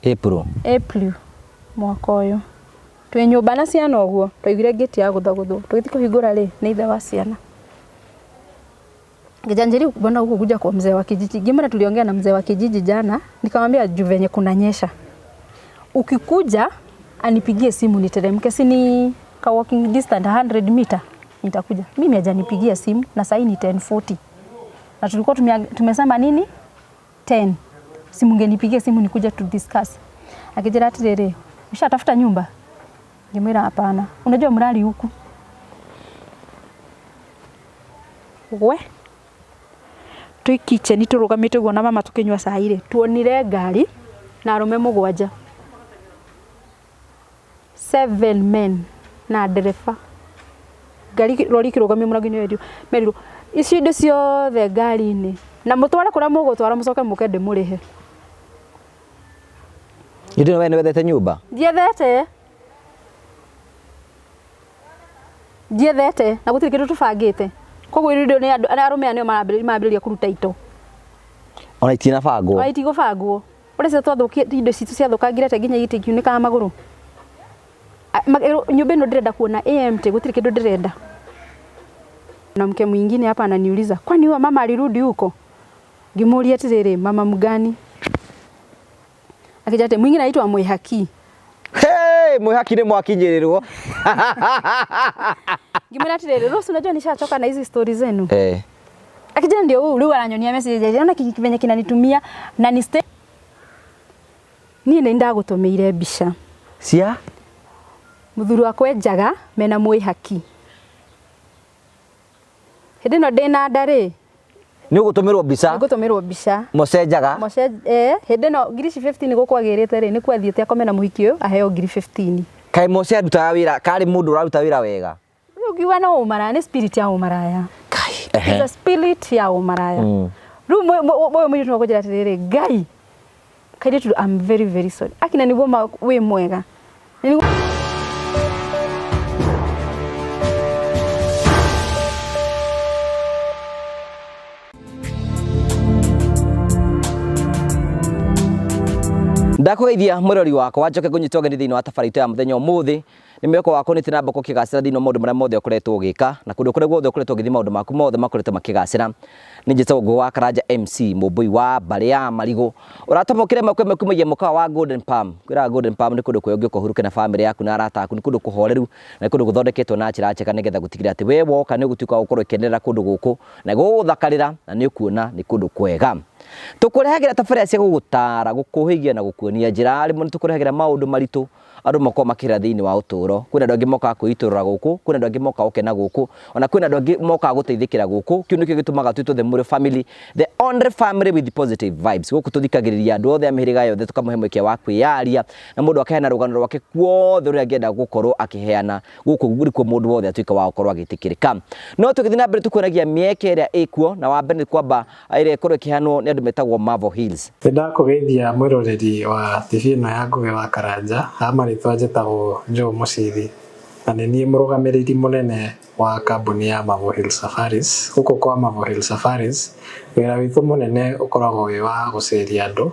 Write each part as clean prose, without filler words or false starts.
April. April mwaka ũyũ twĩ nyũmba na ciana ũguo twaiguire ngĩti ya gũthagũthwo tũgĩthiĩ kũhingũra rĩ nĩ ithe wa ciana. Ngĩjanjeri mbona huku kuja kwa mzee wa kijiji. Ngĩmwĩra tuliongea na mzee wa kijiji jana, nikamwambia juu venye kunanyesha. Ukikuja anipigie simu niteremke, si ni ka walking distance 100 meter nitakuja. Mimi hajanipigia simu na sasa ni 10:40. Na tulikuwa tumesema nini? 10. Si mungenipigia simu nikuja to discuss. Akijira atiriri, ushatafuta nyumba? Ngĩmwĩra hapana. Unajua mrali huku. We twĩ kitchen tũrũgamĩte ũguo na mama tũkĩnyua cai rĩ, tuonire ngari na arũme mũgwanja, seven men na ndereba. Ngari rori ĩkĩrũgamio mũrango-inĩ merirwo icio indo ciothe ngari-inĩ na mũtware kũrĩa mũgũtwara mũcoke mũke ndĩmũrĩhe. Hĩndĩ ĩno we nĩ wethete nyũmba? Ndiethete. Ndiethete na gũtirĩ kĩndũ tũbangĩte. Koguo indo nĩ andũ arũme aya nĩo marambĩrĩria kũruta indo. Ona itinabangwo. Ona itigũbangwo. Ũrĩa cio twathũkia indo citũ ciathũkangire atĩa nginya itĩ ikiunĩkaga magũrũ. Nyũmba ĩno ndĩrenda kuona ĩ empty, gũtirĩ kĩndũ ndĩrenda. Na mke mwingine hapa ananiuliza, kwani huyo mama alirudi huko? Ngĩmũria atĩrĩrĩ, mama mgani? Akĩnjĩra atĩ mwingine anaitwa Mwĩhaki. Hey, Mwĩhaki nĩ mwakinyĩrĩrwo. Ngĩmwĩra atĩrĩrĩ, Rose, unajua nishachoka na hizi story zenu. Eh. Akijana ndio huu rĩu aranyonia message ona venye kinanitumia na ni stay. Niĩ nĩ ndagũtũmĩire mbica Cia? Mũthuri wakwa enjaga mena Mwĩhaki. Hĩndĩ ĩno ndĩna nda rĩ, Nĩ ũgũtũmĩrwo mbica. Nĩngũtũmĩrwo mbica. Mũcenjaga. Moce hĩndĩ ĩno ngiri ici 15 gũkwagĩrĩte rĩ, nĩkuo athiĩte akome na mũhiki ũyũ aheo ngiri 15. Kaĩ Mose arutaga wĩra, karĩ mũndũ ũraruta wĩra wega? Rĩu ngiuga no ũmaraya, nĩ spirit ya ũmaraya. Kai. It's a spirit ya ũmaraya. Rĩu ũyũ mũirĩtu no kũnjĩra atĩrĩrĩ, Ngai, kairĩtu I'm very very sorry. Akina nĩguo wĩ mwega. Nĩguo Ndakũgeithia mwĩrori wakwa, njoke ngũnyite ũgeni thĩinĩ wa tabarĩra itũ ya mũthenya ũmũthĩ. Nĩ mwĩhoko wakwa nĩ na mboko ũkĩgacĩra thĩinĩ wa maũndũ marĩa mothe ũkoretwo ũgĩka, na kũndũ kũrĩa guothe ũkoretwo ũgĩthiĩ maũndũ maku mothe makoretwo makĩgacĩra. Nĩ njĩtagwo Ngũgĩ wa Karanja MC, mũmbũi wa mbarĩ ya marigũ. Ũratũmũkĩra ĩmwe kwa ĩmwe kumagia mũkawa wa Golden Palm. Kwĩraga Golden Palm nĩ kũndũ kwega ũngĩũka ũhurũke na bamĩrĩ yaku na arata aku, nĩ kũndũ kũhoreru na nĩ kũndũ gũthondeketwo na njĩra njega nĩgetha gũtigĩrĩra atĩ we woka nĩ ũgũtuĩka wa gũkorwo ũkĩkenerera kũndũ gũkũ na gũgũthakarĩra na nĩ ũkuona nĩ kũndũ kwega. Tũkũrehagĩra tabarĩra cia gũgũtara, gũkũhĩgia na gũkuonia njĩra. Rĩmwe nĩ tũkũrehagĩra maũndũ maritũ andũ makoragwo makĩrĩa thĩinĩ wa ũtũũro. Kwĩna andũ angĩ mokaga kwĩitũrũra gũkũ, kwĩna andũ angĩ mokaga gũkena gũkũ, ona kwĩna andũ angĩ mokaga gũteithĩkĩra gũkũ. Kĩu nĩkĩo gĩtũmaga twĩtwo the Mũrĩo family, the only family with positive vibes. Gũkũ tũthikagĩrĩria andũ othe a mĩhĩrĩga yothe, tũkamũhe mweke wa kwĩyaria, na mũndũ akaheana rũgano rwake kuothe rũrĩa angĩenda gũkorwo akĩheana. Gũkũ nĩkuo mũndũ wothe atuĩka wa gũkorwo agĩtĩkĩrĩka. No tũgĩthiĩ na mbere tũkuonagia mĩeke ĩrĩa ĩkuo, na wa mbere nĩ kwamba ĩrĩa ĩkorwo ĩkĩheanwo nĩ andũ metagwo Marvel Hills. Nĩndakũgeithia mwĩroreri wa TV ĩno ya Ngũgĩ wa Karanja, ha marĩtwa njĩtagwo Joe Mũciri na nĩ niĩ mũrũgamĩrĩri mũnene wa kambuni ya Marvel Hill Safaris. Gũkũ kwa Marvel Hill Safaris, wĩra witũ mũnene ũkoragwo wĩ wa gũceria andũ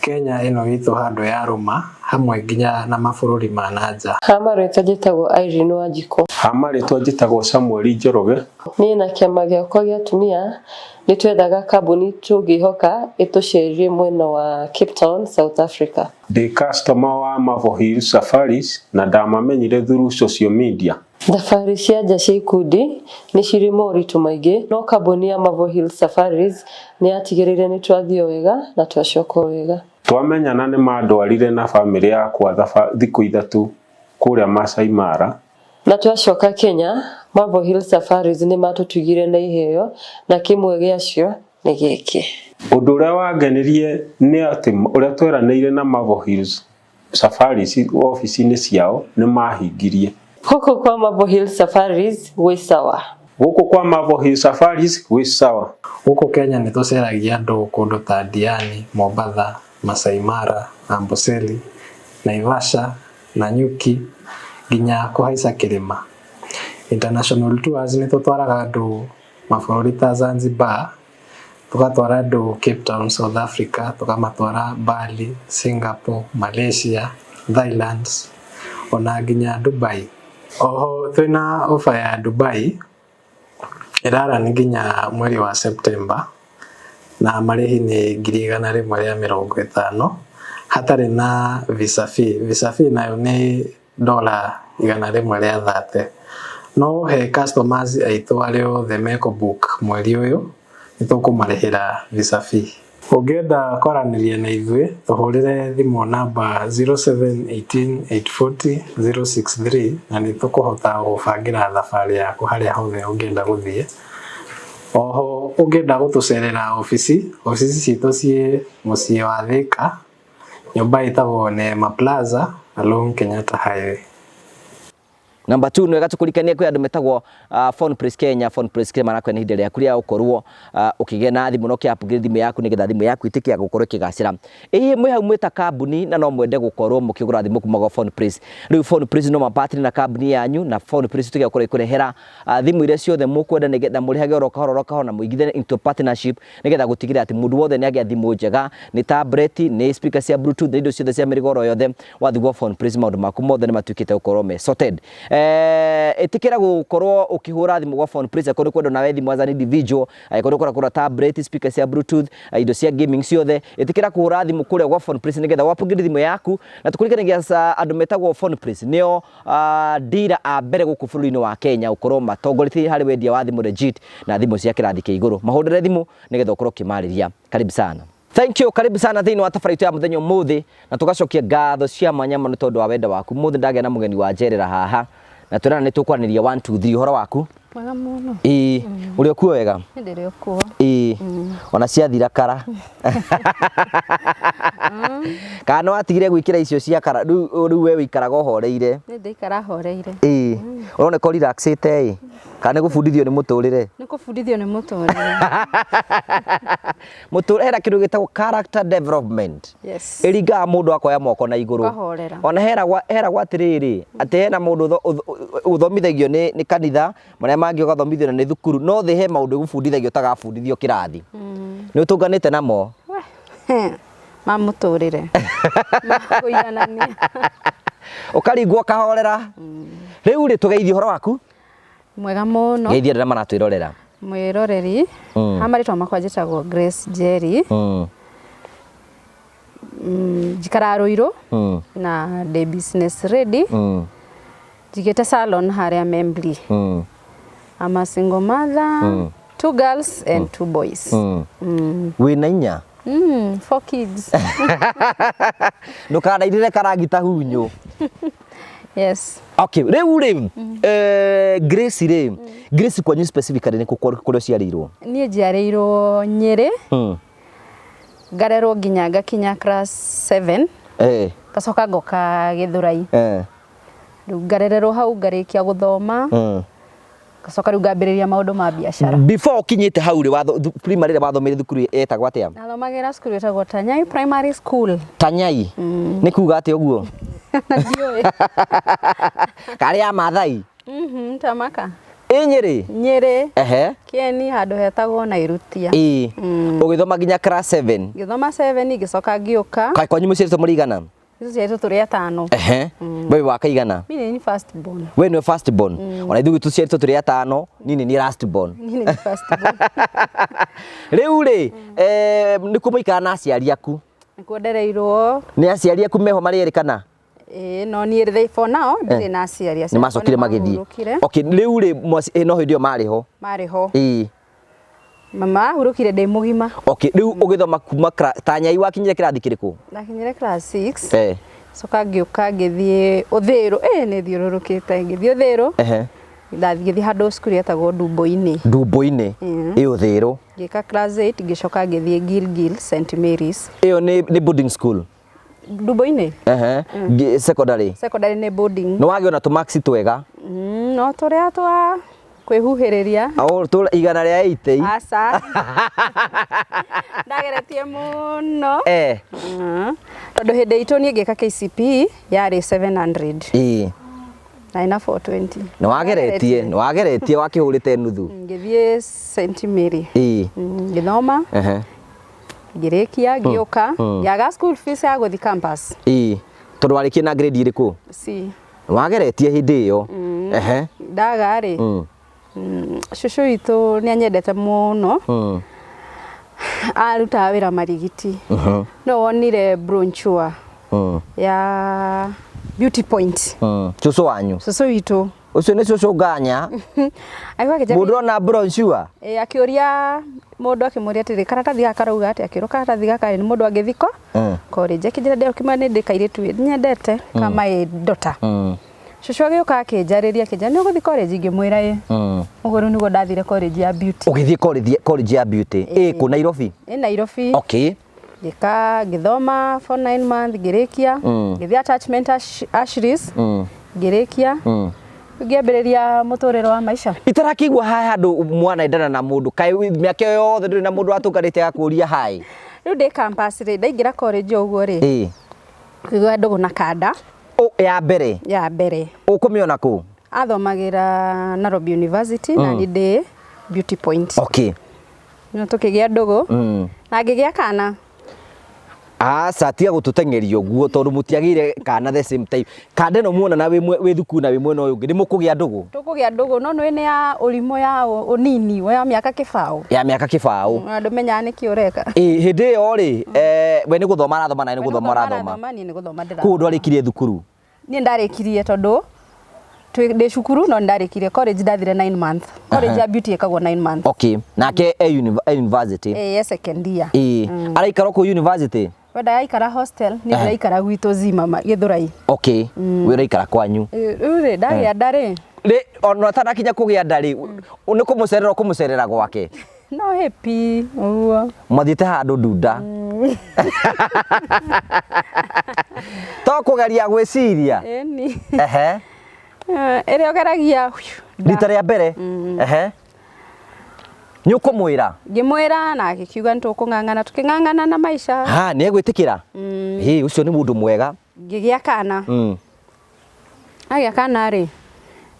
Kenya ĩno itũ handũ yarũma hamwe nginya na mabũrũri ma na nja. Ha marĩtwa njĩtagwo Irene Wanjikũ. Ha marĩtwa njĩtagwo Samuel Njoroge. Niĩ na kĩama gĩakwa gĩa atumia nĩ twethaga kambuni tũngĩhoka ĩtũcerie mwena wa Cape Town, South Africa. Ndĩ customer wa Marvel Hill Safaris na ndamamenyire through social media. Thabarĩ cia nja cia ikundi nĩ cirĩ moritũ maingĩ, no kambuni ya Marvel Hills Safaris nĩ yatigĩrĩire nĩ twathiĩ o wega na twacoka o wega. Twamenyana nĩ mandwarire na bamĩrĩ yakwa thikũ 3 kũrĩa Maasai Mara. Na twacoka Kenya, Marvel Hills Safaris nĩ matũtugire na iheo na kĩmwe gĩacio nĩ gĩkĩ. Ũndũ ũrĩa wangenirie nĩ atĩ ũrĩa tweranĩire na Marvel Hills Safaris obici-inĩ ciao nĩ mahingirie. Gũkũ kwa Marvel Hills Safaris gwĩ sawa. Gũkũ kwa Marvel Hills Safaris gwĩ sawa. Gũkũ Kenya nĩ tũceragia andũ kũndũ ta Diani, Mombatha, Masai Mara, Amboseli, Naivasha, Nanyuki nginya kũhaica kĩrĩma. International tours nĩ tũtwaraga andũ mabũrũri ta Zanzibar, Tũgatwara andũ Cape Town, South Africa, tũkamatwara Bali, Singapore, Malaysia, Thailand ona nginya Dubai. Oho twĩna offer ya Dubai ĩrarani nginya mweri wa September na marĩhi nĩ 150,000 hatarĩ na visa fee. Visa fee nayo nĩ $130. No he customers aitũ arĩa othe mekũ book mweri ũyũ nĩ tũkũmarĩhĩra visa fee. Ũngĩenda kwaranĩria na ithuĩ tũhũrĩre thimũ namba 0718840063 na nĩ tũkũhota gũbangĩra thabarĩ yaku harĩa hothe ũngĩenda gũthiĩ. Oho ũngĩenda gũtũcerera obici, obici citũ ciĩ mũciĩ wa Thika, nyũmba ĩtagwo Neema Plaza along Kenyatta Highway. Number 2 nĩ wega tũkũrikanie kwĩ andũ metagwo Phone Place Kenya. Phone Place Kenya marakwĩra nĩ ihinda rĩaku rĩa gũkorwo ũkĩgĩa na thimũ na ũkĩ upgrade thimũ yaku nĩgetha thimũ yaku ĩtuĩke ya gũkorwo ĩkĩgacĩra. Ĩĩ mwĩ hau mwĩ ta kambuni na no mwende gũkorwo mũkĩgũra thimũ kuma gwa Phone Place. Rĩu Phone Place no mapartner na kambuni yanyu na Phone Place ĩtuĩke ya gũkorwo ĩkũrehera thimũ iria ciothe mũkwenda nĩgetha mũrĩhage oro kahora oro kahora na mũigithanie into partnership nĩgetha gũtigĩrĩra atĩ mũndũ wothe nĩ agĩa thimũ njega, nĩ tablet, nĩ speaker cia bluetooth, nĩ indo ciothe cia mĩrĩgo oro yothe. Wathiĩ gwa Phone Place maũndũ maku mothe nĩ matuĩkĩte gũkorwo me sorted. Ĩtĩkĩra gũkorwo ũkĩhũra thimũ gwa Phone Place angĩkorwo nĩ ũkwenda nawe thimũ as an individual, angĩkorwo nĩ ũkwenda kũgũra tablet, speaker cia bluetooth, indo cia gaming ciothe, ĩtĩkĩra kũhũra thimũ kũrĩa gwa Phone Place nĩgetha upgrade thimũ yaku. Na tũkũririkanagia andũ metagwo Phone Place nĩo dealer a mbere gũkũ bũrũri-inĩ wa Kenya gũkorwo matongoretie harĩ wendia wa thimũ legit na thimũ cia kĩrathi kĩa igũrũ. Mahũrĩre thimũ nĩgetha ũkorwo ũkĩmarĩria. Karibu sana. Thank you, karibu sana thĩinĩ wa tabarĩra itũ ya mũthenya ũmũthĩ, na tũgacokia ngatho cia mwanya mũno tondũ wa wendo waku. Mũthĩ ndagĩa na mũgeni wa njerera haha na twĩrana nĩ tũkwaranĩria 1 2 3. Ũhoro waku? Mwega mũno. Ĩĩ, ũrĩ okuo wega? Ndĩrĩ okuo. Ĩĩ, ona ciathira kara. Kana nĩ watigire gwĩkĩra icio cia kara, rĩu we wĩikaraga ũhoreire? Nĩ ndĩikara horeire. Ĩĩ, ũroneka ũrelaxĩte ĩ, kana nĩ gũbundithio nĩ mũtũrĩre? Nĩ kũbundithio nĩ mũtũrĩre. Mũtũrĩre hena kĩndũ gĩtagwo character development. Yes. Ĩringaga mũndũ akoya moko na igũrũ. Ũkahorera. Ona heragwo atĩrĩrĩ, atĩ hena mũndũ ũthomithagio nĩ kanitha, marĩa mangĩ ũgathomithio na nĩ thukuru, no thĩ he maũndũ ĩgũbundithagio ũtagabundithio kĩrathi. Nĩ ũtũnganĩte namo? Ma mũtũrĩre. Ma kũiganania. Ũkaringwo ũkahorera. Rĩu rĩ, tũgeithie ũhoro waku? Mwega mũno. Geithia arĩa maratwĩrorera. Mwĩroreri. Ha marĩtwa makwa njĩtagwo Grace Njeri. Njikaraga Ruiru na ndĩ business lady. Njigĩte salon harĩa Membli. I'm a single mother, 2 girls and 2 boys. Wĩna inya? 4 kids. Ndũkanairĩre karangita hunyũ. Yes. Okay, rĩu rĩ, Grace rĩ, Grace kwanyu specifically nĩ kũ kũrĩa ũciarĩirwo? Niĩ njiarĩirwo Nyĩrĩ. Ngarerwo nginya ngakinya class 7. Ngacoka ngoka Gĩthũrai. Rĩu ngarererwo hau ngarĩkia gũthoma. Ngacoka rĩu ngambĩrĩria maũndũ ma biacara. Before ũkinyĩte hau rĩ, primary rĩ wathomeire thukuru ĩtagwo atĩa? Nathomagĩra cukuru ĩtagwo Tanyai Primary School. Tanyai? Nĩ kuga atĩa ũguo? Ndiũĩ. Karĩ ya Maathai? Tamaka. Ĩ Nyĩrĩ? Nyĩrĩ. Kĩeni handũ hetagwo Nairutia. Ĩ. Ũgĩthoma nginya class 7? Ngĩthoma 7 ngĩcoka ngĩũka. Kaĩ kwanyu mũciarĩtwo mũrĩ igana? Tũciarĩtwo tũrĩ atano. We wĩ wa kaigana? Niĩ nĩ first born. We nĩwe first born. Ona ithuĩ tũciarĩtwo tũrĩ atano, niĩ nĩ niĩ last born. Niĩ nĩ first born. Rĩu rĩ, nĩkuo mũikaraga na aciari aku? Nĩkuo ndereirwo. Nĩ aciari aku meho marĩ erĩ kana? Ĩĩ, no niĩ for now ndirĩ na aciari. Nĩ macokire magĩthiĩ. Mahurũkire. Okay, rĩu rĩ, no hĩndĩ ĩyo marĩ ho? Marĩ ho. Ĩĩ. Mama ahurũkire ndĩ mũgima. Okay, rĩu ũgĩthoma kuma Tanyai wakinyire kĩrathi kĩrĩkũ? Ndakinyire class 6. Coka ngĩũka ngĩthiĩ Ũthĩrũ. Nĩ thiũrũrũkĩte ngĩthiĩ Ũthĩrũ. Ndathiĩ handũ cukuru yetagwo Ndumbo-inĩ. Ndumbo-inĩ? Ĩ Ũthĩrũ. Ngĩka class 8 ngĩcoka ngĩthiĩ Gilgil St Mary's. Ĩyo nĩ boarding school? Ndumbo-inĩ? Secondary? Secondary nĩ boarding. Nĩ wagĩa na tũmax twega? No tũrĩa twa kwĩhuhĩrĩria. O, tũ igana rĩa 80. Aca. Ndageretie mũno. Tondũ hĩndĩ itũ niĩ ngĩka KCPE yarĩ 700. Na ina 420. Nĩ wageretie, nĩ wageretie wakĩhũrĩte nuthu. Ngĩthiĩ St Mary. Ngĩthoma. Ngĩrĩkia ngĩũka ngĩaga school fees ya gũthiĩ campus. Tondũ warĩkie na grade ĩrĩkũ? C. Nĩ wageretie hĩndĩ ĩyo. Ndaga rĩ, cũcũ witũ nĩ anyendete mũno. Arutaga wĩra Marigiti. No wonire brochure ya Beauty Point. Cũcũ wanyu? Cũcũ witũ. Ũcio nĩ cũcũ nganya. Mũndũ ona brochure. Akĩũria mũndũ akĩmũria atĩrĩ, karatathi gaka karauga atĩa? Akĩrwo karatathi gaka nĩ mũndũ angĩthiĩ ko college. Akĩnjĩra ndĩokĩma nĩ ndĩ kairĩtu nyendete ka my daughter. Cũcũ agĩũka akĩnjarĩria akĩnjĩra nĩ ũgũthiĩ college? Ngĩmwĩra ĩ. Ũguo rĩu nĩguo ndathire college ya beauty. Ũgĩthiĩ college ya beauty. Ĩ kũ Nairobi? Ĩ Nairobi. Okay. Ngĩka ngĩthoma for 9 months ngĩrĩkia. Ngĩthiĩ attachment Ashley's. Ngĩrĩkia. Ngĩambĩrĩria mũtũrĩre wa maisha. Itarakĩigua haha handũ mwana endana na mũndũ kaĩ mĩaka ĩyo yothe ndũrĩ na mũndũ watũnganĩte agakũria hi. Rĩu ndĩ campus rĩ, ndaingĩra college ũguo rĩ. Ngĩgĩa ndũgũ na kanda. Ya mbere? Ya mbere. Ũkũmĩona kũ? Athomagĩra Nairobi University na niĩ ndĩ Beauty Point. Okay. No tũkĩgĩa ndũgũ. Na ngĩgĩa kana. Aca tiga gũtũteng'eria ũguo tondũ mũtiagĩire kana the same time. Kanda ĩno muona na wĩ thukuru na wĩ mwena ũyũ ũngĩ nĩ mũkũgĩa ndũgũ? Tũkũgĩa ndũgũ no nĩ ya ũrimũ ya ũnini ya mĩaka kĩbaũ. Ya mĩaka kĩbaũ. Andũ menyaga nĩkĩ ũreka. Hĩndĩ ĩyo rĩ, we nĩ gũthoma arathoma na nĩ gũthoma ũrathoma. Niĩ nĩ gũthoma ndĩrathoma. Koguo ndwarĩkirie thukuru? Niĩ ndarĩkirie tondũ ndĩ cukuru no ndarĩkirie college ndathire 9 months. College ya beauty ĩkagwo 9 months. Okay. Nake e university? E second year. Araikara kũ university? We ndaraikara hostel, niĩ ndĩraikara gwitũ Zima Gĩthũrai. Okay. We ũraikara kwanyu. Rĩu rĩ, ndagĩa nda rĩ. Rĩ, ona ũtanakinya kũgĩa nda rĩ, nĩ kũmũcerera ũkũmũcerera gwake? No happy, ũguo. Mwathiĩte handũ ndunda. To kũgeria gwĩciria. Ĩni. Ĩrĩa ũgeragia. Rita rĩa mbere? Nĩ ũkũmwĩra? Ngĩmwĩra na agĩkiuga nĩ tũkũng'ang'ana, tũkĩng'ang'ana na maica. Ha, nĩ egwĩtĩkĩra? Hĩ, ũcio nĩ mũndũ mwega. Ngĩgĩa kana. Agĩa kana rĩ,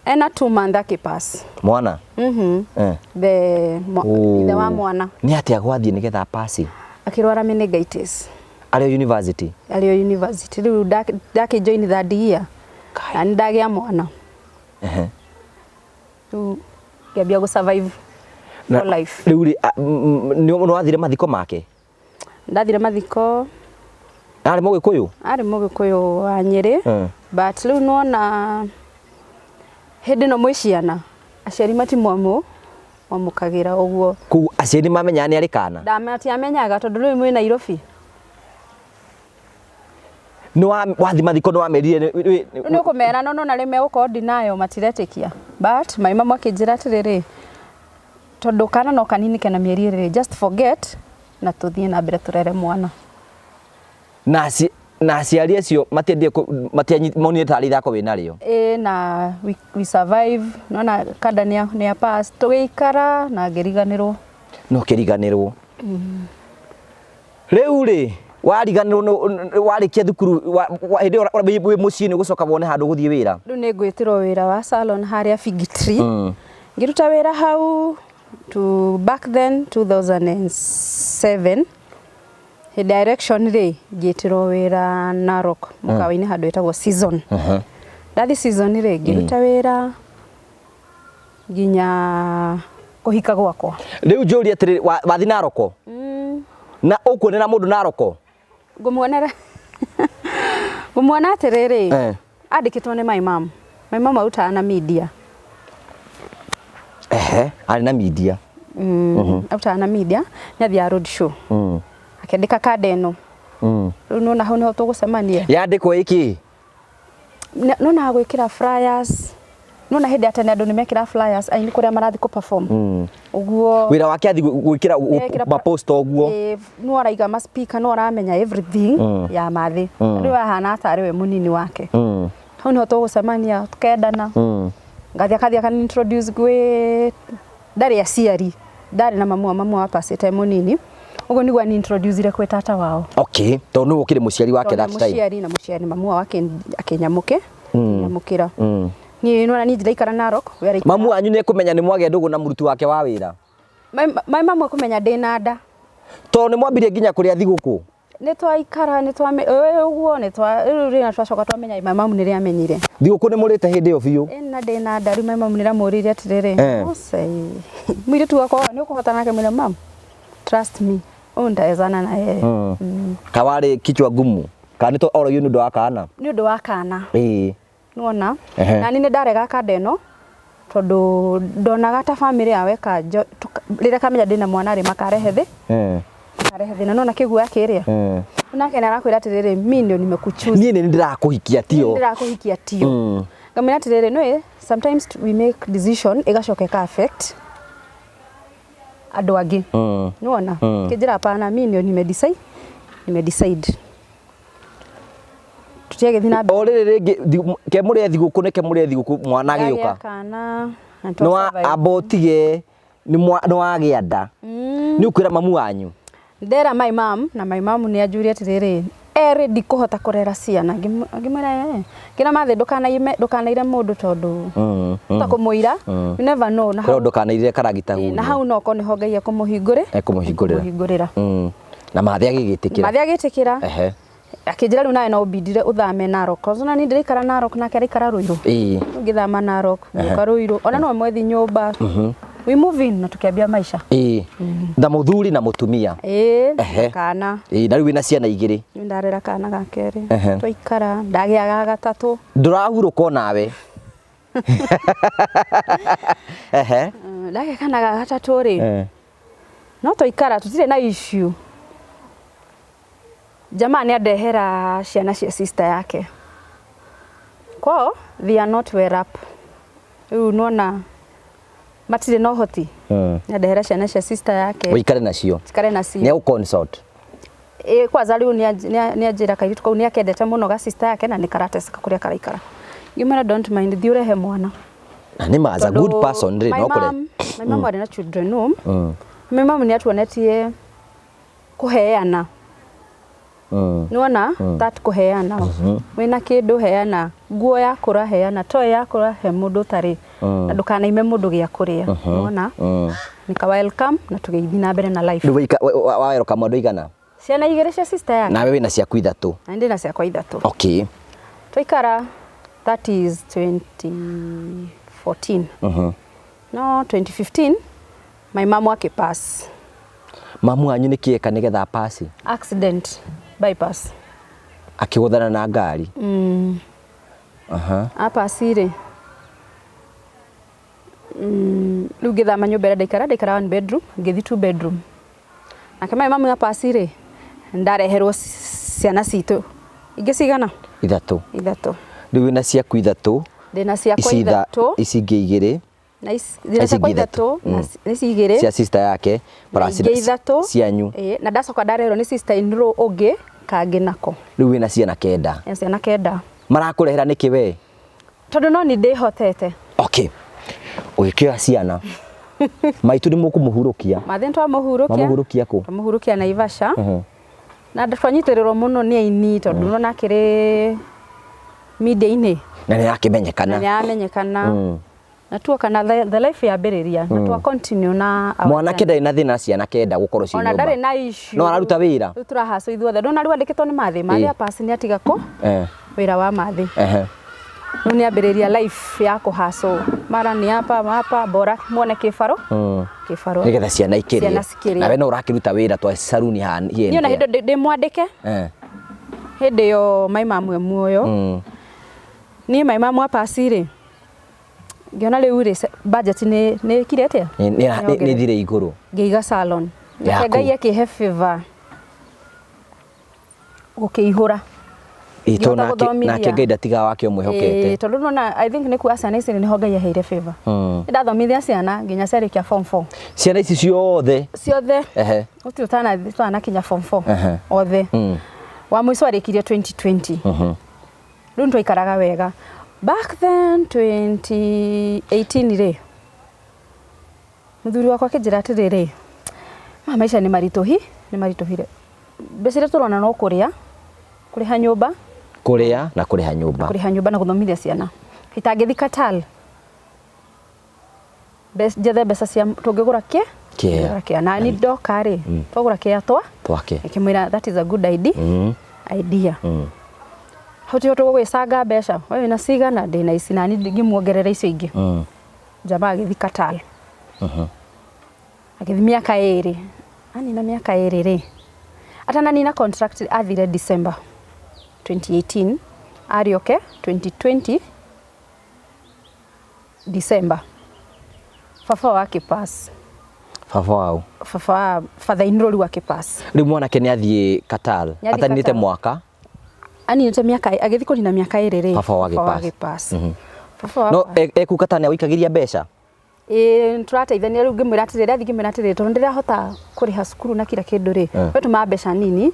ena 2 months akĩpass. Mwana? Ithe wa mwana. Nĩ atĩa gwathiĩ nĩgetha apasi? Akĩrwara meningitis. Arĩ o university? Arĩ o university. Rĩu ndakĩjoin third year. Na nĩ ndagĩa mwana. Rĩu ngĩambia gũ survive for life. Rĩu rĩ, nĩ wathire mathiko make? Ndathire mathiko. Arĩ Mũgĩkũyũ? Arĩ Mũgĩkũyũ wa Nyĩrĩ. But rĩu nĩwona hĩndĩ ĩno mwĩ ciana, aciari matimwamũkagĩra ũguo. Koguo aciari nĩmamenyaga nĩ arĩ kana? Matiamenyaga tondũ rĩu mwĩ Nairobi. Nĩ wathi mathiko nĩ wamerire Rĩu nĩ ũkũmera no nona rĩ megũkorwo denial matiretĩkia. But my mama akĩnjĩra atĩrĩrĩ, tondũ kana no kanini kena mĩeri ĩrĩ, just forget na tũthiĩ na mbere tũrere mwana. Na aciari acio matiendire monire tarĩ ithako wĩnarĩo? Ĩĩ, na we survive, nona kanda nĩ ya pass, tũgĩikara na ngĩriganĩrwo. No kĩriganĩrwo. Rĩu rĩ, wariganĩrwo warĩkia thukuru, hĩndĩ ĩyo wĩ mũciĩ nĩ ũgũcoka wone handũ ũgũthiĩ wĩra? Rĩu nĩ ngwĩtĩrwo wĩra wa salon harĩa Fig Tree. Ngĩruta wĩra hau to back then 2007. Hĩndĩ ya election rĩ, ngĩtĩrwo wĩra Narok, mũkawa-inĩ handũ wĩtagwo Season. Ndathi Season rĩ, ngĩruta wĩra nginya kũhika gwakwa. Rĩu njũrie atĩrĩrĩ, wathi Narok? Na ũkuonera mũndũ Narok? Ngũmuonera. Ngũmuona atĩrĩrĩ, andĩkĩtwo nĩ my mom. My mom arutaga na media. Arĩ na media. Arutaga na media, nĩ athiaga road show. Akĩandĩka kanda ĩno. Rĩu nĩwona hau nĩho tũgũcemania. Yandĩkwo ĩkĩ? Nĩwona gwĩkĩra flyers. Nĩwona hĩndĩ ya tene andũ nĩmekĩra flyers aini kũrĩa marathiĩ kũ perform. Ũguo wĩra wake athi gwĩkĩra ma post ũguo. Nĩwe araiga ma speaker, nĩwe aramenya everything ya mathĩ. Rĩu ahana tarĩ we mũnini wake. Hau nĩho tũgũcemania tũkendana. Ngathiĩ akathiĩ akani introduce gwĩ ndarĩ aciari, ndarĩ na mamu wa mamu wa pasĩte mũnini. Ũguo nĩguo ani introduce kwĩ tata wao. Okay, tondũ nĩwe ũkĩrĩ mũciari wake that time. Mũciari na mũciari mamu wao akĩnyamũkĩra. Niĩ nĩwona niĩ ndiraikara Narok, we araikara. Mamu wanyu nĩ ekũmenya nĩ mwagĩa ndũgũ na mũruti wake wa wĩra. Mai mamu ekũmenya ndĩna nda. Tondũ nĩ mwambirie nginya kũrĩa thigũkũ. Nĩ twaikara nĩ twame ũguo nĩ twa rĩu rĩrĩa twacoka twamenya my mamu nĩrĩa amenyire. Thigũkũ nĩ mũrĩte hĩndĩ ĩyo biũ. Ĩ na ndĩna nda rĩu my mamu nĩramũririe atĩrĩrĩ. Eh. Ose. Mũirĩtu wakwa nĩ ũkũhotana nake mwĩra mam. Trust me. Ũyũ nitawezana na yeye. Kawarĩ kichwa ngumu. Kana nĩ to oragio nĩ ũndũ wa kana. Nĩ ũndũ wa kana. Ĩĩ. Nĩwona? Ehe. Na niĩ nĩ ndarega kanda ĩno tondũ ndonaga ta bamĩrĩ yao ĩka rĩrĩa kamenya ndĩna mwana rĩ makarehe thĩ makarehe thĩna nona kĩguoya kĩrĩa nake nĩ arakwĩra atĩrĩrĩ mi ndio nimekuchoose Niĩ nĩ ndĩrakũhikia tio. Niĩ ndĩrakũhikia tio ngamwĩra atĩrĩrĩ nĩũĩ sometimes we make decision ĩgacoka ĩka affect andũ angĩ nĩwona kĩnjĩra hapana mi ndio nimedecide nimedecide tutiagĩthiĩ na mbere O rĩrĩ rĩngĩ ke mũrĩe thigũkũ nĩ ke mũrĩe thigũkũ mwana Ndagĩa agĩũka. kana na Nĩ wa twa survive. amba ũtige nĩ wagĩa nda. Nĩ ũkwĩra mamu wanyu. Ndera my mom na my mom nĩ anjũria atĩrĩrĩ erĩ ndikũhota kũrera ciana ngĩmwĩra eh ngĩra mathĩ ndũkanaime ndũkanaire mũndũ tondũ ta kũmũira you never know na Kwĩrwo hau ndũkanairĩre karagita na huno. hau no korwo nĩho Ngai ekũmũhingũrĩ Ekũmũhingũrĩra. ekũmũhingũrĩra Na mathĩ agĩgĩtĩkĩra. mathĩ agĩtĩkĩra Ehe. akĩnjĩra rĩu nawe no ũbindire ũthame Narok cause ona niĩ ndĩraikara Narok nake araikara Ruiru Ĩĩ. ngĩthama Narok ngĩũka Ruiru ona no mwethi nyũmba we move in na tukiambia maisha Ĩĩ. Na mũthuri na mũtumia. ĩĩ Ehe. kana Ĩĩ na rĩu wĩna ciana igĩrĩ. Nĩ ndarera kana ga kerĩ Ehe. twaikara ndagĩa ga gatatũ Ndũrahurũka onawe. Ehe. Ndagĩa kana ga gatatũ rĩ no twaikara tũtirĩ na issue jamaa nĩ andehera ciana cia sister yake kwao they are not well up rĩu nona matirĩ na ũhoti nĩ andehera ciana cia sister yake Ũikare nacio. cikare nacio Nĩ agũ-consult. Ĩ kwanza rĩu nĩ anjĩra kairĩtu kau nĩ akendete mũno ga sister yake na nĩ karateseka kũrĩa karaikara ngĩmwĩra don't mind thiĩ ũrehe mwana Na nĩ ma as a Tondũ good person rĩ my no kũre. my mom arĩ na children home my mom nĩ atuonetie kũheana nĩwona that kũheana wĩna kĩndũ heana nguo yakũra heana toy yakũra he mũndũ ũtarĩ na ndũkanaime mũndũ gĩa kũrĩa nĩwona nika welcome na tũgĩthiĩ na mbere na life Rĩu wawerwo kamwandũ igana. ciana igĩrĩ cia sister yake Nawe wĩna ciaku ithatũ. na ndĩ na ciakwa ithatũ Okay. twaikara that is 2014 no 2015 my mom akĩpass Mamu wanyu nĩ kĩeka nĩgetha apasi accident bypass akĩgũthana na ngari. apasi rĩ rĩu ngĩthama nyũmba ĩrĩa ndaikara ndaikara one bedroom ngĩthiĩ two bedroom nake my mom apasi rĩ ndareherwo ciana citũ ingĩ cigana Ithatũ. ithatũ Rĩu wĩna ciaku ithatũ. ndĩna ciakwa Ici ithatũ ici ingĩ igĩrĩ na ici ndĩna ici ciakwa ingĩ ithatũ. ithatũ na na ici igĩrĩ cia sister yake na plus ingĩ ithatũ cianyu. Ĩĩ, na ndacoka ndarerwo nĩ sister in law ũngĩ kangĩ nako Rĩu wĩna ciana kenda. na ciana kenda Marakũrehera nĩkĩ we? tondũ no ni ndĩhotete Okay. Ũgĩkĩoya ciana. Maitũ nĩ mũkũmũhurũkia. mathĩ nĩtwamũhurũkia Mamũhurũkia kũ? twamũhurũkia Naivasha na twanyitĩrĩrwo mũno nĩ aini tondũ nona akĩrĩ media-inĩ Na nĩ na arakĩmenyekana. nĩ aramenyekana na tuoka na the life yambĩrĩria na twa continue na our Mwanake journey. ndarĩ na thĩna na ciana kenda gũkorwo ciĩ ona nyũmba. ndarĩ na issue No araruta wĩra. rĩu tũrahacwo ithuothe ndona rĩu andĩkĩtwo nĩ mathĩ mathĩ Ĩĩ. apasi nĩ atiga kũ Eh. wĩra wa mathĩ Ehe. rĩu nĩ ambĩrĩria life ya kũhacwo mara nĩ hapa hapa bora muone kĩbaro kĩbaro Nĩgetha ciana ikĩrĩe. Ciana cikĩrĩe. Nawe no ũrakĩruta wĩra twa saruni haha here niĩ and ona there. hĩndĩ ndĩ mwandĩke Eh. hĩndĩ ĩyo my mamu e muoyo niĩ my mamu apasi rĩ ngĩona rĩu rĩ budget nĩ ĩkire atĩa Nĩ thire igũrũ. ngĩiga salon nake Yaku. Ngai akĩhe favor gũkĩihũra Ĩ, tondũ Ngĩhota nake nake gũthomithia. Ngai ndatigaga wake ũmwĩhokete. Ĩĩ, tondũ nona I think nĩ kuoya ciana ici nĩho Ngai aheire favor Mm. nĩndathomithia ciana nginya ciarĩkia form 4 Ciana ici ciothe. ciothe Ehe. gũtirĩ ũtanakinya form 4 Ehe. othe Mm. wa mũico arĩkirie 2020 rĩu nĩtwaikaraga wega back then 2018 rĩ mũthuri wakwa akĩnjĩra atĩrĩrĩ ma maica nĩ maritũhi nĩ maritũhire mbeca iria tũrona no kũrĩa kũrĩha nyũmba Kũrĩa na kũrĩha nyũmba. kũrĩha nyũmba na gũthomithia ciana Itangĩthi Qatar njethe mbeca cia tũngĩgũra kĩ? Kĩea. Tũngĩgũra kĩea. Na ni ndoka rĩ, twagũra kĩea twa Twake. ngĩkĩmwĩra that is a good idea. Idea. Hau tiho tũgũgĩcanga mbeca, we wĩna cigana, ndĩna ici, nani ngĩmuongerera icio ingĩ. Jamaa agĩthiĩ Qatar. Agĩthiĩ mĩaka ĩrĩ. Anina mĩaka ĩrĩ rĩ, atananina contract athire December 2018, arĩoke 2020 December. Baba wao akĩpass. Baba wao. Baba wa father in law rĩu akĩpass. Rĩu mwanake nĩ athiĩ Qatar. Nĩ athiĩ Ataninĩte Qatar. mwaka. Aninĩte mĩaka, agĩthiĩ kũnina mĩaka ĩrĩ rĩ, Baba wao baba wao agĩpass. agĩpass. Baba wao No eku Qatar nĩ agũikagĩria mbeca? Ĩĩ tũrateithania rĩu ngĩmwĩra atĩrĩrĩ, athiĩ ngĩmwĩra atĩrĩrĩ, tondũ ndĩrahota kũrĩha cukuru na kila kĩndũ rĩ, we tũma mbeca nini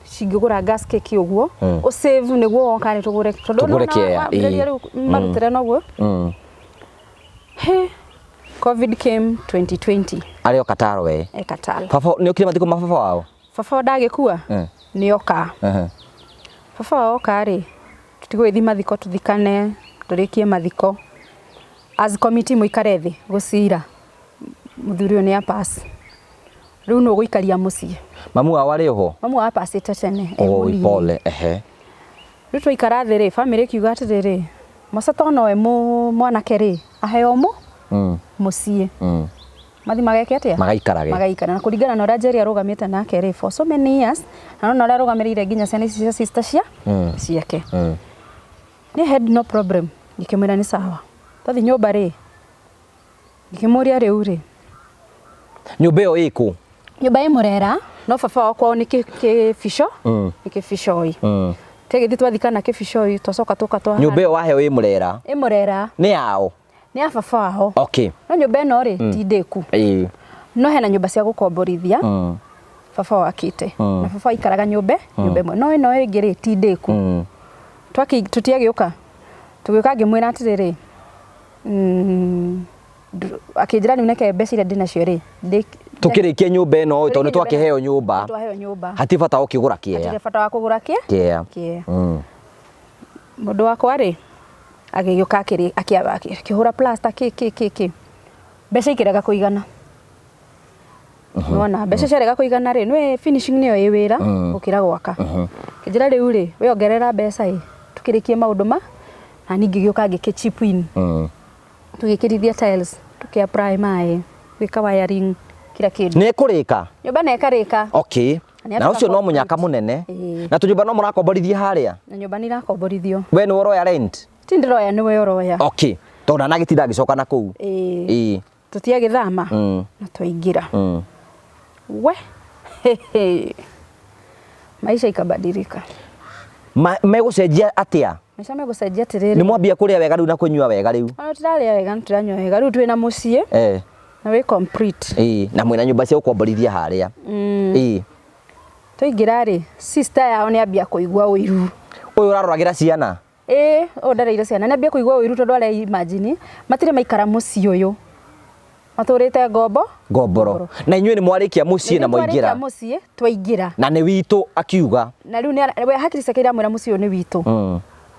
cingĩgũra gas cake ũguo, ũ save nĩguo woka rĩ tũgũre, tondũ Tũgũre nĩwona kĩea, wambĩrĩria ĩĩ. rĩu marutĩre noguo. He, Covid came 2020. Arĩ o Qatar we. E Qatar. Baba nĩ okire mathiko ma baba wao? Baba ndagĩkua? Nĩ oka. Baba wao oka rĩ, tũtigũgĩthiĩ mathiko tũthikane, tũrĩkie mathiko. As committee mũikare thĩ gũcira, mũthuri ũyũ nĩ a pass. Rĩu nũ ũgũikaria mũciĩ? Mamu wao arĩ oho? Mamu wao apacĩte tene, e Oi, mũnini. pole, ehe. Rĩu twaikara thĩ rĩ, family ĩkiuga atĩrĩrĩ, Mosa to nowe mwanake rĩ, aheo mũciĩ. Mathi mageke atĩa? Magaikarage. Magaikara. Na kũringana na ũrĩa Njeri arũgamĩte nake rĩ, for so many years, na nona ũrĩa arũgamĩrĩire nginya ciana ici cia sister ciake. Niĩ had no problem, ngĩkĩmwĩra nĩ sawa. Twathiĩ nyũmba rĩ, ngĩkĩmũria rĩu rĩ. Nyũmba ĩyo ĩkũ? Nyũmba ĩ Mũrera, no baba wao kwao nĩ Kĩbico, nĩ Kĩbicoi. Twagĩthiĩ twathikana Kĩbicoi, twacoka tũka twa Nyũmba ĩyo waheo ĩ Mũrera? Ĩ Mũrera. Nĩ yao? Nĩ ya baba wao. Okay. No nyũmba ĩno rĩ, ti ndĩku. No hena nyũmba cia gũkomborithia. Baba wao akĩte. Na baba aikaraga nyũmba ĩmwe. No ĩno ĩngĩ rĩ, ti ndĩku. Tũtiagĩũka. Tũgĩũka ngĩmwĩra atĩrĩrĩ, akĩnjĩra rĩu neke mbeca iria ndĩnacio rĩ, Tũkĩrĩkie nyũmba ĩno tondũ nĩ Tũrĩkie nyũmba twakĩheo ĩno. nyũmba. Twaheo nyũmba. Hatirĩ bata wa gũkĩgũra kĩea. Hatirĩ bata wa kũgũra kĩea. Kĩea. Kĩea. Mũndũ wakwa rĩ, agĩgĩũka akĩhũra plaster kĩ kĩ kĩ kĩ. Mbeca ikĩrega kũigana. Nĩwona mbeca ciarega kũigana rĩ, nĩwe finishing nĩyo ĩ wĩra gũkĩra gwaka. Kĩnjĩra rĩu rĩ, we ongerera mbeca ĩ, tũkĩrĩkie maũndũ ma, na niĩ ngĩgĩũka ngĩkĩ chip in. Tũgĩkĩrithia tiles, tũkĩ apply maĩ, gwĩka wiring, kila kĩndũ. Nĩ ĩkũrĩka? Nyũmba nĩ ĩkarĩka. Okay. Nĩ Na ũcio no atuĩka mũnyaka mũnene. Ĩĩ. Na tũnyũmba no mũrakomborithia harĩa? Na nyũmba nĩ irakomborithio. We nĩwe ũroya rent? Ti ndĩroya, nĩwe ũroya. Okay. Tondũ ndanagĩtinda agĩcoka na kũu. Ĩĩ. Ĩĩ. Tũtiagĩthama? Na twaingĩra. We. Maisha ikabadilika. Megũcenjia atĩa? Maica megũcenjia atĩrĩrĩ. Nĩ mwambia kũrĩa wega rĩu na kũnyua wega rĩu? Ona tũrarĩa wega na tũranyua wega rĩu twĩna mũciĩ. Na wĩ complete. Na mwĩna nyũmba cia gũkomborithia harĩa. Twaingĩra rĩ, sister yao nĩ ambia kũigua ũiru. Ũyũ ũraroragĩra ciana? Ĩĩ, ũyũ ndareire ciana nĩ ambia kũigua ũiru tondũ are imagine matirĩ maikara mũciĩ ũyũ. Matũrĩte ngombo. Ngomboro. Na inyuĩ nĩ mwarĩkia mũciĩ na mwaingĩra. Nĩ twarĩkia mũciĩ, twaingĩra. Na nĩ witũ akiuga. Na rĩu we hakiri ciake iramwĩra mũciĩ ũyũ nĩ witũ.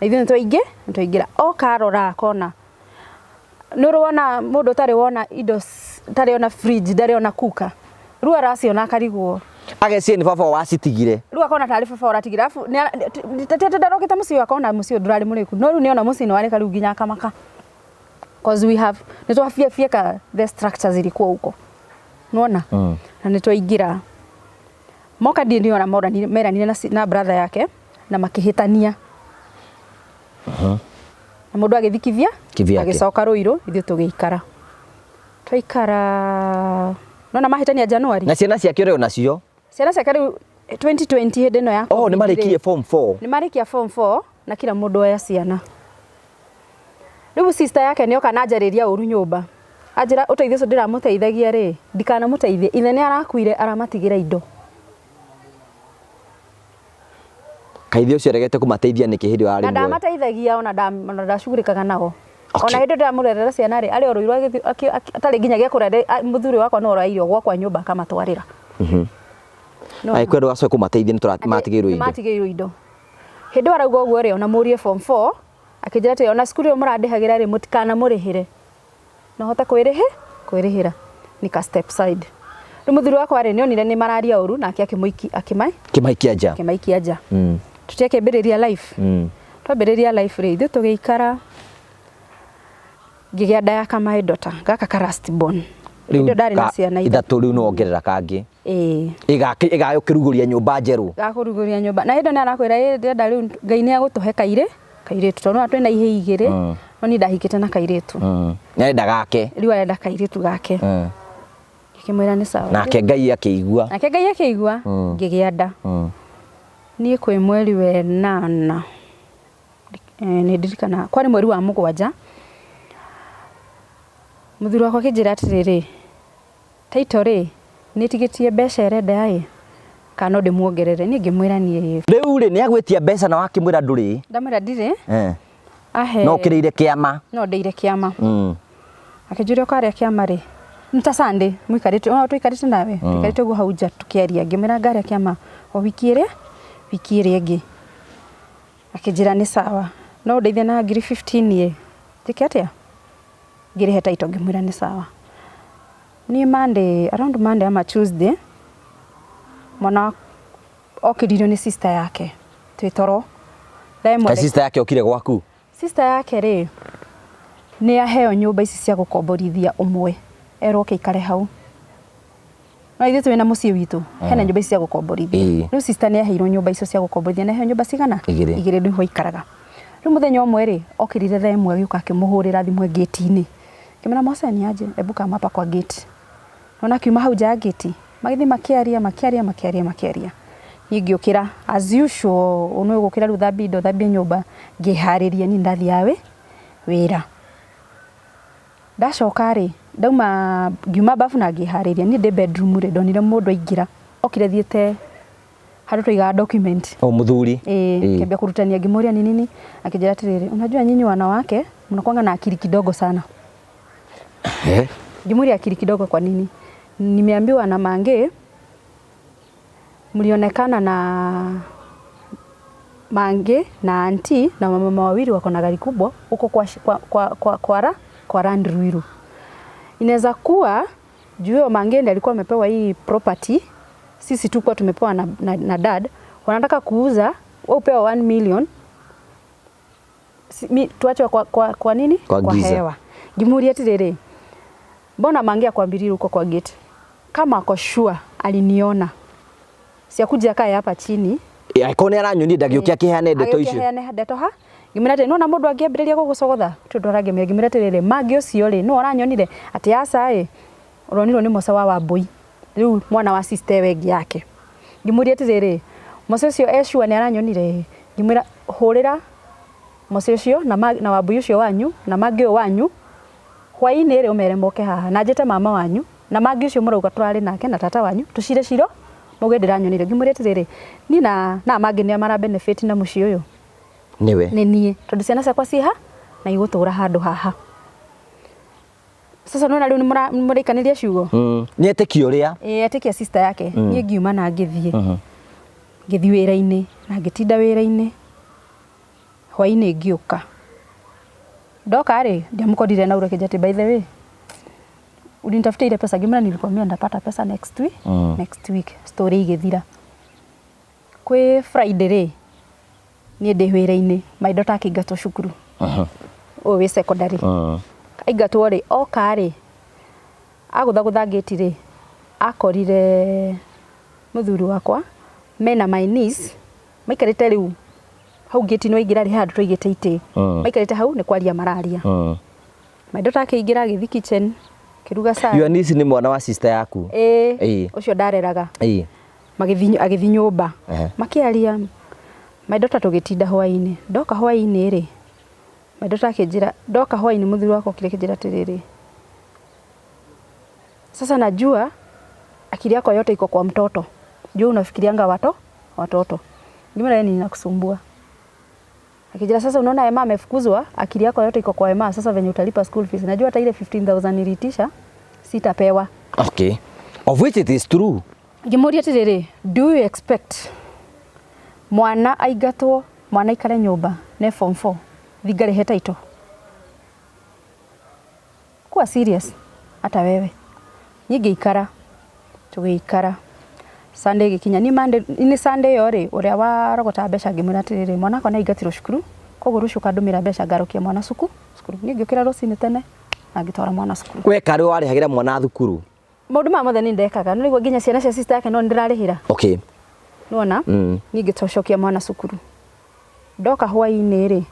Na ithuĩ nĩ twaingĩra. Oka arora akona. Nĩ ũrĩ wona mũndũ ũtarĩ wona indo ndarĩ ona fridge, ndarĩ ona cooker. Rĩu araciona akarigwo. Ageciria nĩ baba wacitigire. Rĩu akona tarĩ baba ũratigire. Arabu ndarokĩte mũciĩ ũyũ akona mũciĩ ũyũ ndũrarĩ mũrĩku. No rĩu nĩona mũciĩ nĩ warĩka rĩu nginya akamaka. Cause we have, nĩ twabiabieka the structures ilikuwa huko. Nĩwona? Na nĩ twaingĩra. Moka ndiĩ nĩona meranire na brother yake na makĩhĩtania. Na mũndũ agĩthiĩ kivya, Kivyake. agĩcoka Ruiru, ithuĩ tũgĩikara. Twaikara, nona mahĩtania January. Na ciana ciake ũrĩ onacio? Ciana ciake rĩu 2020 hĩndĩ ĩno ya Oh, nĩ COVID marĩkirie rĩ. form 4. Nĩ marĩkia form 4 na kila mũndũ oya ciana. Rĩu sister yake nĩoka na anjarĩria ũru nyũmba. Anjĩra ũteithio ũcio ndĩramũteithagia rĩ, ndikanamũteithie. Ithe nĩ arakuire aramatigĩra indo. Kaithe ũcio aregete kũmateithia nĩkĩ hĩndĩ ĩyo arĩ Na muoyo? ndamateithagia ona ndacugurĩkaga nao. Okay. Ona hĩndĩ ndĩramũrerera ciana rĩ, arĩ o Ruiru atarĩ nginya gĩa kũrĩa, mũthuri wakwa no ũroya irio gwakwa nyũmba akamatwarĩra. No. Angĩkorwo andũ acio kũmateithia nĩ matigĩirwo indo. Matigĩirwo indo. Hĩndĩ ĩyo arauga ũguo rĩ, ona mũriũ form 4 Akĩnjĩra atĩ ona cukuru ĩyo mũrandĩhagĩra rĩ, mũtikanamũrĩhĩre, no hote kwĩrĩhĩra. Nika step side. Rĩu mũthuri wakwa rĩ, nĩonire nĩ mararia ũru, nake akĩmũiki akĩmai Kĩmaikia nja. Akĩmaikia nja. Tũtiakĩambĩrĩria life. Twambĩrĩria life rĩ, ithuĩ tũgĩikara, ngĩgĩa nda ya kamaĩ daughter gaka ka last born. Rĩu Hĩndĩ ĩyo ndarĩ na ciana ithatũ. Ithatũ, rĩu no wongerera kangĩ. Ĩĩ. Ĩgagũkĩrugũria nyũmba njerũ. Gakũrugũria nyũmba, na hĩndĩ ĩyo nĩ arakwĩra, ĩ ndĩrenda rĩu Ngai nĩ agũtũhe kairĩtu, tondũ twĩna ihĩĩ igĩrĩ, no niĩ ndahikĩte na kairĩtu. Nĩarenda gake. Rĩu arenda kairĩtu gake. Ngĩkĩmwĩra nĩ sawa. Nake Ngai akĩigua. Nake Ngai akĩigua. Ngĩgĩa nda. Niĩ kwĩ mweri wa 8, nĩ ndirikanaga kwarĩ mweri wa 7, mũthuri wakwa akĩnjĩra atĩrĩrĩ, title rĩ, nĩ ĩtigĩtie mbeca ĩrenda ĩ, kana no ndĩmuongerere? Niĩ ngĩmwĩra niĩ Rĩu rĩ, nĩ agwĩtia mbeca na wakĩmwĩra ndũrĩ? Ndamwĩra ndirĩ. Ahe. No ũkĩrĩire kĩama. No ndĩire kĩama. Akĩnjũria, ũkarĩa kĩama rĩ? Nĩ ta Sunday mũikarĩte, o tũikarĩte nawe, tũikarĩte ũguo hau nja tũkĩaria, ngĩmwĩra ngarĩa kĩama o wiki ĩrĩa ĩngĩ. Akĩnjĩra nĩ sawa, no ũndeithie na ngiri 15 ĩ, njĩke atĩa, ngĩrĩhe title. Ngĩmwĩra nĩ sawa. Niĩ Monday, around Monday ama Tuesday, mwana okĩririo nĩ sister yake twĩ toro thaa 1. Ka sister yake okire gwaku? Sister yake rĩ, nĩ aheo nyũmba ici cia gũkomborithia, ũmwe erwo oke ikare hau, no ithuĩ twĩna mũciĩ witũ, hena nyũmba ici cia gũkomborithia. Rĩu sister nĩ aheirwo nyũmba icio cia gũkomborithia, nĩ aheo nyũmba cigana? Igĩrĩ. Igĩrĩ, nĩho aikaraga rĩu. Mũthenya ũmwe rĩ, okĩrire thaa 1, agĩũka akĩmũhũrĩra thimũ e gate-inĩ, akĩmwĩra, "Mose, ni aje? Ebu kama hapa kwa gate." Nona akiuma hau nja ya gate, magĩthiĩ makĩaria, makĩaria, makĩaria, makĩaria. Niĩ ngĩũkĩra as usual, nĩ gũkĩra rĩu, thambie indo, thambie nyũmba, ngĩharĩria niĩ ndathiaga wĩra. Ndacoka rĩ, ndauma, ngiuma bafu na ngĩharĩria, niĩ ndĩ bedroom rĩ, ndonire mũndũ aingĩra, okire thiĩte handũ twaigaga document. O mũthuri? Ĩĩ. Kĩambia kũrutania, ngĩmũria ni nini, akĩnjĩra atĩrĩrĩ, "Unajua nyinyi wanawake mnakuanga na akili kidogo sana." Ngĩmũria, "Akili kidogo kwa nini?" "Nimeambiwa na Mange mlionekana na Mange na auntie na wamama wawili wako na gari kubwa huko kwa Land Ruiru. Inaweza kuwa juu huyo Mange ndiye alikuwa amepewa hii property, sisi tukuwa tumepewa na dad, wanataka kuuza, wewe upewa 1 million, si, mi, tuachwe kwa nini? Kwa Kwa giza. hewa." Ngimuria atiriri, mbona Mange akwambirie huko kwa gate? Kama ako sure aliniona, si akuja akae hapa chini?" Angĩkorwo nĩ aranyonire, ndangĩũke akĩheane ndeto Agĩũke icio. aheane ndeto ha. Ngĩmwĩra atĩ nona mũndũ angĩambĩrĩria gũgũcogotha, tondũ arangĩmwĩra, ngĩmwĩra atĩrĩrĩ, Mange ũcio rĩ, nũ ũranyonire? Atĩ aca ĩ, ũronirwo nĩ Mosa wa Wambui, rĩu mwana wa sister ĩyo ĩngĩ yake. Ngĩmũria atĩrĩrĩ, Mosa ũcio e sure nĩ aranyonire? Ngĩmwĩra, hũrĩra Mosa ũcio na Wambui ũcio wanyu na Mange ũyũ wanyu hwaĩ-inĩ rĩ, ũmere moke haha na njĩte mama wanyu na Mange ũcio mũrauga tũrarĩ nake na tata wanyu, tũcire ciro mauge ndĩranyonire. Ngĩmũria atĩrĩrĩ, niĩ na Mange nĩa mara benefit na mũciĩ ũyũ? Nĩwe. Nĩ niĩ, tondũ ciana ciakwa ciĩ ha na igũtũra handũ haha. Sasa nona rĩu nĩ mũraikanĩria ciugo. Nĩ etĩkia ũrĩa Ĩĩ, etĩkia sister yake. Niĩ ngiuma na ngĩthiĩ wĩra-inĩ na ngĩtinda wĩra-inĩ. Hwaĩ-inĩ ngĩũka, ndoka rĩ, ndiamũkorire na akĩnjĩra atĩ, "By the way, ulinitafutia ile pesa?" Ngĩmwĩra, "Nilikwambia ndapata pesa next week." Next week story igĩthira. Kwĩ Friday rĩ, niĩ ndĩ wĩra-inĩ, my daughter akĩingatwo cukuru, ũyũ wĩ secondary. Aingatwo rĩ, oka rĩ, agũthagũtha gate rĩ, akorire mũthuri wakwa mena my niece maikarĩte rĩu hau gate-inĩ. Waingĩra rĩ, he handũ twaigĩte itĩ. Maikarĩte hau nĩ kwaria mararia. My daughter akĩingĩra, agĩthiĩ kitchen, akĩruga cai. Your niece nĩ mwana wa sister yaku? Ĩĩ. Ĩĩ. Ũcio ndareraga. Magĩthiĩ, agĩthiĩ nyũmba. Makĩaria my daughter, tũgĩtinda hwaĩ-inĩ. Ndoka hwaĩ-inĩ rĩ, my daughter akĩnjĩra, ndoka hwaĩ-inĩ, mũthuri wakwa okire akĩnjĩra atĩrĩrĩ, "Sasa najua akili yako yote iko kwa mtoto, juu unafikirianga watoto." Ngĩmwĩra, "Wewe nini nakusumbua?" Akijira, "Sasa unaona Emma amefukuzwa, akili yako yote iko kwa Emma. Sasa venye utalipa school fees, najua hata ile 15,000 niliitisha sitapewa." Okay, of which it is true. Ngĩmũria atĩrĩrĩ, do you expect mwana aingatwo, mwana aikare nyũmba ne form 4? Thiĩ ngarĩhe title. Kuwa serious hata wewe. Niĩ ngĩikara tũgĩikara Sunday ĩgĩkinya niĩ Monday nĩ Sunday ĩyo rĩ ũrĩa warogotaga mbeca ngĩmwĩra atĩrĩrĩ mwana wakwa nĩ aingatirwo cukuru koguo rũciũ ũkandũmĩra mbeca ngarũkia mwana cukuru. Niĩ ngĩũkĩra rũcinĩ tene na ngĩtwara mwana cukuru. We karĩ warĩhagĩra mwana thukuru? Maũndũ maya mothe nĩ ndekaga nĩ nĩguo nginya ciana cia sister yake no nĩndĩrarĩhĩra. Okay. Nĩwona? Niĩ ngĩcokia mwana cukuru. Ndoka hwainĩ rĩ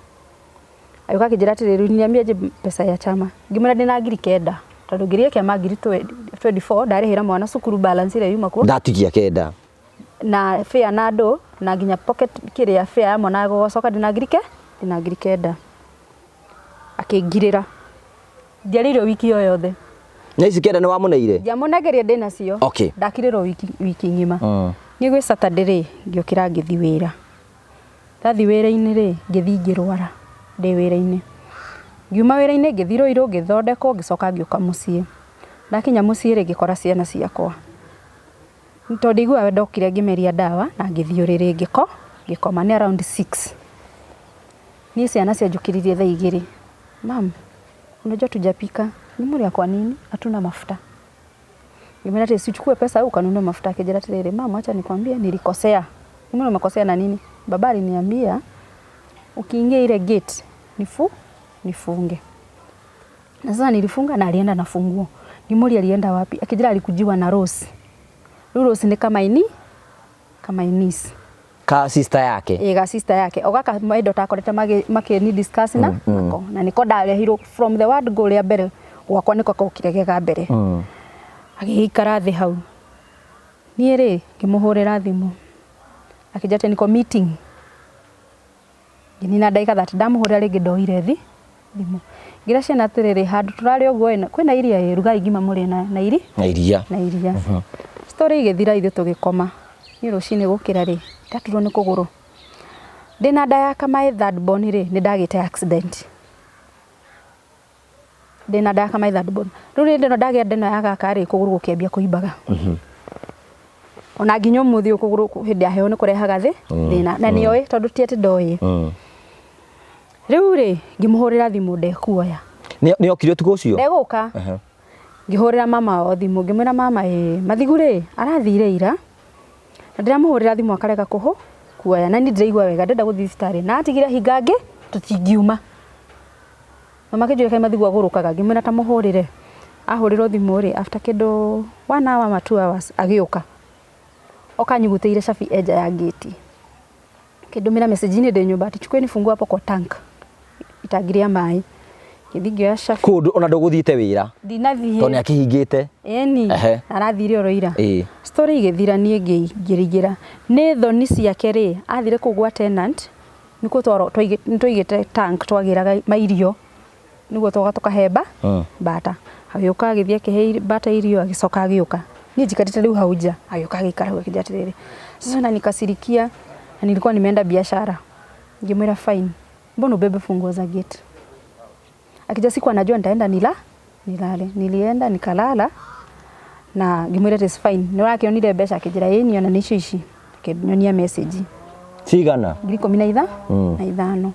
agĩũka akĩnjĩra atĩrĩrĩ niambie aje pesa ya chama. Ngĩmwĩra ndĩna 9,000 tondũ ngĩrĩhe kĩama 24,000 ndarĩhĩra mwana cukuru balance ĩrĩa yuma kuo. Ndatigia kenda. Na fare na andũ na nginya pocket kĩrĩa fare ya mwana gũcoka ndĩna ndĩna 9,000. Akĩngirĩra. Ndiarĩirwo wiki ĩyo yothe. Na ici kenda nĩ wamũneire? Ndiamũnengeria ndĩnacio. Okay. Ndakirĩrwo wiki ng'ima. Niĩ gwĩ Saturday rĩ ngĩũkĩra ngĩthiĩ wĩra. Ndathiĩ wĩra-inĩ rĩ ngĩthiĩ ngĩrwara ndĩ wĩra-inĩ. Ngiuma wĩra-inĩ ngĩthiĩ Ruiru ngĩthondekwo ngĩcoka ngĩũka mũciĩ. Ndakinya mũciĩ rĩ ngĩkora ciana ciakwa. Tondũ ndaiguaga ndokire ngĩmeria ndawa na ngĩthiĩ ũrĩrĩ ngĩkoma nĩ around 6. Niĩ ciana cianjũkĩririe thaa 2. Mum, unajua tujapika. Ngĩmũria kwa nini? Hatuna mafuta. Ngĩmwĩra atĩ si uchukue pesa ukanunue mafuta. Akĩnjĩra atĩrĩrĩ, mum acha nikwambie nilikosea. Ngĩmwĩra umekosea na nini? Baba aliniambia ukiingia ile gate nifunge. Na sasa nilifunga na alienda na funguo. Ngĩmũria alienda wapi? Akĩnjĩra alikujiwa na Rose. Rĩu Rose nĩ kama inis. Ka sister yake. Ĩĩ ga sister yake. O gaka my daughter akorete makĩni discuss na nako. Na nĩko ndarehirwo from the word go rĩa mbere gwakwa nĩko kokire ge ga mbere. Agĩgĩikara thĩ hau. Niĩ rĩ ngĩmũhũrĩra thimũ. Akĩnjĩra atĩ niko meeting. Ngĩnina ndagĩka 30 ndamũhũrĩra rĩngĩ ndoire thimũ. Ngĩra ciana atĩrĩrĩ handũ tũrarĩ ũguo ĩ kwĩna iria ĩ rugai ngima mũrĩe na iri? Na iria. Na iria. Story ĩgĩthira ithuĩ tũgĩkoma. Niĩ rũcinĩ gũkĩra rĩ ndaturwo nĩ kũgũrũ. Ndĩna nda ya kamaĩ third born rĩ nĩ ndagĩte accident. Ndĩna nda ya kamaĩ third born. Rĩu rĩndĩ ĩno ndagĩa nda ĩno ya gaka rĩ kũgũrũ gũkĩambia kũimbaga. Ona nginya ũmũthĩ ũyũ kũgũrũ hĩndĩ ya heho nĩ kũrehaga thĩna na nĩoĩ tondũ ti atĩ ndoĩ. Rĩu rĩ ngĩmũhũrĩra thimũ ndekuoya. Nĩ okire ũtukũ ũcio? Ndegũka. Ngĩhũrĩra mama wao thimũ ngĩmwĩra mama ĩ Mathigu rĩ arathire ira. Na ndĩramũhũrĩra thimũ akarega kuoya na niĩ ndĩraigua wega ndĩrenda gũthiĩ thibitarĩ na atigire hinga ngĩ tũtingiuma. Mama akĩnjũria kaĩ Mathigu agũrũkaga ngĩmwĩra ta mũhũrĩre. Ahũrĩrwo thimũ rĩ after kĩndũ 1 hour ama 2 hours agĩũka. Oka anyugutĩire cabi enja ya gate. Akĩndũmĩra message-inĩ ndĩ nyũmba ati chukueni funguo hapo kwa tank. Itangi rĩa maĩ. Ngĩthiĩ ngĩoya cabi. Kũndũ ona ndũgũthiĩte wĩra. Ndinathiĩ. Tondũ nĩakĩhingĩte. Ĩni. Arathire oro ira. Story ĩgĩthira niĩ ngĩrigĩra. Nĩ thoni ciake rĩ athire kũu gwa tenant nĩkuo nĩtwaigĩte tank twagĩraga mairio nĩguo twoka tũkahe bata. Agĩũka agĩthiĩ akĩhe bata irio agĩcoka agĩũka. Niĩ njikarĩte rĩu hau nja agĩũka agĩikara hau akĩnjĩra atĩrĩrĩ sasa na nikasirikia na nilikuwa nimeenda biashara. Ngĩmwĩra fine. Mbona ubebe funguo za gate? Akija siku anajua nitaenda nilale. Nilienda nikalala na ngĩmwĩra it is fine. Nĩ ũrakĩonire mbeca akĩnjĩra ĩĩ niĩ ona nĩcio ici. Akĩnyonia message. Cigana? 15,000.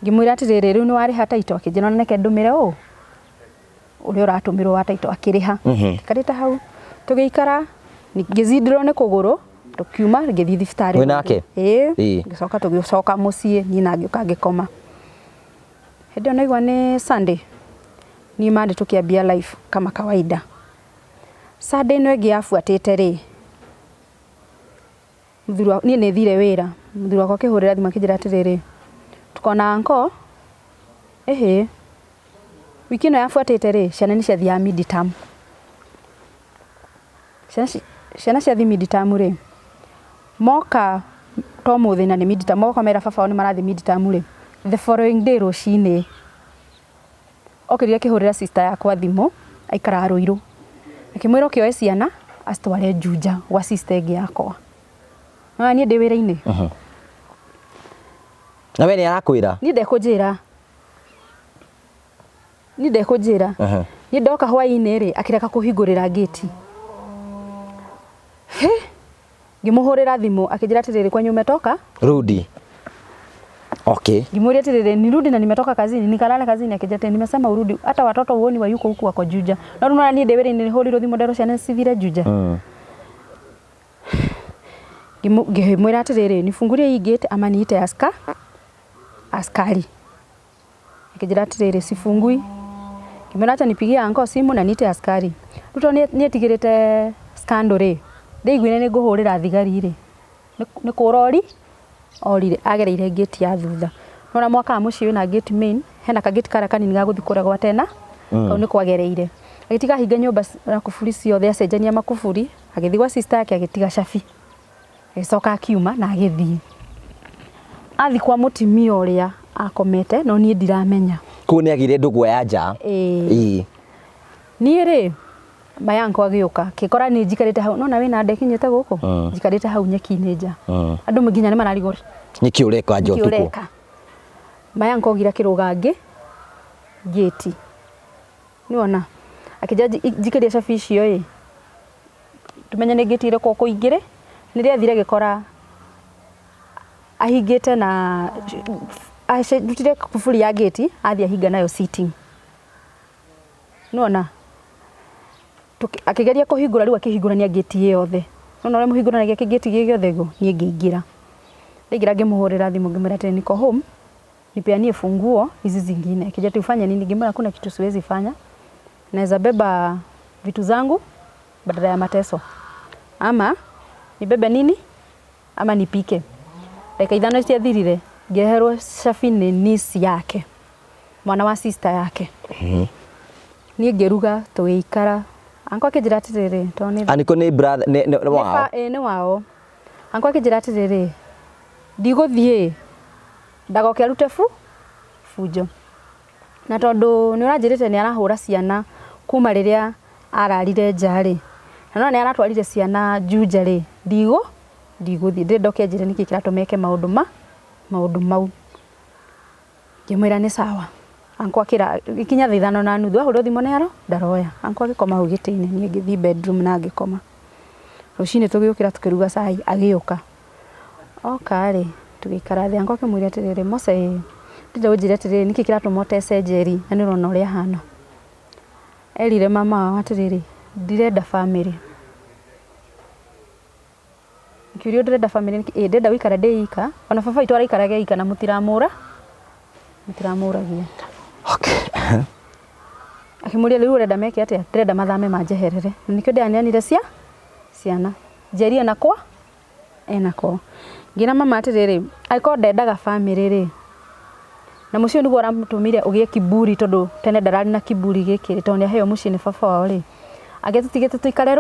Ngĩmwĩra atĩrĩrĩ rĩu nĩ warĩha title akĩnjĩra ona neke ndũmĩre ũũ ũrĩa ũratũmĩrwo wa title akĩrĩha. Njikarĩte hau tũgĩikara ngĩzindirwo nĩ kũgũrũ tũkiuma ngĩthiĩ thibitarĩ. Wĩ nake? Ĩĩ. Ngĩcoka tũgĩcoka mũciĩ niĩ na ngĩũka ngĩkoma. Hĩndĩ ĩyo naigua nĩ Sunday. Niĩ Monday tũkĩambia life kama kawaida. Sunday ĩno ĩngĩ yabuatĩte rĩ mũthuri wa niĩ nĩ thire wĩra. Mũthuri wakwa akĩhũrĩra thimũ akĩnjĩra atĩrĩrĩ tukona anko ĩhĩ wiki ĩno yabuatĩte rĩ ciana nĩ ciathiaga mid term. Ciana ciathiĩ mid term rĩ moka to mũthĩ na nĩ mid term moka mera baba wao nĩ marathiĩ mid term rĩ the following day rũcinĩ okĩrire akĩhũrĩra sister yakwa thimũ aikaraga Ruiru. Akĩmwĩra oke oe ciana acitware Juja gwa sister ĩngĩ yakwa. No niĩ ndĩ wĩra-inĩ. Na we nĩ arakwĩra? Niĩ ndekũnjĩra. Niĩ ndekũnjĩra. Niĩ ndoka hwaĩ-inĩ rĩ akĩreka kũhingũrĩra gate. He! Ngĩmũhũrĩra thimũ akĩnjĩra atĩrĩrĩ kwenyu umetoka? Rudi. Okay. Ngimwĩria atiriri, nirudi na nimetoka kazini, nikalala kazini. Akija tena, nimesema urudi, hata watoto uoni wayuko huku wako Juja. No rĩu nona niĩ ndĩ wĩra-inĩ nĩhũrirwo thimũ nderwo ciana cithire Juja. Ngĩmwĩra atĩrĩrĩ, nifungulie hii gate ama niite askari. Akĩnjĩra atĩrĩrĩ, sifungui. Ngĩmwĩra acha nipigie anko simu na niite askari. Rĩu tondũ nĩetigĩrĩte scandal rĩ, ndĩiguire nĩ ngũhũrĩra thigari rĩ, nĩ kũra ori orire agereire gate ya thutha. Nona mwaka wa mũciĩ wĩna gate main, hena kagate karĩa kanini ga gũthiĩ kũrĩa gwa tena, kau nĩko agereire. Agĩtiga ahinga nyũmba na kuburi ciothe, acenjania makuburi, agĩthiĩ gwa sister yake agĩtiga cabi. Agĩcoka akiuma na agĩthiĩ. Athiĩ kwa mũtumia ũrĩa akomete, no niĩ ndiramenya. Koguo nĩ agĩire ndũgũ ya nja. Ĩĩ. Ĩĩ. Niĩ rĩ, mayanko agĩũka kĩkora nĩ njikarĩte hau, nona wĩna nda ĩkinyĩte gũkũ, njikarĩte hau nyeki-inĩ nja. Andũ nginya nĩ mararigwo Nĩkĩ ũreka nja nĩkĩ ũtukũ? ũreka. Mayanko ogira kĩrũga ngĩ ngĩti nĩwona akĩnja njikĩrie cabi icio ĩ, tumenye nĩ ngĩti ĩrĩkũ ũkũingĩrĩ. Nĩrĩa athire agĩkora ahingĩte na rutire kuburi ya ngĩti, athiĩ ahinga nayo sitting. Nĩwona akĩgeria kũhingũra, rĩu akĩhingũrania ngĩti ĩ yothe. Nĩwona ũrĩa mũhingũranagia kĩngĩti gĩ gĩothe ũguo, niĩ ngĩingĩra. Ndaingĩra ngĩmũhũrĩra thimũ ngĩmwĩra atĩrĩ, niko home, nipeanie funguo hizi zingine. Akija ati ufanye nini? Ngĩmwĩra hakuna kitu siwezi fanya, naweza beba vitu zangu badala ya mateso, ama nibebe nini, ama nipike. Dakika 5 ciathirire, ngĩreherwo cabi nĩ niece yake, mwana wa sister yake. Niĩ ngĩruga tũgĩikara. Anko akĩnjĩra atĩrĩrĩ, tondũ nĩ Aniko nĩ brother nĩ wao. Nĩ wao. Anko akĩnjĩra atĩrĩrĩ, ndigũthiĩ ndagoke arute bunjo. Na tondũ nĩ ũranjĩrĩte nĩ arahũra ciana kuma rĩrĩa ararire nja rĩ, na no nĩ aratwarire ciana Juja rĩ, ndigũthiĩ, ndĩrenda ũke anjĩre nĩkĩ kĩratũma eke maũndũ mau. Ngĩmwĩra nĩ sawa. Anko akĩra ikinya thaa 5:30, ahũrwo thimũ nĩ aro ndaroya. Anko agĩkoma hau gĩtĩ-inĩ, niĩ ngĩthiĩ bedroom na ngĩkoma. Rũcinĩ tũgĩũkĩra tũkĩruga cai, agĩũka. Oka rĩ, tũgĩikara thĩ. Anko akĩmwĩra atĩrĩrĩ, Mose ĩ, ndĩrenda ũnjĩre atĩrĩrĩ, nĩkĩ kĩratũma ũtece Njeri na nĩ ũrona ũrĩa ahana. Erire mama wao atĩrĩrĩ, ndirenda family. Ngĩũrio ndĩrenda family nĩkĩ? Ĩ, ndĩrenda gũikara ndĩ ika. Ona baba witũ araikaraga ika na mũtiramũragia. Okay. Akĩmũria rĩu ũrenda meke atĩa? Ndĩrenda mathame manjeherere. Na nĩkĩo ndĩraneanire ciana. Njeri ena kwa? Ena kwao. Ngĩra mama atĩrĩrĩ, angĩkorwo ndendaga family rĩ, na mũciĩ ũyũ nĩguo ũramũtũmire ũgĩe kiburi, tondũ tene ndararĩ na kiburi gĩkĩ rĩ, tondũ nĩaheo mũciĩ nĩ baba wao rĩ, angĩatũtigĩte tũikare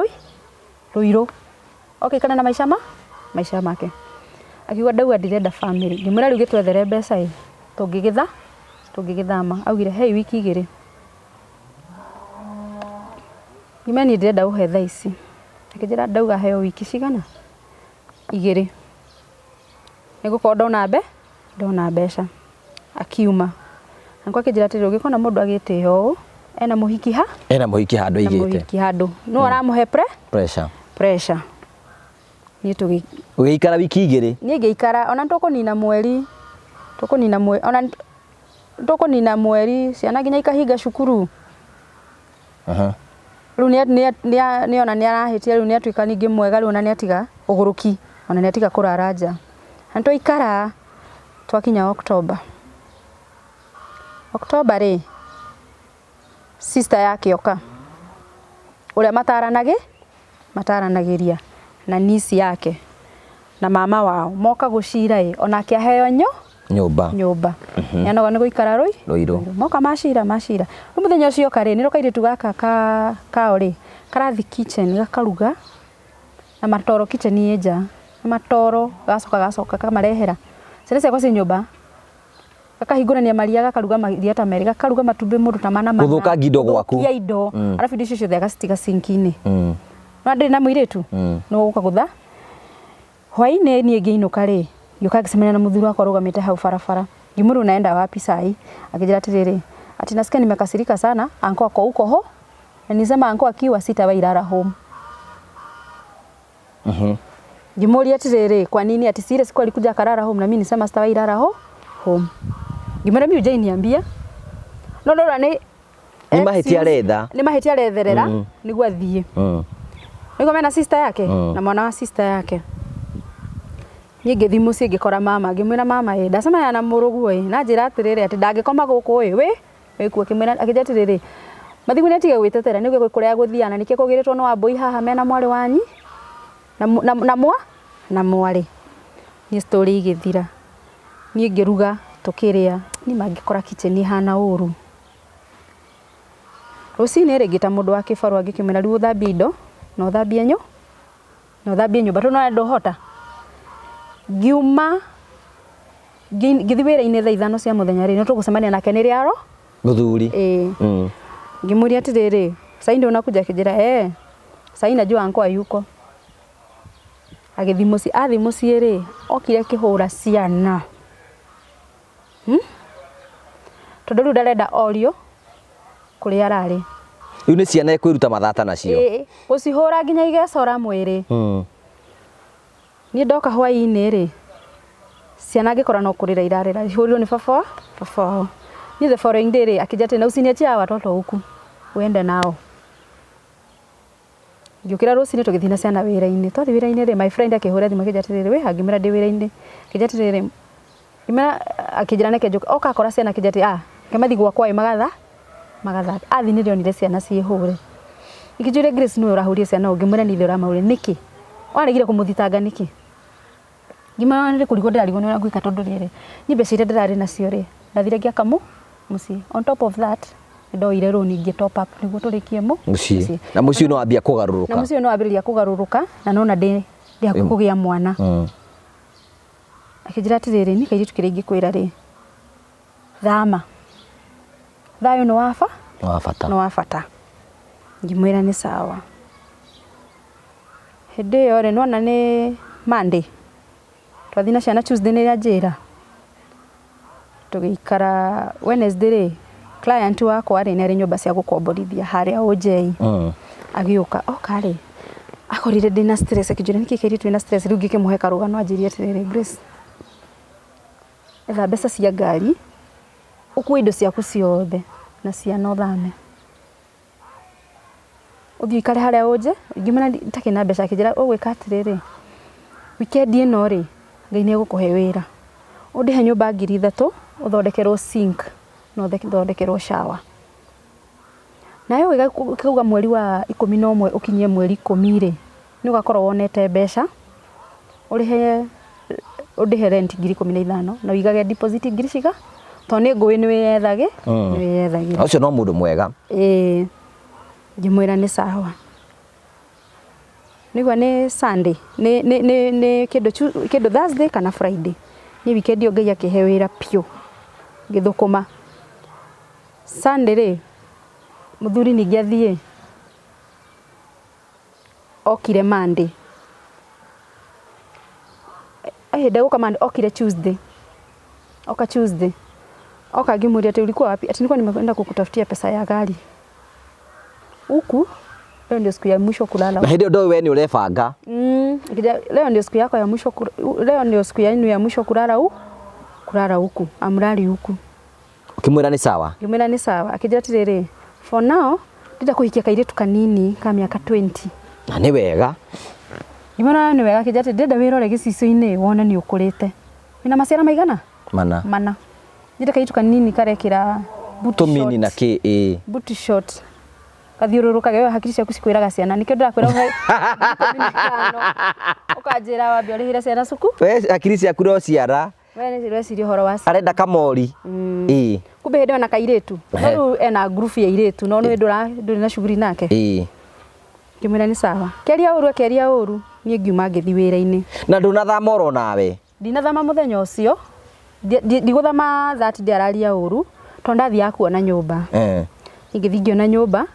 Ruiru. Oke ikare na maica make. Akiuga ndauga ndirenda family. Ngĩmwĩra rĩu gĩtwethere mbeca ĩ, tũngĩgĩthama. Augire hei wiki 2. Ngĩmwĩra niĩ ndĩrenda ũhe thaa ici. Akĩnjĩra ndauga heo wiki cigana? 2. Nĩgũkorwo ndona mbeca. Akiuma. Anko akĩnjĩra atĩrĩrĩ, ũngĩkona mũndũ agĩtĩo ũũ, ena mũhiki ha? Ena mũhiki handũ Ena aigĩte. mũhiki handũ. Nũ aramũhe Pressure. Pressure. Niĩ Ũgĩikara wiki 2? Niĩ ngĩikara, ona tũkũnina mweri, tũkũnina ona tũkũnina mweri, ciana nginya ikahinga cukuru. Rĩu nĩ ona nĩ arahĩtia, rĩu nĩ atuĩka ningĩ mwega, rĩu ona nĩ atiga ũgũrũki, ona nĩ atiga kũrara nja. Na twaikara, twakinya October. October rĩ, sister yake oka, ũrĩa mataranagĩria na niece yake na mama wao moka gũcira ĩ, onake aheo Nyũmba. nyũmba. Nĩanoga nĩ gũikara Ruiru. Moka macira. Rĩu mũthenya ũcio oka rĩ, nĩrĩo kairĩtu gaka kao rĩ, karathi kitchen gakaruga na matoro, kitchen ĩ nja, na matoro gacoka kamarehera. Ciana ciakwa ciĩ nyũmba, gakahingũrania maria, gakaruga maria ta merĩ, gakaruga matumbĩ mũndũ ta mana mana. Gũthũkangia indo gwaku. Gũthũkia indo. Arabu indo icio ciothe agacitiga sinki-inĩ. No ndĩrĩ na mũirĩtu? Nĩ ũgũka gũtha. Hwaĩ-inĩ niĩ ngĩinũka rĩ, ngĩũka ngĩcemania na mũthuri wakwa arũgamĩte hau barabara. Ngĩmwĩra unaenda wapi sai? Akĩnjĩra atĩrĩrĩ, ati nasikia nimekasirika sana, anko ako huko ho. Na nisema anko akiwa sitawahi lala home. Ngĩmũria atĩrĩrĩ, kwa nini? Ati si ile siku alikuja akalala home na mimi nisema sitawahi lala home. Ngĩmwĩra mi hujai niambia no ndora nĩ Nĩ mahĩtia aretha. Nĩ mahĩtia aretherera nĩguo athiĩ. Nĩguo mena sister yake na mwana wa sister yake. Niĩ ngĩthiĩ mũciĩ, ngĩkora mama, ngĩmwĩra, "Mama, ĩ ndacemania na mũrũguo ĩ na njĩra atĩrĩrĩ atĩ ndangĩkoma gũkũ ĩ wĩ wĩkuo." Akĩmwĩra, akĩnjĩra atĩrĩrĩ, "Mathigu nĩ atige gwĩtetera nĩguo gwĩ kũrĩa gũthiaga na nĩkĩo kũgĩrĩtwo nĩ Wambũi haha mena mwarĩ wanyi na, na, na, mwa na mwarĩ." Niĩ story igĩthira. Niĩ ngĩruga, tũkĩrĩa. Niĩ mangĩkora kitchen ihana ũru. Rũcinĩ rĩ, ngĩta mũndũ wa kĩbarũa, ngĩkĩmwĩra, "Rĩu ũthambie indo na ũthambie nyũ na ũthambie nyũmba tondũ nĩwona ndũhota." Ngiuma ngĩthiĩ wĩra-inĩ thaa 5 cia mũthenya rĩ, nĩ tũgũcemania nake nĩ rĩaro. Mũthuri. Ĩĩ. Ngĩmũria atĩrĩrĩ, "Sai ndio unakuja?" Akĩnjĩra, "Eh, sai najua anko hayuko." Agĩthiĩ mũciĩ. Athiĩ mũciĩ rĩ, okire akĩhũra ciana, Tondũ rĩu ndarenda orio kũrĩa ararĩ. Rĩu nĩ ciana ekwĩruta mathata nacio. Ĩĩ, gũcihũra nginya igecora mwĩrĩ. Niĩ ndoka hwaĩ-inĩ rĩ, ciana ngĩkora no kũrĩra irarĩra, ihũrirwo nĩ baba wao. Niĩ the following day rĩ, akĩnjĩra atĩ, "Na usiniachie hawa watoto huku, uende nao." Ngĩũkĩra rũcinĩ, tũgĩthiĩ na ciana wĩra-inĩ. Twathiĩ wĩra-inĩ rĩ, my friend akĩhũra thimũ, akĩnjĩra atĩrĩrĩ, "Wĩ ha?" Ngĩmwĩra, "Ndĩ wĩra-inĩ." Akĩnjĩra atĩrĩrĩ, ngĩmwĩra, akĩnjĩra neke njũke. Oka akora ciana, akĩnjĩra atĩ, "Ah, reke mathiĩ gwakwa ĩ magatha magathake." Athiĩ nĩndĩronire ciana ciĩhũre. Ikĩnjũria, "Grace, nĩwe ũrahũrire ciana ũũ?" Ngĩmwĩra, "Nĩ ithe ũramahũrire." "Nĩkĩ? Waregire kũmũthitanga nĩkĩ?" Ngĩmwĩra, "Nĩ kũrigwo ndĩrarigwo nĩ ũrĩa ngwĩka tondũ rĩrĩ, niĩ mbeca iria ndĩrarĩ nacio rĩ, ndathire ngĩaka mũciĩ. On top of that, nĩ ndoire loan ngĩ top up nĩguo tũrĩkie mũciĩ. Na mũciĩ nĩ wambia Na kũgarũrũka. Mũciĩ ũyũ nĩ wambĩrĩria kũgarũrũka na nona ndĩ hakuhĩ kũgĩa mwana. Akĩnjĩra atĩrĩrĩ, "Niĩ kairĩtu kĩrĩa ingĩkwĩra rĩ, thama, thayũ nĩ wa Nĩ wa bata. Nĩ wa bata." Ngĩmwĩra nĩ sawa. Hĩndĩ ĩyo rĩ, nĩwona nĩ Monday twathiĩ na ciana, Tuesday nĩ njĩra tũgĩikara. Wednesday rĩ, client wakwa rĩ, nĩ arĩ nyũmba cia gũkomborithia harĩa Ũnjei. Agĩũka, oka rĩ, akorire ndĩna stress, akĩnjũria, "Nĩkĩ kairĩtu wĩna stress?" Rĩu ngĩkĩmũhe karũgano. Anjĩrie atĩrĩrĩ, "Grace, etha mbeca cia ngari, ũkue indo ciaku ciothe na ciana, ũthame, ũthiĩ ũikare harĩa ũnje." Ngĩmwĩra itakĩrĩ na mbeca. Akĩnjĩra, "Ũgwĩka atĩrĩrĩ, weekend ĩno rĩ, Ngai nĩ egũkũhe wĩra, ũndĩhe nyũmba 3000, ũthondekerwo sink na ũthondekerwo shower. Nawe ũgĩkauga mweri wa 11 ũkinyie mweri 10 rĩ, nĩ ũgakorwo wonete mbeca ũrĩhe, ũndĩhe rent 15,000 na ũigage deposit ngiri ciga, tondũ nĩ ngũĩ nĩ wĩyethagĩ nĩ wĩyethagĩra." Ũcio no mũndũ mwega. Ĩĩ. Ngĩmwĩra nĩ sawa. Nĩgua nĩ Sunday, nĩ kĩndũ Thursday kana Friday. Niĩ weekend ĩyo Ngai akĩhe wĩra piũ, ngĩthũkũma. Sunday rĩ, mũthuri ningĩ athiĩ, okire Monday. Ndegũka Monday, okire Tuesday. Oka Tuesday. Oka ngĩmũria atĩ, "Ulikuwa wapi?" Ati, "Nilikuwa nimeenda kukutafutia pesa ya gari. Huku leo ndio siku ya mwisho kulala." Na hĩndĩ ĩyo ndoĩ we nĩ ũrebanga. Leo ndio siku yako ya mwisho, leo ndio siku yenu ya mwisho kulala huku. Amlali huku. Ũkĩmwĩra nĩ sawa. Ngĩmwĩra nĩ sawa. Akĩnjĩra atĩrĩrĩ, "For now ndĩrenda kũhikia kairĩtu kanini ka mĩaka 20." Na nĩ wega. Ngĩmwĩra nĩ wega. Akĩnjĩra atĩ, "Ndĩrenda wĩrore gĩcicio-inĩ wone nĩ ũkũrĩte. Wĩna maciara maigana?" Mana. Mana. Ndĩrenda kairĩtu kanini karekĩra booty Tũmini na short. kĩ ĩ. Booty short. Kathiũrũrũkage. We hakiri ciaku cikwĩraga ciana, nĩkĩo ndĩrakwĩra ũhe 15,000, ũkanjĩra wambe ũrĩhĩre ciana cuku. We hakiri ciaku no ciara. We nĩ rweciria ũhoro wa ciana. Arenda kamori. Ĩ. Kumbe hĩndĩ ĩyo na kairĩtu, no rĩu ena group ya irĩtu, no nĩ ndũrĩ na shughuli nake. Ngĩmwĩra nĩ sawa. Kĩaria ũru, akĩaria ũru, niĩ ngiuma ngĩthiĩ wĩra-inĩ. Na ndũnathama oro nawe. Ndinathama mũthenya ũcio. Ndigũthama that day araria ũru, tondũ ndathiaga kuona nyũmba. Ngĩthiĩ ngĩona nyũmba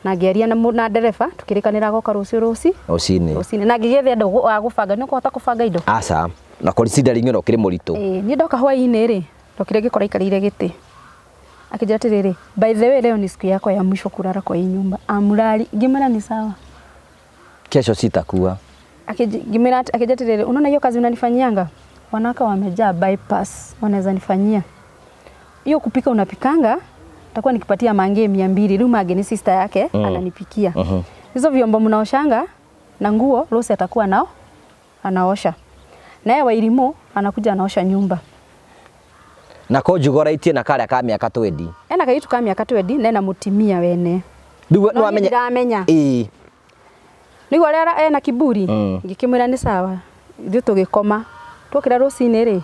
na ngĩaria na ndereba, tũkĩrĩkanĩra agoka rũciũ Rũcinĩ. Rũcinĩ, na ngĩgĩetha andũ a gũbanga. Nĩ ũkũhota kũbanga indo? Aca. Na considering ĩno ũkĩrĩ mũritũ. Ĩĩ, niĩ ndoka hwaĩ-inĩ rĩ, ndokire ngĩkora aikarĩire gĩtĩ. Akĩnjĩra atĩrĩrĩ, "By the way, leo ni siku yako ya mwisho kulala kwa hii nyumba. Amlali." Ngĩmwĩra nĩ sawa. Kesho sitakuwa. Ngĩmwĩra, akĩnjĩra atĩrĩrĩ, "Unaona hiyo kazi unanifanyianga? Wanawake wamejaa bypass, wanaweza nifanyia hiyo. Kupika unapikanga, takuwa nikipatia Mange 200. Rĩu Mange ni sister yake, ananipikia hizo vyombo mnaoshanga na nguo. Rose atakuwa nao anaosha, naye Wairimu anakuja anaosha nyumba. Na ko njugoraitie na karia ka miaka 20? Ena kaitu ka miaka 20 na ena mutimia wene. Rĩu No niĩ ndiramenya. Nĩguo arĩa ena kiburi. Ngĩkĩmwĩra nĩ sawa. Ithuĩ tũgĩkoma, twokĩra rũcinĩ rĩ,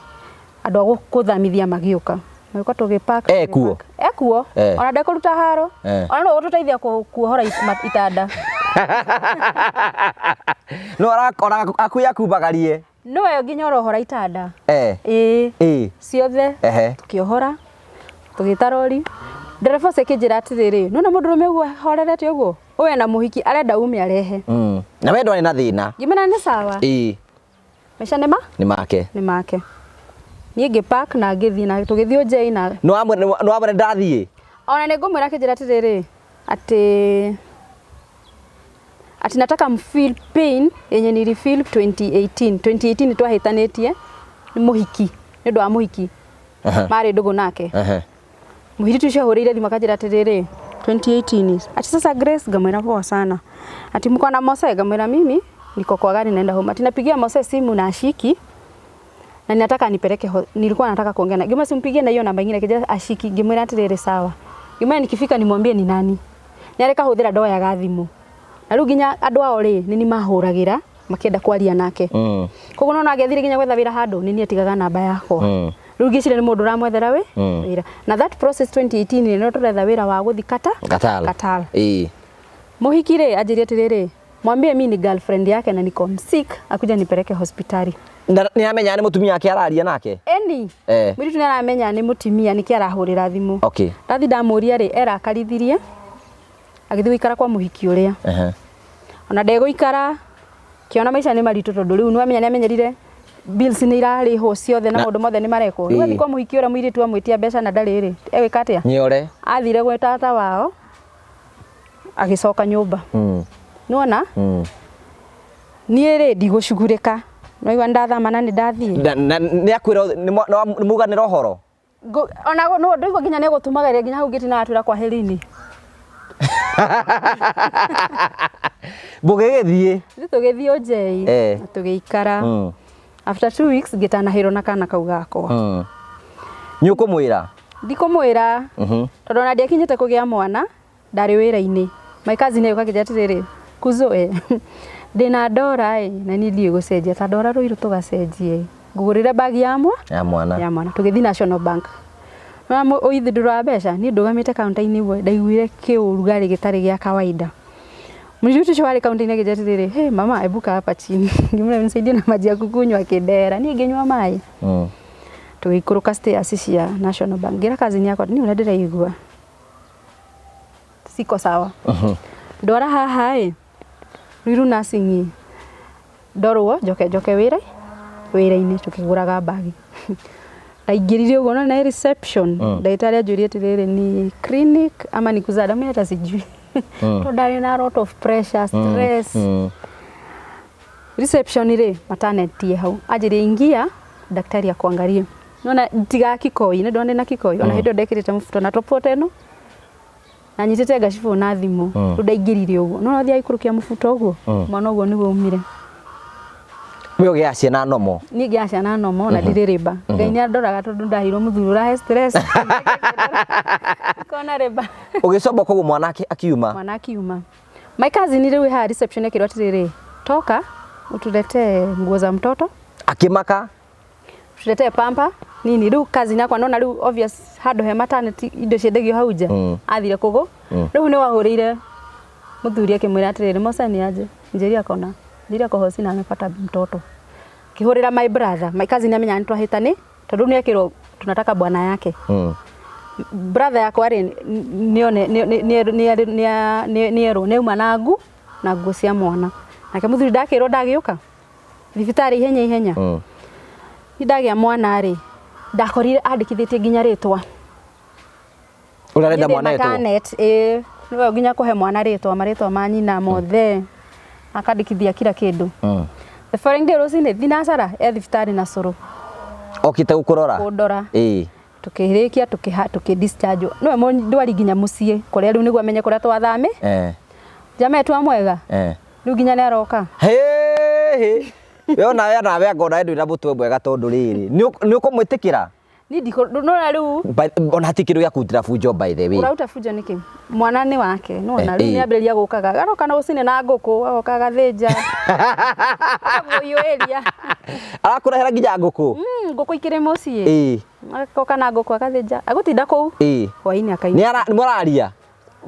andũ a gũthamithia magĩũka, magĩũka tũgĩpack. Ekuo? Ekuo. Ona ndekũruta haro. Ona no ũtũteithia kuohora itanda. No ona akuya akumbagarie? Nĩwe nginya ũrohora itanda. Ĩĩ. Ciothe. Tukĩohora, tũgĩta rori, ndereba ũcio akĩnjĩra atĩrĩrĩ, nona mũndũrũme ũguo ahorerete ũguo, ũyũ ena mũhiki arenda ume arehe. Na we ndwarĩ na thĩna? Ngĩmwĩra nĩ sawa. Maica nĩ ma Nĩ make. Nĩ make. Niĩ ngĩpark na ngĩthiĩ na tũgĩthiĩ Ũnjei na Nĩ wamwĩra ndathiĩ? Ona nĩ ngũmwĩra, akĩnjĩra atĩrĩrĩ, ati nataka mfeel pain yenye nilifeel 2018. 2018 twahĩtanĩtie nĩ mũhiki, nĩ ũndũ wa mũhiki marĩ ndũgũ nake. Mũhirĩtu ũcio ahũrĩire thimũ akanjĩra atĩrĩrĩ, 2018, ati sasa Grace. Ngamwĩra poa sana. Ati mko na Mose? Ngamwĩra mimi niko kwa gari naenda home. Ati napigia Mose simu na ashiki na ninataka nipeleke nilikuwa nataka kuongea na, ngĩmwĩra simpigie na hiyo namba ingine, akija ashiki. Ngĩmwĩra atĩrĩrĩ, sawa. Ngĩmwĩra nikifika nimwambie ni nani. Nĩ arĩ kahũthĩra ndoyaga thimũ na rĩu nginya andũ ao rĩ, nĩ ni mahũragĩra makĩenda kwaria nake. Koguo nona agĩthire nginya gwetha wĩra handũ, nĩ niĩ atigaga namba yakwa. Rĩu ngĩciria nĩ mũndũ ũramwethera wĩ wĩra, na that process 2018 nĩ no tũretha wĩra wa gũthi kata. Qatar. Qatar. Mũhiki rĩ, anjĩrie atĩrĩrĩ, mwambie mi ni girlfriend yake na niko sick, akuja nipeleke hospitali. Na nĩ amenya nĩ mũtumia wake araria nake? Eni. Mũirĩtu nĩ aramenya nĩ mũtumia, nĩkĩ arahũrĩra thimũ. Ndathi ndamũria rĩ, erakarithirie agĩthiĩ gũikara kwa mũhiki ũrĩa. Ona ndegũikara kĩona maica nĩ maritũ, tondũ rĩu nĩwamenya nĩ amenyerire bills nĩ irarĩhwo ciothe na maũndũ mothe nĩ marekwo. Rĩu athiĩ kwa mũhiki ũrĩa, mũirĩtu amwĩtia mbeca na ndarĩ rĩ, egwĩka atĩa? Nyore. Athire gwĩ tata wao, agĩcoka nyũmba. Nĩwona? Niĩ rĩ, ndigũcugurĩka, nĩwaigua nĩndathama na nĩndathiĩ. Na nĩ akwĩra nĩ muganĩra ũhoro? Ona no ndũigua nginya nĩ gũtũmagĩria nginya hau ngĩti na atwĩra kwaherini. Mũgĩgĩthiĩ? Ithuĩ tũgĩthiĩ Ũnjei na tũgĩikara. After 2 weeks ngĩtanahĩrwo na kana kau gakwa. Nĩ ũkũmwĩra? Ndikũmwĩra, tondũ ona ndiakinyĩte kũgĩa mwana, ndarĩ wĩra-inĩ. My cousin agĩũka akĩnjĩra atĩrĩrĩ, kuzo ĩ, ndĩna ndora ĩ, na niĩ ndiũĩ gũcenjia, ta ndora rũirũ tũgacenjie, ngũgũrĩre bagi ya mwa Ya mwana. Ya mwana. Tũgĩthiĩ National Bank na ũithindũro wa mbeca, niĩ ndũgamĩte kaunta-inĩ ũguo, ndaiguire kĩũrugarĩ gĩtarĩ gĩa kawaida. Mũirĩtu ũcio warĩ kaunta-inĩ akĩnjĩra atĩrĩrĩ, "Hey mama, hebu kaa hapa chini." Ngĩmwĩra nisaidie na maji ya kukunywa, akĩndehera, niĩ ngĩnyua maĩ. Tũgĩikũrũka stairs cia National Bank, ngĩra cousin yakwa, niĩ ũrĩa ndĩraigua siko sawa, ndwara haha ĩ Ruiru nursing ĩ, ndorwo njoke njoke wĩra wĩra-inĩ tũkĩgũraga bagi. Ndaingĩrire ũguo no na reception, ndagĩtarĩ anjũrie atĩrĩrĩ, ni clinic ama ni kuzaa? Ndamwĩra hata sijui, tondũ ndarĩ na lot of pressure, stress. Reception rĩ, maternity hau, anjĩrie ingia daktari akuangalie. Nona tiga kikoi nĩ ndona na kikoi, ona hĩndĩ ĩyo ndekĩrĩte mũbuto na top ĩno na nyitĩte ngacibũ na thimũ. Rĩu ndaingĩrire ũguo, no thiĩ aikũrũkia mũbuto ũguo, mwana ũguo nĩguo umire. We ũgĩa ciana nomo? Niĩ ngĩa ciana nomo na ndirĩ rĩmba. Ngai nĩ andoraga, tondũ ndaheirwo mũthuri ũrahe stress kona rĩmba. Ũgĩcomoka ũguo mwana akiuma? Mwana akiuma. My cousin rĩu haha reception akĩrwo atĩrĩrĩ, toka utuletee nguo za mtoto. Akĩmaka? Tuletee pamper nini. Rĩu cousin yakwa nona rĩu obvious handũ he maternity indo ciendagio hau nja. Athire kũgũ. Rĩu nĩ wahũrĩire mũthuri akĩmwĩra atĩrĩrĩ, Mosa ni aje, Njeri akona, Njeri ako hosi na amepata mtoto. Kĩhũrĩra my brother, my cousin amenya nĩ twahĩtani, tondũ nĩ akĩrwo tunataka bwana yake. Brother yakwa rĩ, nĩone nĩerwo nĩauma na nguo cia mwana, nake mũthuri ndakĩrwo ndagĩũka thibitarĩ ihenya ihenya. Ni ndagĩa mwana rĩ, ndakorire andĩkithĩtie nginya rĩtwa. Ũrĩa arenda Niĩ ndĩ mwana etwo? maternity, ĩĩ, nĩwe nginya kũhe mwana rĩtwa, marĩtwa ma nyina mothe, akandĩkithia kila kĩndũ. The following day rũcinĩ thinacara e thibitarĩ na cũrũ. Okĩte gũkũrora. Kũndora. Ĩĩ. Tukĩrĩkia tukĩ discharge nĩwe ndwari nginya mũciĩ kũrĩa rĩu nĩguo amenye kũrĩa twathame. Jamaa yetu amwega. Rĩu nginya nĩ aroka. Hĩ we onawe onawe anga onawe ndwĩ na mũtwe mwega tondũ rĩrĩ nĩ ũkũmwĩtĩkĩra. Niĩ ndikũ nona rĩu. Ona hatirĩ kĩndũ gĩa kũrutĩra bunjo by the way. Ũraruta bunjo nĩkĩ? Mwana nĩ wake nĩwona rĩu nĩambĩrĩria gũkaga aroka na rũcinĩ na ngũkũ agoka agathĩnja agakũiyũrĩria. Arakũrehera nginya ngũkũ? Ngũkũ ikĩrĩ mũciĩ. Agoka na ngũkũ agathĩnja agũtinda kũu hwainĩ akainũka. Nĩ mũraria?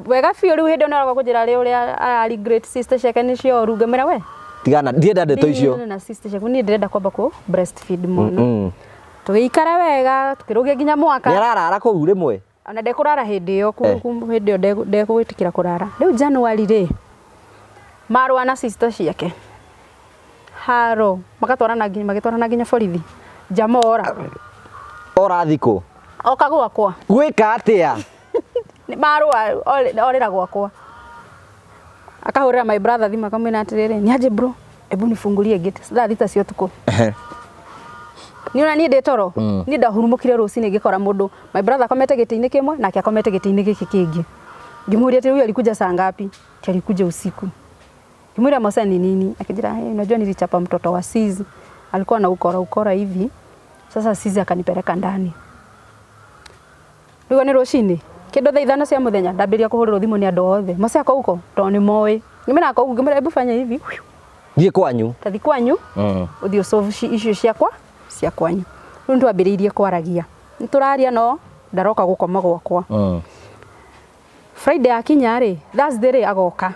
Wega biũ rĩu hĩndĩ ĩyo nĩaroka kũnjĩra rĩ ũrĩa arari great sister ciake nĩcio ũru ngamwĩra we tigana ndienda ndeto icio. Na sister ciaku niĩ ndĩrenda kwamba kũ breastfeed mwana. Tũgĩikara wega tũkĩrũgia nginya mwaka. Nĩ ararara kũu rĩmwe? Ona ndekũrara hĩndĩ ĩyo hĩndĩ ĩyo ndegwĩtĩkĩra kũrara. Rĩu January rĩ marũa na sister ciake haro magatwarana nginya magĩtwarana nginya borithi. Jama ora. Ora thikũ? Oka gwakwa. Gwĩka atĩa? Marũa orĩra gwakwa. Akahũrĩra my brother thimũ akamwĩra atĩrĩrĩ niaje bro hebu nifungulie gate thaa 6 cia ũtukũ. Niĩ ona niĩ ndĩ toro niĩ ndahurumũkire rũcinĩ ngĩkora mũndũ my brother akomete gĩtĩ-inĩ kĩmwe nake akomete gĩtĩ-inĩ gĩkĩ kĩngĩ. Ngĩmũria atĩ huyu alikuja saa ngapi? Ati alikuja usiku. Ngĩmwĩra makosa ni nini? Akijira hey, unajua nilichapa mtoto wa sis alikuwa na ukora ukora hivi. Sasa sis akanipeleka ndani. Rĩu nĩ rũcinĩ kĩndũ thaa 5 cia mũthenya ndambĩrĩria kũhũrĩrwo thimũ nĩ andũ othe. Mose ako huko tondũ nĩ moĩ. Ngĩmwĩra ako huko ngĩmwĩra hebu fanya hivi. Thiĩ kwanyu. Tathi kwanyu. Ũthiĩ ũsolve issue ciakwa cia kwanyu. Rĩu nĩtwambĩrĩirie kwaragia. Nĩtũraria no ndaroka gũkoma gwakwa. Friday akinya rĩ, Thursday rĩ agoka.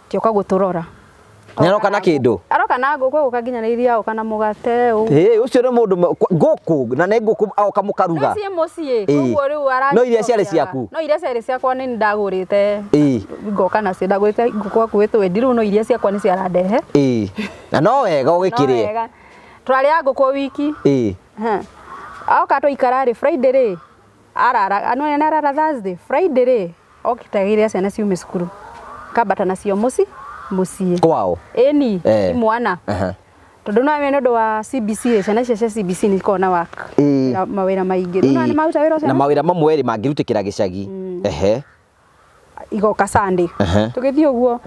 Tioka gũtũrora. Nĩaroka na kĩndũ? Aroka na ngũkũ agoka nginya na iria agoka na mũgate. Ĩĩ ũcio nĩ mũndũ ngũkũ na nĩ ngũkũ agoka mũkaruga. No ciĩ mũciĩ koguo rĩu ara. No iria ciarĩ ciaku? No iria ciarĩ ciakwa nĩ ndagũrĩte. Ngoka nacio ndagũrĩte ngũkũ hakuhĩ twendi rĩu no iria ciakwa nĩ ciarandehe. Ĩĩ. Na no wega ũgĩkĩrĩe. No wega. Tũrarĩaga ngũkũ wiki. Ĩĩ. Aoka twaikara rĩ Friday rĩ arara no nĩ arara Thursday Friday rĩ okĩtagĩrĩra ciana ciume cukuru. Kambata nacio mũciĩ mũciĩ. Kwao? Ĩni imwana. Tondũ no nĩ ũndũ wa CBC ciana icio cia CBC nĩ ikoragwo na work. Mawĩra maingĩ. Rĩu nĩ maruta wĩra ũcio. Na mawĩra mamwe rĩ mangĩrutĩkĩra gĩcagi. Ehe. Igoka Sunday. Tũgĩthiĩ ũguo.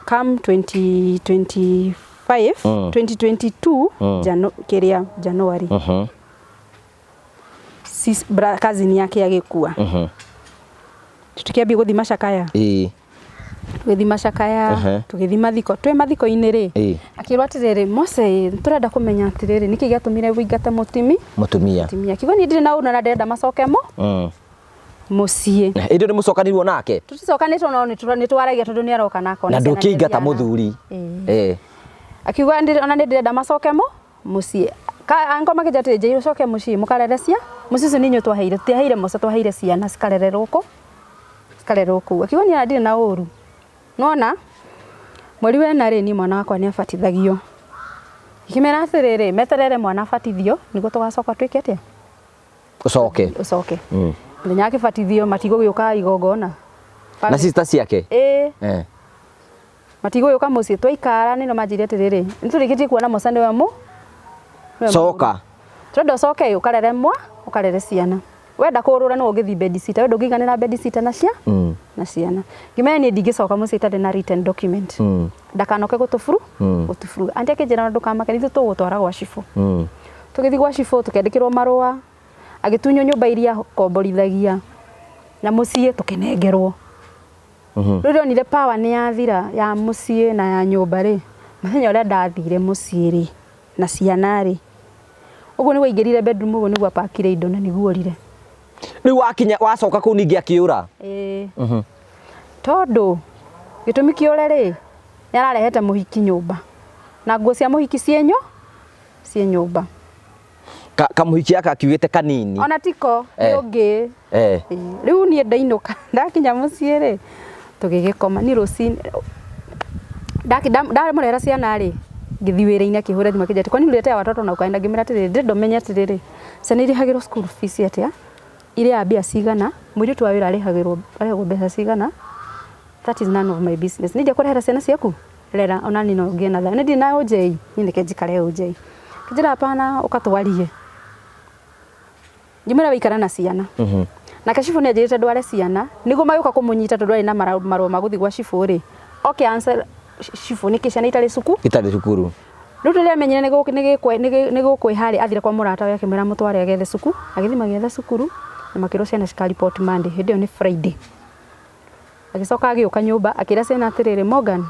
Come 2025 2022 kĩrĩa January. Sis cousin yake agĩkua. Tũkĩambia gũthiĩ macakaya. Tũgĩthiĩ macakaya, tũgĩthiĩ mathiko. Twĩ mathiko-inĩ rĩ, akĩrwo atĩrĩrĩ, Mose tũrenda kũmenya atĩrĩrĩ, nĩkĩ gĩatũmire ũingate mũtumia? Mũtumia. Akiuga niĩ ndirĩ na ũru na ndĩrenda macoke mũciĩ. Ĩndĩ nĩ mũcokanirwo nake? Tũticokanĩtwo no nĩ twaragia tondũ nĩ aroka na akona ciana. Na ndũkĩingata mũthuri. Akiuga ona nĩ ndĩrenda macoke mũciĩ. Anko makĩnjĩra atĩrĩ, njĩrĩ ũcoke mũciĩ mũkarere cia mũciĩ ũcio nĩ inyuĩ twaheire, tũtiaheire Mose twaheire ciana cikarererwo kũ? Cikarererwo kũu. Akiuga niĩ ndirĩ na ũru. Nĩwona mweri wa ĩna rĩ niĩ mwana wakwa nĩ abatithagio. Ngĩmera atĩrĩrĩ meterere mwana abatithio nĩguo tũgacoka twĩke atĩa? Ũcoke. Ũcoke. Mũthenya akĩbatithio matigũgĩũka igongona. Na sister ciake? Ĩĩ. Matigũgĩũka mũciĩ twaikara nĩno manjĩrire atĩrĩrĩ nĩtũrĩkĩtie kuona Mose nĩwe mũ. Coka. Tũrenda ũcoke ũkarere mwa ũkarere ciana. Wenda kũrũra no ũngĩthiĩ bedsitter wenda ũngĩiganĩra bedsitter na cia na ciana. Ngĩmera niĩ ndingĩcoka mũciĩ itarĩ na written document. Ndakanoke gũtũburu gũtũburu. Aunty akĩnjĩra ndũkamake ithuĩ tũgũtwara gwa cibũ. Tũgĩthiĩ gwa cibũ tũkĩandĩkĩrwo marũa agĩtunywo nyũmba iria komborithagia na mũciĩ tũkĩnengerwo. Rĩu ndonire power nĩ yathira ya mũciĩ na ya nyũmba rĩ mũthenya ũrĩa ndathire mũciĩ rĩ na ciana rĩ ũguo nĩguo aingĩrire bedroom ũguo nĩguo apakire indo na nĩguo orire. Rĩu wakinya wacoka kũu ningĩ akĩũra? Ĩĩ. Tondũ gĩtũmi kĩũre rĩ nĩ ararehete mũhiki nyũmba na nguo cia mũhiki ciĩ nyũmba. Kamũhiki gaka akiugĩte kanini. Ona tiko nĩ ũngĩ. Rĩu niĩ ndainũka ndakinya mũciĩ rĩ tũgĩgĩkoma niĩ rũcinĩ ndamũrehera ciana rĩ ngĩthiĩ wĩra-inĩ akĩhũra thimũ akĩnjĩra atĩ kwani uliletea watoto na ukaenda ngĩmwĩra atĩrĩrĩ ndĩrenda ũmenye atĩrĩrĩ ciana irĩhagĩrwo school fees atĩa irĩaga mbia cigana mũirĩtu wa wĩra arĩhagĩrwo mbeca cigana that is none of my business. Nĩ kũrehera ciana ciaku rera ona niĩ no ngĩe na thayũ nĩ ndirĩ na ũnjei niĩ nĩke njikare ũnjei. Njĩra hapana ũkatwarie. Ngĩmwĩra wĩikara na ciana. Nake cibũ nĩ anjĩrĩte ndware ciana nĩguo magĩũka kũmũnyita tondũ arĩ na marũa ma gũthiĩ gwa cibũ rĩ. Oke answer cibũ nĩkĩ ciana itarĩ cukuru. Itarĩ cukuru. Rĩu rĩrĩa amenyire nĩ gũkwĩha rĩ, athire kwa mũrata we akĩmwĩra amũtware agethe cukuru. Agĩthiĩ magĩetha cukuru na makĩrwo ciana cika report Monday, hĩndĩ ĩyo nĩ Friday. Agĩcoka agĩũka nyũmba akĩra ciana atĩrĩrĩ, Morgan,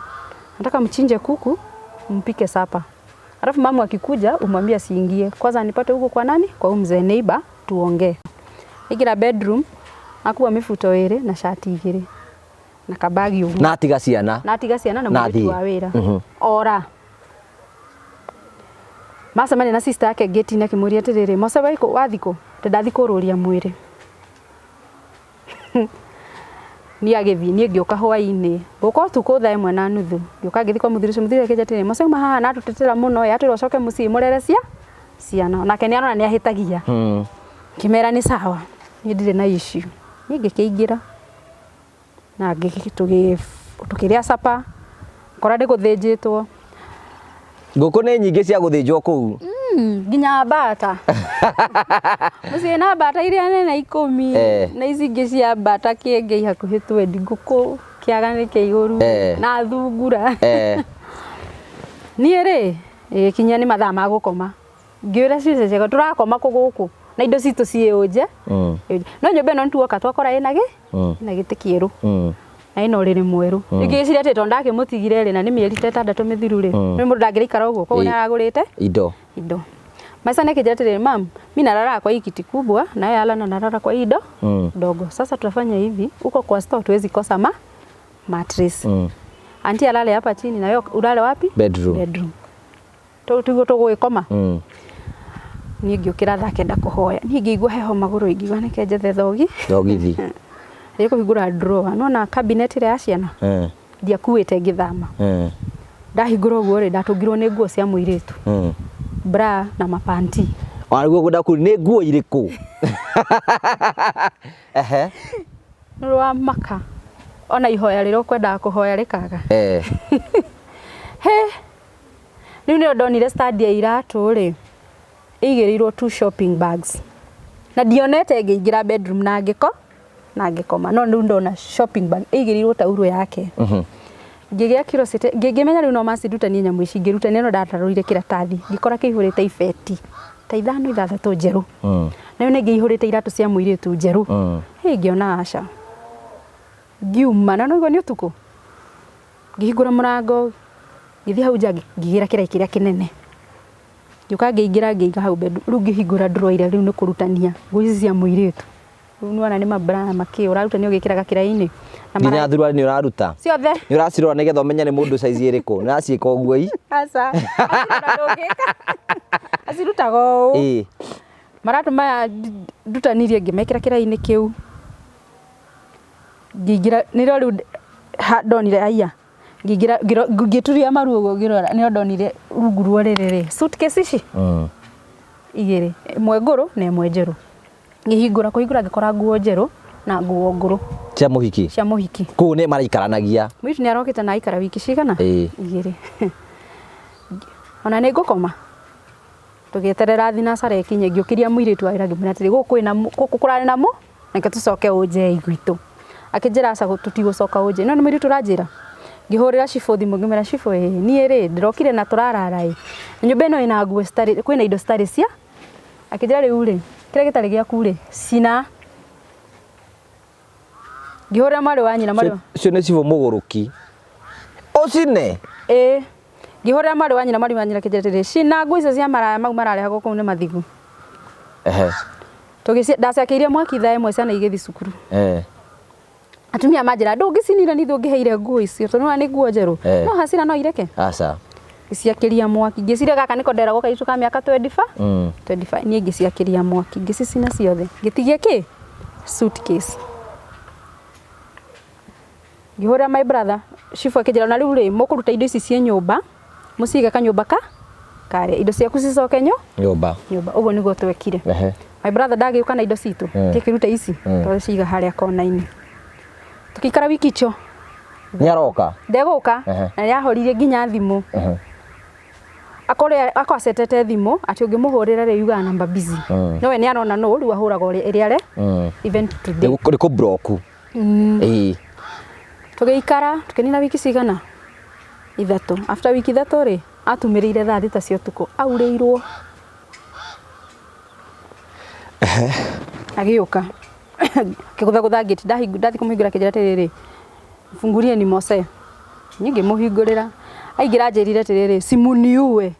nataka mchinje kuku mpike supper. Alafu mama akikuja umwambie asiingie. Kwanza nipate huko kwa nani? Kwa huyu mzee neighbor tuongee. Aingĩra bedroom akua mĩbuto ĩrĩ na shati igĩrĩ na kabagi ũguo. Na atiga ciana. Na atiga ciana na Na mũirĩtu athiĩ. wa wĩra. Ora. Macemania na sister yake gate-inĩ akĩmũria atĩrĩrĩ, Mose waikũ wathiĩ kũ? Atĩ ndathiĩ kũrũria mwĩrĩ. Niĩ agĩthiĩ, niĩ ngĩũka hwaĩ-inĩ. Ngũka ũtukũ thaa 1:30. Ngĩũka ngĩthiĩ kwa mũthuri ũcio, mũthuri akĩnjĩra atĩrĩrĩ, Mose auma haha na atũtetera mũno ĩ, atwĩra ũcoke mũciĩ mũrere ciana. Nake nĩ arona nĩ ahĩtagia. Ngĩmera nĩ sawa, niĩ ndirĩ na issue. Niĩ ngĩkĩingĩra na tũkĩrĩa supper, ngora nĩ gũthĩnjĩtwo. Ngũkũ nĩ nyingĩ cia gũthĩnjwo kũu. Nginya mbata. Mũciĩ na mbata iria nene 10 na ici ingĩ cia mbata kĩengei hakuhĩ 20, ngũkũ kĩaga nĩ kĩihũru na thungura. Niĩ rĩ, ĩgĩkinya nĩ mathaa ma gũkoma. Ngĩũra ciũca ciakwa tũrakoma kũ gũkũ na indo citũ ciĩ nja. No nyũmba ĩno nĩtuoka twakora ĩna gĩtĩ kĩerũ. Na ĩna ũrĩrĩ mwerũ. Ngĩciria atĩ tondũ ndakĩmũtigire rĩ, na nĩ mĩeri ta 6 mĩthiru rĩ, nĩ mũndũ ndangĩraikara ũguo, koguo nĩ aragũrĩte indo. Maisa nĩkĩnjĩra atĩrĩrĩ, mam, mi nalala kwa hii kiti kubwa na yeye Alan analala kwa hii ndogo. Sasa tutafanya hivi, huko kwa store tuwezi kosa mattress. Auntie alale hapa chini na wewe ulale wapi? Bedroom. Bedroom. Tiguo tũgwĩkoma. Niĩ ngĩũkĩra thaa 9 kũhoya. Niĩ ngĩigua heho magũrũ, ingiuga nĩke njethe thogi. Thogithi. Rĩu kũhingũra drawer. Nĩwona cabinet ĩrĩa ya ciana? Ndiakuĩte ngĩthama. Ndahingũra ũguo rĩ, ndatũngirwo nĩ nguo cia mũirĩtu. Bra na mapanti. Ona nĩguo ngwenda kũũria, nĩ nguo irĩkũ? Ehe. Nĩ wa maka. Ona ihoya rĩrĩa ũkwendaga kũhoya rĩkaga. He. Rĩu nĩrĩo ndonire stand ya iratũ rĩ, ĩigĩrĩirwo 2 shopping bags. Na ndionete ngĩingĩra bedroom na na ngĩkoma. No rĩu ndona shopping bag ĩigĩrĩirwo taurũ yake. Ngĩgĩa curiosity, ngĩmenya rĩu no macindutanie nyamũ ici, ngĩrutania no ndatarũrire kĩratathi, ngĩkora kĩihũrĩte ibeti ta 5 6 njerũ. Nayo nĩ ngĩihũrĩte iratũ cia mũirĩtu njerũ. Hĩ, ngĩona aca. Ngiuma, na no nĩ ũtukũ. Ngĩhingũra mũrango, ngĩthiĩ hau nja ngĩgĩra kĩraĩ kĩrĩa kĩnene. Ngĩũka ngĩingĩra ngĩiga hau bedroom. Rĩu ngĩhingũra drawer ĩrĩa rĩu nĩ kũrutania nguo ici cia mũirĩtu. Rĩu nĩwona nĩ mabra makĩ, ũrarutania ũgĩkĩraga kĩraĩ-inĩ. Na Nginya thuruarĩ nĩ ũraruta? Ciothe. Nĩ ũracirora nĩgetha ũmenye nĩ mũndũ size ĩrĩkũ? Nĩ ũraciĩka ũguo ii? Aca. Acirora ndũngĩka. Acirutaga ũũ. Maratũ maya ndutanirie ngĩmekĩra kĩraĩ-inĩ kĩu. Ngĩingĩra, nĩrĩo rĩu ndonire aya. Ngĩingĩra, ngĩturia maru ũguo ngĩrora, nĩrĩo ndonire rungu rwa ũrĩrĩ rĩ. Suitcase ici? 2, ĩmwe ngũrũ na ĩmwe njerũ. Ngĩhingũra, kũhingũra ngĩkora nguo njerũ na nguo ngũrũ. Cia mũhiki? Cia mũhiki. Kũu nĩ maraikaranagia? Mũirĩtu nĩ arokĩte na aikara wiki cigana? 2. Ona nĩ ngũkoma. Tũgĩeterera thinacara ĩkinye, ngĩũkĩria mũirĩtu wa wĩra ngĩmwĩra atĩrĩ, gũkũ kwĩna gũkũ kũrarĩ na reke tũcoke ũnjei gwitũ. Akĩnjĩra aca tũtigũcoka ũnjei. No nĩ mũirĩtu ũranjĩra. Ngĩhũrĩra cibũ thimũ ngĩmwĩra cibũ ĩ, niĩ rĩ ndĩrokire na tũrarara ĩ. Nyũmba ĩno ĩna nguo citarĩ, kwĩna indo citarĩ cia. Akĩnjĩra rĩu rĩ, kĩrĩa gĩtarĩ gĩaku rĩ, cina. Ngĩhũrĩra mwarĩ wa nyina, mwarĩ wa Ũcio nĩ cibũ mũgũrũki. Ũcine? Ĩ. Ngĩhũrĩra mwarĩ wa nyina, mwarĩ wa nyina akĩnjĩra atĩrĩrĩ, cina nguo icio cia maraya mau mararehagwo kũu nĩ mathigu. Ndaciakĩirie mwaki thaa 1 ciana igĩthiĩ cukuru. Atumia manjĩra ndũngĩcinire nĩ ithuĩ ũngĩheire nguo icio tondũ nĩwona nĩ nguo njerũ. No hasira no ireke. Aca. Ngĩciakĩria mwaki. Ngĩciria gaka nĩko nderagwo kairĩtu ka mĩaka 25. 25. Niĩ ngĩciakĩria mwaki, ngĩcicina ciothe. Ngĩtigia kĩ? Suitcase. Ngĩhũrĩra my brother, cibũ akĩnjĩra na rĩu rĩ, mũkũruta indo ici ciĩ nyũmba, mũcige kanyũmba ka karĩa, indo ciaku cicoke nyũmba. Nyũmba. Ũguo nĩguo twekire. My brother ndagĩũka na indo citũ, tũkĩruta ici, twaciga harĩa kona-inĩ. Tũgĩikara wiki icio. Nĩ aroka? Ndegũka. Na nĩahoririe nginya thimũ. Akore akwa acetete thimũ atĩ ũngĩmũhũrĩra rĩ yugaga namba busy. No we nĩ arona no rĩu ahũraga ũrĩa ĩrĩa are even today. Nĩ kũ block. Ĩĩ. Tũgĩikara tũkĩnina wiki cigana 3. After wiki 3 rĩ atumĩrĩire thaa 6 cia ũtukũ aurĩirwo. Agĩũka akĩgũthagũtha ngĩti ndathiĩ kũmũhingũra akĩnjĩra atĩrĩrĩ, fungulie ni Mose. Niĩ ngĩmũhingũrĩra aingĩra anjĩrire atĩrĩrĩ, simuniue,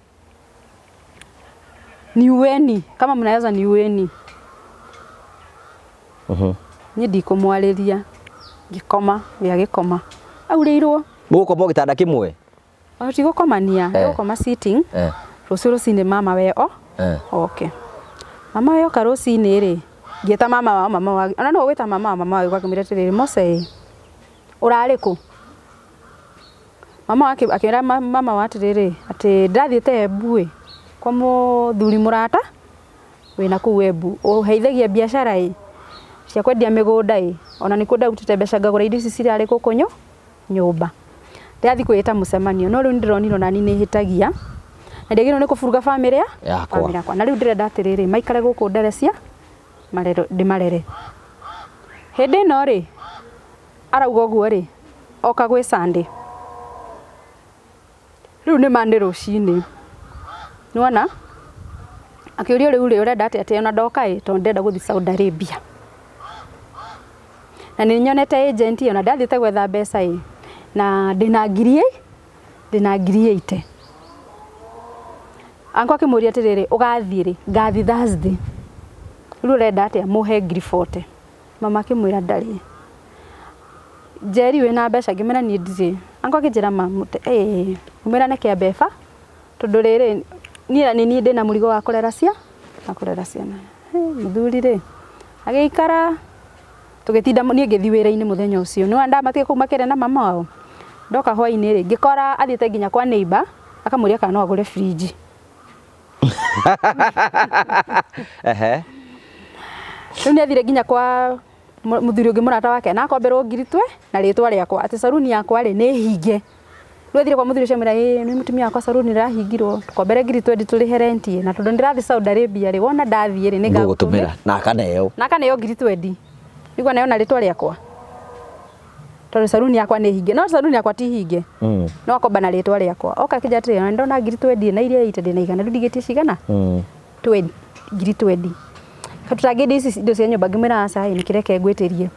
niueni kama mnaweza niueni. Niĩ ndikũmwarĩria, ngĩkoma we agĩkoma aurĩirwo. Mũgũkoma o gĩtanda kĩmwe? O tigũkomania, gũkoma sitting. Rũciũ rũcinĩ mama we o okay. Mama we oka rũcinĩ rĩ, ngĩta mama wao, mama wa ona no gwĩta mama wao, mama wao akĩmwĩra atĩrĩrĩ, Mose ũrarĩ kũ? Mama wake akĩra mama wa atĩrĩrĩ, atĩ ndathiĩte Embu ĩ kwa mũthuri mũrata wĩna kũu Embu ũheithagia biacara ĩ cia kwendia mĩgũnda ĩ, ona nĩkuo ndarutĩte mbeca ngagũra indo ici cirarĩ gũkũ nyũmba. Ndĩrathiĩ kwĩĩta mũcemanio no rĩu nĩndĩronire ona niĩ nĩhĩtagia na ndiagĩrĩirwo nĩ kũburuga bamĩrĩ Yakwa. bamĩrĩ yakwa. Na rĩu ndĩrenda atĩrĩrĩ maikare gũkũ ndere cia marero ndĩmarere. Hĩndĩ ĩno rĩ arauga ũguo rĩ oka gwĩ Sunday. Rĩu nĩ ma nĩ rũcinĩ. Nĩwona? Akĩũrio rĩu rĩ ũrenda atĩa atĩ ona ndoka ĩ tondũ ndĩrenda gũthiĩ Saudi Arabia. Na nĩ nyonete agent ĩyo na ndathiĩte gwetha mbeca ĩ na ndĩna ngiri ĩ ndĩna ngiri 80. Anko akĩmũria atĩrĩrĩ ũgathiĩ rĩ? Ngathiĩ Thursday. Rĩu ũrenda atĩa? Mũhe ngiri 40. Mama akĩmwĩra ndarĩ. Njeri wĩna mbeca? Ngĩmwĩra niĩ ndirĩ. Anko akĩnjĩra mamũte ĩĩ ngĩmwĩra neke mbeca tondũ rĩrĩ niĩ nĩ niĩ ndĩna mũrigo wa kũrera wa kũrera ciana. Mũthuri rĩ agĩikara tũgĩtinda niĩ ngĩthiĩ wĩra-inĩ mũthenya ũcio. Nĩwona ndamatiga kũu makĩaria na mama wao. Ndoka hwaĩ-inĩ rĩ ngĩkora athiĩte nginya kwa neighbor akamũria kana no agũre fridge. Ehe. Rĩu nĩ athire nginya kwa mũthuri ũngĩ mũrata wake na akomberwo ngiri twe na rĩtwa rĩakwa atĩ saruni yakwa rĩ nĩ hinge. Rĩu athire kwa mũthuri ũcio amwĩra ĩĩ nĩ mũtumia wakwa saruni ĩrahingirwo tũkombere ngiri twendi tũrĩhe rent ĩ na tondũ ndĩrathiĩ Saudi Arabia rĩ wona ndathiĩ rĩ nĩ Ngũgũtũmĩra na akaneo. Na akaneo ngiri twendi. Nĩguo aneo na rĩtwa rĩakwa. Tondũ saruni yakwa nĩ hinge. No saruni yakwa ti hinge. No akomba na rĩtwa rĩakwa. Oka akĩnjĩra atĩrĩ ona ndona ngiri twendi na iria ite ndĩna igana rĩu ndigĩtie cigana? Ngiri twendi. Tũtangĩendia ici indo cia nyũmba ngĩmwĩra aca ĩ nĩkĩreke ngwĩtĩrie.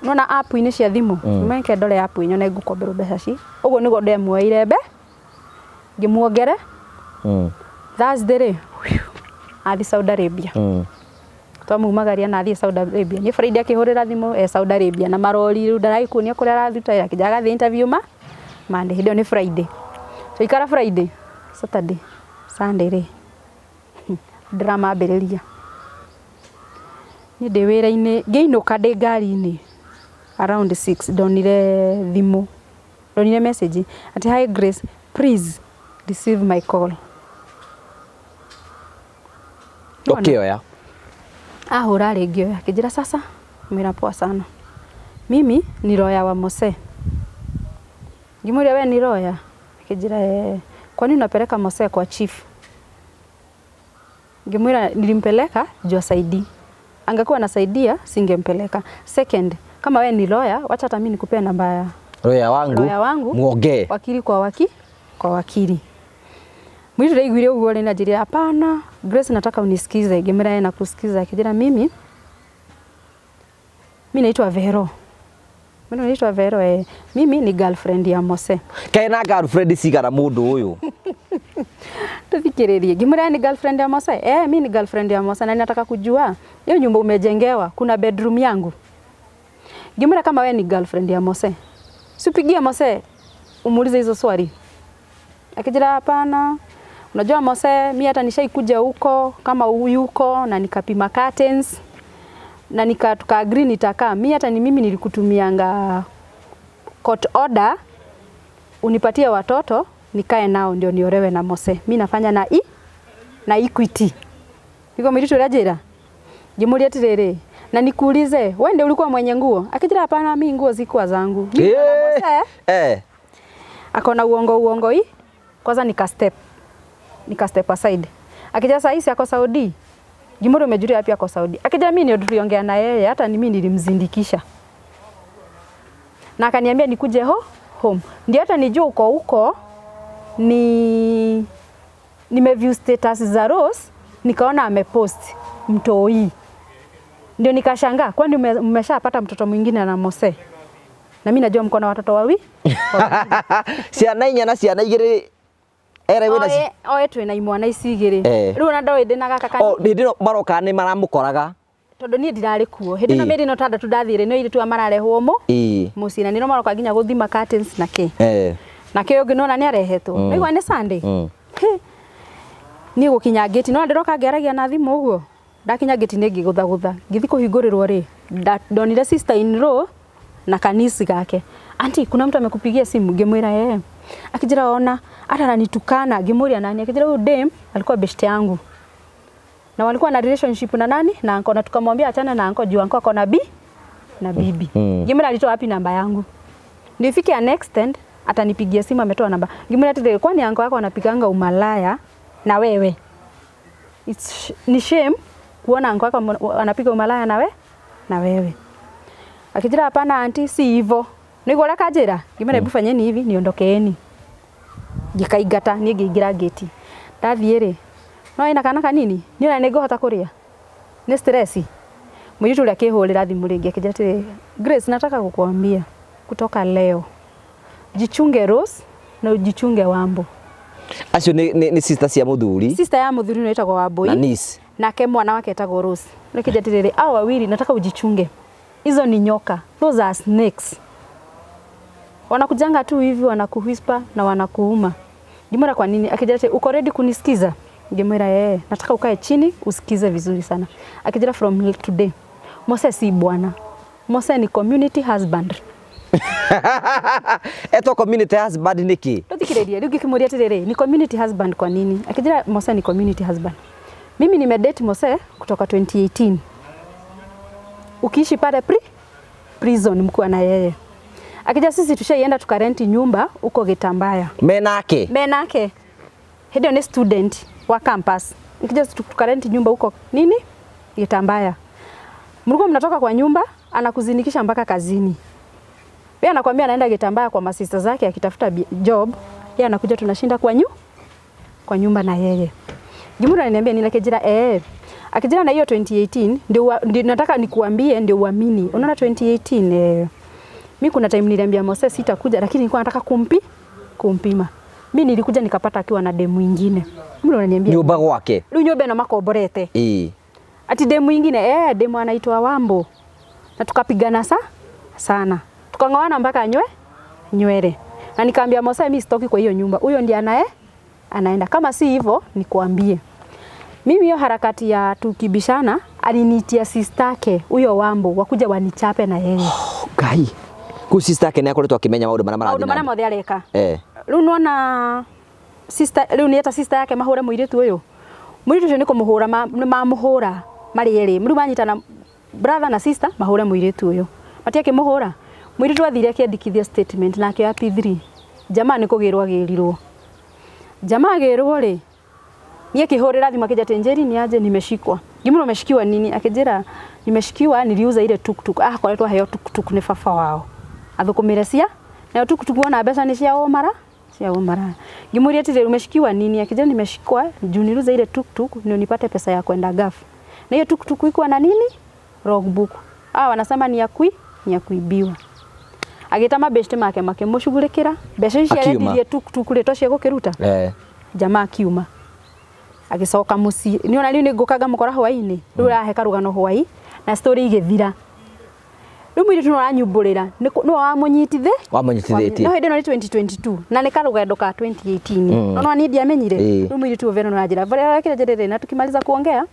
Nĩwona app-inĩ cia thimũ meke ndore app nyone ngũkomberwo mbeca ci. Ũguo nĩguo ndemuoeire ngĩmuongere. Thursday rĩ athiĩ Saudi Arabia. Twamumagaria na athiĩ Saudi Arabia. Niĩ Friday akĩhũrĩra thimũ e Saudi Arabia na marori rĩu ndaragĩkuonia kũrĩa arathiĩ akĩnjĩra agathiĩ interview ma Monday. Hĩndĩ ĩyo nĩ Friday. Twaikara Friday, Saturday, Sunday rĩ ndĩramambĩrĩria. Niĩ ndĩ wĩra-inĩ ngĩinũka ndĩ ngari-inĩ around 6 ndonire thimũ ndonire message atĩ hi Grace please receive my call. Ũkĩoya? Ahũra rĩ ngĩoya akĩnjĩra sasa mwĩra poa sana. Mimi ni lawyer wa Mose. Ngĩmwĩra we ni lawyer? Akĩnjĩra eh, kwani unapeleka Mose kwa chief? Ngĩmwĩra nilimpeleka juu asaidii. Angekuwa anasaidia singempeleka. Second, kama we ni lawyer, wacha hata mimi nikupea namba ya Lawyer wangu. Lawyer wangu. Muongee. Wakili kwa kwa wakili. Mwitu ndaiguire ũguo rĩ anjĩrire hapana, Grace nataka unisikize. Ngĩmwĩra yeye nakusikiza. Akĩnjĩra mimi naitwa Vero. Mimi naitwa Vero eh. Mimi ni girlfriend ya Mose. Kena girlfriend cigana mũndũ ũyũ? Tuthikiririe. Ngĩmwĩra ni girlfriend ya Mose. Eh, mimi ni girlfriend ya Mose na ninataka kujua hiyo nyumba umejengewa kuna bedroom yangu. Ngĩmwĩra kama wewe ni girlfriend ya Mose, si upigie Mose umuulize hizo swali. Akijira hapana. Unajua Mose, mimi hata nishaikuja huko kama yuko na nikapima curtains na tuka agree nitakaa. Mimi hata ni mimi nilikutumianga court order unipatie watoto nikae nao ndio niolewe na Mose. Mimi nafanya na na Equity. Niko miritu rajira. Ngimuria atiriri, na nikuulize, wewe ndio ulikuwa mwenye nguo? Akijira hapana, mimi nguo zikuwa zangu. Mimi na Mose. Akona uongo uongo hii. Kwanza nika step. Nika step aside. Akija saa hizi ako Saudi. Ngimwĩra umejulia wapi ako Saudi? Akija mimi ndio tuliongea na yeye, hata ni mimi nilimzindikisha. Na akaniambia nikuje home. Ndio hata nijue uko huko ni nimeview status za Rose nikaona amepost mtoi. Ndio nikashangaa kwani mmeshapata mtoto mwingine na Mose? Na mimi najua mko na watoto wawi. Ciana inya na ciana igĩrĩ era wĩna Oe oe twĩna imwana ici igĩrĩ. Eh. Rĩu ona ndoĩ ndĩna gaka O hĩndĩ ĩno maroka nĩ maramũkoraga. Tondũ niĩ ndirarĩ kuo. Hĩndĩ ĩno Ĩĩ. mĩeri ĩno ĩtandatũ ndathire nĩ airĩtu aya mararehwo mũciĩ na nĩro maroka nginya gũthima curtains na kĩ. Na kĩ ũngĩ nona nĩ arehetwo. Naigua nĩ Sunday. Hĩ. Niĩ gũkinya ngĩti no ndĩroka ngĩaragia na thimũ ũguo. Ndakinya ngĩti nĩ ngĩgũthagũtha. Ngĩthiĩ kũhingũrĩrwo rĩ, ndonire sister in law na kanisi gake. Auntie, kuna mtu amekupigia simu? Ngĩmwĩra eh. Akijira ona hata ananitukana. Ngĩmũria nani? Akijira huyu dem alikuwa best yangu. Na walikuwa na relationship na nani? Na anko, na tukamwambia achana na anko juu anko ako na na bibi. Ngĩmwĩra alitoa wapi namba yangu? Nifike an extent atanipigia simu ametoa namba. Ngĩmwĩra atĩrĩrĩ, kwani anko yako anapiganga umalaya na wewe? Ni shame kuona anko yako anapiga umalaya na we na wewe. Akijira hapana auntie, si hivyo. Niguo ũrĩa kanjĩra? Ngĩmwĩra hebu fanyeni hivi niondokeeni. Ngĩkaingata niĩ ngĩingĩra ngĩti. Ndathiĩ rĩ, no ĩna kana kanini, niĩ ona nĩngũhota kũrĩa. Nĩ stress. Mũirĩtu ũrĩa akĩhũrĩra thimũ rĩngĩ akĩnjĩra atĩrĩ, Grace, nataka kukuambia kutoka leo jichunge Rose na ujichunge Wambo. Acio nĩ sister cia mũthuri Sister ya mũthuri nĩ ĩtagwo Wambui na niece. Nake mwana wake etagwo Rose. Nĩkĩnjĩra atĩrĩrĩ, hao wawili nataka ujichunge. Hizo ni nyoka. Those are snakes. Wanakujanga tu hivi, wanakuwhisper na wanakuuma. Ngĩmwĩra kwa nini? Akijira ati uko ready kunisikiza? Ngĩmwĩra eh, nataka ukae chini usikize vizuri sana. Akijira from today. Mose si bwana. Mose ni community husband. Etwo community husband nĩkĩ? Tuthikiririe rĩu ngĩkĩmũria atĩrĩrĩ, ni community husband kwa nini? Akijira Mose ni community husband. Mimi nimedate Mose kutoka 2018. Ukiishi pale prison mkuwa na yeye. Akija sisi tushaienda tukarenti nyumba huko Gitambaya. Menake. Menake. Hĩndĩ ĩyo nĩ student wa campus. Nikija tukarenti nyumba huko nini? Gitambaya. Mlikuwa mnatoka kwa nyumba, anakuzinikisha mpaka kazini. Yeye anakuambia anaenda Gitambaya kwa masista zake akitafuta job. Yeye anakuja tunashinda kwa nyumba na yeye. Jimura ananiambia nini akijira eh. Akijira na hiyo 2018 ndio nataka nikuambie ndio uamini. Unaona 2018 mimi kuna time niliambia Moses sitakuja lakini nilikuwa nataka kumpima. Mimi nilikuja nikapata akiwa na demu mwingine. Mimi unaniambia Nyumba gwake. Rĩu nyũmba ĩno makomborete. Ĩĩ. Ati demu mwingine demu anaitwa Wambo. Na tukapigana sana. Tukang'oana mpaka nywele. Na nikaambia Mose mimi sitoki kwa hiyo nyumba. Huyo ndiye anaenda. Kama si hivyo nikuambie. Mimi hiyo harakati ya tukibishana aliniitia sistake huyo Wambo wakuja wanichape na yeye. Oh, Ngai. Kuu sister yake nĩ akoretwo akĩmenya maũndũ marĩa Maũndũ marathiĩ marĩa na mbere. mothe areka. Rĩu nĩwona sister rĩu nĩeta sister yake mahũre mũirĩtu ũyũ. Mũirĩtu ũcio nĩ kũmũhũra nĩ mamũhũra marĩ erĩ. Rĩu manyitana brother na sister mahũre mũirĩtu ũyũ. Matiakĩmũhũra. Mũirĩtu athire akĩandĩkithia statement na akĩoya P3. Jamaa nĩ kũgĩrwo agĩrirwo. Jamaa agĩrwo rĩ, niĩ akĩhũrĩra thimũ akĩnjĩra atĩ Njeri ni aje nimeshikwa. Ngĩmwĩra umeshikiwa nini? Akĩnjĩra nimeshikiwa niliuza ile tuktuk. Akoretwo aheo tuktuk nĩ baba wao. Athũkũmĩre cia nayo tuktuk wona mbeca nĩ cia ũmara cia ũmara. Ngĩmũria atĩrĩrĩ umeshikiwa nini? Akĩnjĩra nimeshikwa juu niliuza ile tuktuk ndio nipate pesa ya kwenda gafu. Na hiyo tuktuk iko na nini? Logbook. Wanasema ni ya ni ya kuibiwa. Agĩta mabeshte make makĩmũcugurĩkĩra mbeca ici Akiuma. arendirie tuktuk rĩ to cia gũkĩruta. Jamaa akiuma. Agĩcoka mũciĩ. Nĩ ona rĩu nĩ ngũka ngamũkora hwaĩ-inĩ. Rĩu ũrahe karũgano hwaĩ na story igĩthira. Rĩu mũirĩtu no aranyumbũrĩra. Nĩwe wamũnyitithĩ? Wamũnyitithĩtie. No hĩndĩ ĩno nĩ 2022 na nĩ karũgendo ka 2018. No no niĩ ndiamenyire. Rĩu mũirĩtu ũyũ Vero no aranjĩra, Vero arekire njĩrĩrĩ na tukimaliza kuongea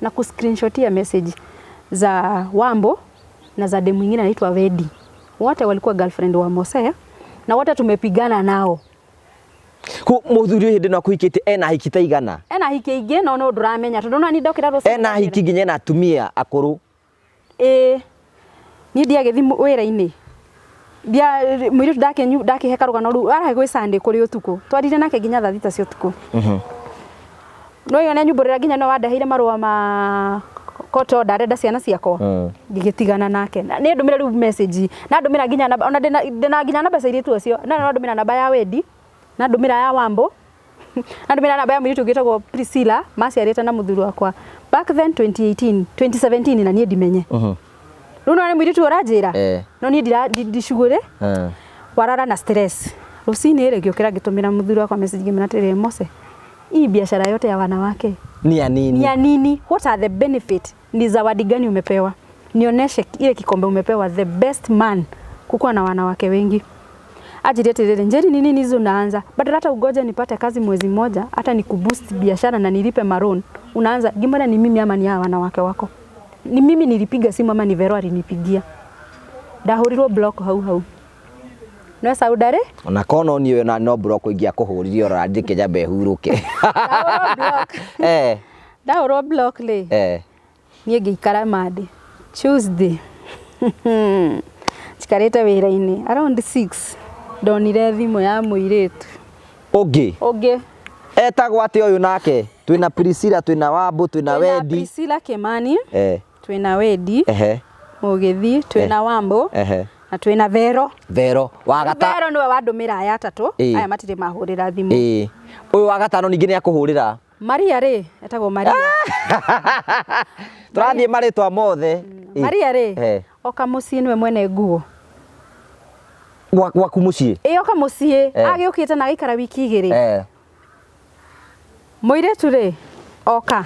na kuscreenshotia message za Wambo na za demu mwingine anaitwa Wedi. Wote walikuwa girlfriend wa Mose na wote tumepigana nao. Ku muthuri ũyũ hĩndĩ ĩno akuhikĩtie ena hiki ta igana? Ena hiki ingĩ no no ndũramenya tondũ no ni ndokĩra rũciũ. Ena hiki nginya ena atumia akũrũ. Ĩĩ. Niĩ ndiagĩthiĩ wĩra-inĩ. Ndia mũirĩtu ndakĩhe karũgano rĩu arahe gwĩ Sunday kũrĩ ũtukũ. Twarire nake nginya thaa thita cia ũtukũ. No yo nĩ nginya no wandeheire marũa ma court order arenda ciana ciakwa. Ngĩgĩtigana nake. Na nĩ ndũmĩra rĩu message na ndũmĩra nginya namba ona ndĩna nginya namba cia airĩtu acio na no ndũmĩra namba ya Wendi na ndũmĩra ya Wambo na ndũmĩra namba ya mũirĩtu ũngĩ wĩtagwo Priscilla maciarĩte na mũthuri wakwa back then 2018 2017 na niĩ ndimenye. Rĩu no nĩ mũirĩtu ũranjĩra. No niĩ ndicugũrĩ warara na stress. Rũcinĩ rĩ ngĩũkĩra ngĩtũmĩra mũthuri wakwa message ngĩmwĩra atĩrĩrĩ, Mose, hii biashara yote ya wanawake ni ya nini? Ni ya nini? What are the benefit? Ni zawadi gani umepewa? Nionyeshe ile kikombe umepewa, the best man kukuwa na wanawake wengi. Ajirie atĩrĩrĩ, Njeri, ni nini hizo unaanza? Badala hata ugoje nipate kazi mwezi mmoja, hata nikuboost biashara na nilipe maroon. Unaanza, ngimwona ni mimi ama ni hawa wanawake wako? Ni mimi nilipiga simu ama ni Vero alinipigia? Ndahurirwo block hau hau. No saudare? Ona kono niĩ na no block ingĩakũhũrire ora ndike nyambe hurũke. Ndahũrwo block. Ndahũrwo block rĩ. Niĩ ngĩikara Monday, Tuesday. Njikarĩte wĩra-inĩ around 6 ndonire thimũ ya mũirĩtu. Ũngĩ? Ũngĩ. Etagwo atĩa ũyũ nake? Twĩna Priscilla, twĩna Wambo, twĩna Wendi. Priscilla Kimani. Twĩna Wendi. Mũgĩthi, twĩna Wambo. Na twĩna Vero. Vero wa gata. Vero nĩwe wandũmĩra aya atatũ. Aya matirĩ mahũrĩra thimũ. Ũyũ wa gatano ningĩ nĩ akũhũrĩra. Maria rĩ, etagwo Maria. Tũrathiĩ marĩtwa mothe. Maria rĩ, oka mũciĩ nĩwe mwene nguo. Gwaku mũciĩ? Ĩ, oka mũciĩ, agĩũkĩte na agaikara wiki igĩrĩ. Mũirĩtu rĩ, oka.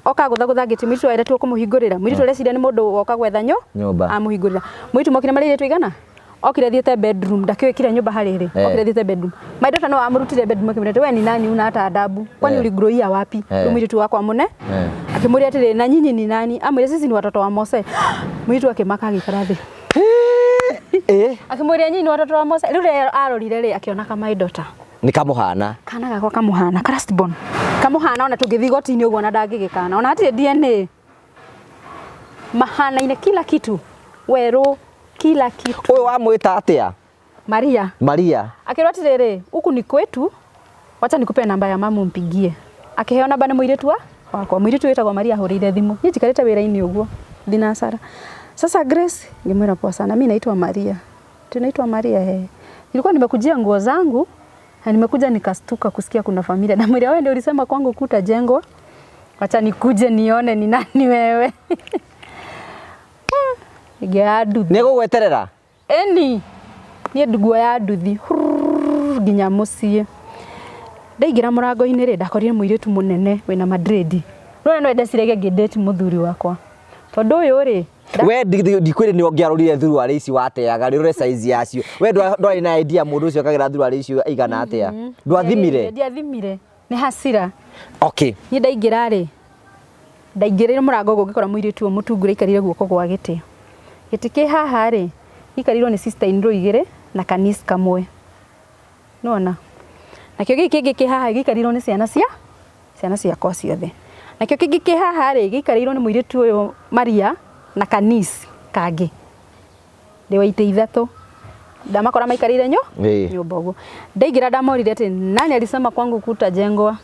Oka gũthagũtha ngĩti mũirĩtu aretwo kũmũhingũrĩra. Mũirĩtu areciria nĩ mũndũ woka gwetha nyũmba. Amũhingũrĩra. Mũirĩtu mokire marĩ airĩtu aigana? Okire thiĩte bedroom, ndakĩũĩ kĩrĩa nyũmba harĩ rĩ. Okire thiĩte bedroom. My daughter no amũrutire bedroom akĩmwĩra atĩ we ni nani una hata adabu? Kwani uligroia wapi? Rĩu mũirĩtu wakwa mũne. Akĩmũria atĩrĩ, na nyinyi ni nani? Amwĩra sisi ni watoto wa Mose. Mũirĩtu akĩmaka agĩikara thĩ. Akĩmũria nyinyi ni watoto wa Mose. Rĩu rĩrĩa arorire rĩ, akĩona ka my daughter. Nĩ kamũhana. Kana gakwa kamũhana, ka last born. Kamũhana ona tũngĩthiĩ igoti-inĩ ũguo ona ndangĩgĩkana. Ona hatirĩ DNA. Mahanaine kila kitu. Werũ, kila kitu. Ũyũ wamwĩta atĩa? Maria. Maria. Akĩrwo atĩrĩrĩ, huku ni kwetu, wacha nikupe namba ya mama umpigie. Akĩheo namba nĩ mũirĩtu wakwa. Mũirĩtu wĩtagwo Maria ahũrĩire thimũ. Niĩ njikarĩte wĩra-inĩ ũguo, thinacara. Sasa Grace, ngĩmwĩra poa sana, mimi naitwa Maria. Tunaitwa Maria eh. Nilikuwa nimekujia nguo zangu na nimekuja nikastuka kusikia kuna familia. Na mwili wewe ndio ulisema kwangu kutajengwa. Wacha nikuje nione ni nani wewe. Ngĩoya nduthi. Nĩ gũgweterera? Eni. Niĩ nguoya nduthi nginya mũciĩ. Ndaingĩra mũrango-inĩ rĩ, ndakorire mũirĩtu mũnene wĩna madredi. Rũrĩa no ndeciragia ngĩndate mũthuri wakwa. Tondũ ũyũ rĩ, we ndikwĩrĩ nĩ ũngĩarorire thuruarĩ ici wateaga rĩ, ũrore size yacio. We ndwarĩ na idea mũndũ ũcio akagĩra thuruarĩ icio igana atĩa? Ndwathimire? Ndiathimire. Nĩ hasira. Okay. Niĩ ndaingĩra rĩ, ndaingĩrire mũrango ũguo ngĩkora mũirĩtu ũyũ mũtungu aikarire guoko gwa gĩtĩ. Gĩtĩ kĩ haha rĩ, gĩikarirwo nĩ sister in law igĩrĩ na kanis kamwe. Nĩwona? Nakĩo gĩkĩ kĩngĩ kĩ haha gĩikarirwo nĩ ciana ciakwa ciothe. Nakĩo kĩngĩ kĩ haha rĩ, gĩikarĩirwo nĩ mũirĩtu ũyũ Maria na kanis kangĩ. Ndĩ wa itĩ ithatũ. Ndamakora maikarĩire nyũmba ũguo. Ndaingĩra ndamorire atĩ nani alisema kwangu kutajengwa?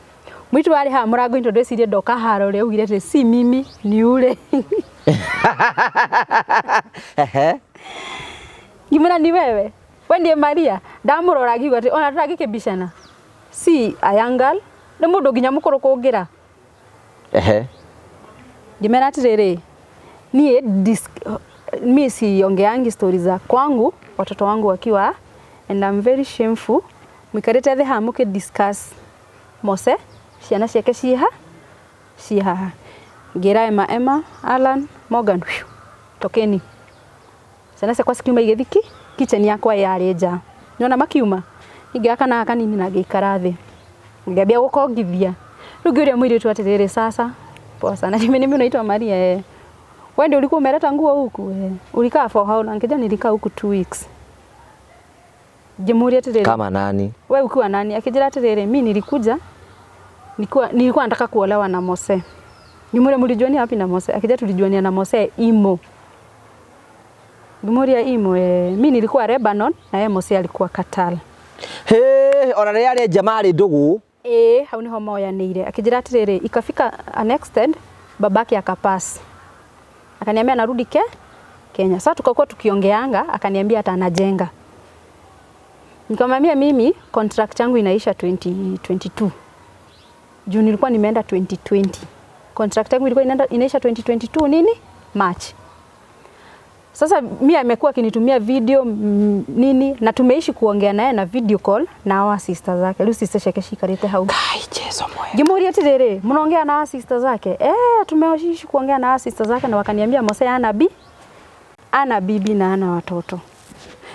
Mũirĩtu arĩ haha mũrango-inĩ tondũ ecirie ndoka haro rĩ, augire atĩ si mimi ni ule. Ngĩmwĩra ni wewe? We ndiye Maria? Ndamũrora ngiuga atĩ ona tũrangĩkĩbicana. Si a young girl, nĩ mũndũ nginya mũkũrũ kũngĩra. Ngĩmera atĩrĩrĩ, niĩ mi siongeangi stories za kwangu watoto wangu wakiwa, and I'm very shameful. Mwikarĩte thĩ haha mũkĩ discuss Mose ciana ciake ciĩha ciĩ haha. Ngĩra Emma, Emma, Alan, Morgan, whew, tokeni. Ciana ciakwa cikiuma igĩthiĩ kitchen yakwa yarĩ nja. Nĩwona makiuma? Ingĩoya kana kanini na ngĩikara thĩ. Ngĩambia gũkongithia. Rĩu ngĩũria mũirĩtu atĩrĩrĩ, sasa poa sana. Mimi naitwa Maria eh. Wewe ndio ulikuwa umeleta nguo huku eh. Ulikaa for how long? Ngĩja nilikaa huku 2 weeks. Ngĩmũria atĩrĩrĩ, Kama nani? Wewe ukiwa nani? Akijira atĩrĩrĩ, mimi nilikuja nilikuwa nataka kuolewa na Mose. Ngĩmũria mlijuania wapi na Mose? Akija tulijuania na Mose Imo. Ngĩmũria Imo eh, mimi nilikuwa Lebanon na yeye Mose alikuwa Qatar. He, ona rĩrĩa arĩ nja marĩ ndũgũ. Ĩĩ, hau nĩho moyanĩire. Akĩnjĩra atĩrĩrĩ, ikafika an extent babake akapass, akaniambia narudi ke Kenya. Sasa tukakuwa tukiongeanga, akaniambia hata anajenga. Nikamwambia mimi contract yangu inaisha 2022, juu nilikuwa nimeenda 2020. Contract yangu ilikuwa inaisha 2022 nini March. Sasa mi amekuwa akinitumia video nini na tumeishi kuongea naye na video call na hawa sister zake. Rĩu sister ciake cikarĩte hau. Kai Jesu mwega. Ngimuria atiriri, mnaongea na hawa sister zake? Eh, tumeishi kuongea na hawa sister zake na wakaniambia Mose ana bibi na ana watoto.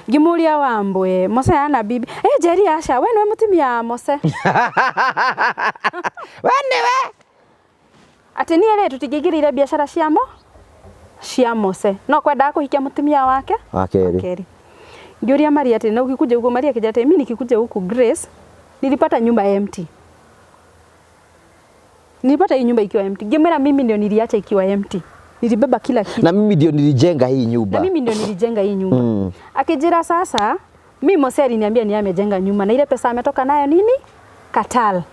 Ngimuria Wambwe, Mose ana bibi? Eh, Njeri aca, we niwe mutumia wa Mose. We nĩwe. Atĩ niĩ rĩ, tũtingĩingĩrĩire biacara cia Mose. No kwendaga kũhikia mũtumia wake wa kerĩ. Kerĩ. Ngiuria Maria atĩ na ukikuja huku, Maria akija atĩ mimi nikikuja huku Grace nilipata nyumba empty. Nilipata hii nyumba ikiwa empty. Ngimwĩra mimi ndio niliacha ikiwa empty. Nilibeba kila kitu. Na mimi ndio nilijenga hii nyumba. Na mimi ndio nilijenga hii nyumba. Akijira sasa, mimi Mose aliniambia ni amejenga nyumba na ile pesa ametoka nayo nini? Katal.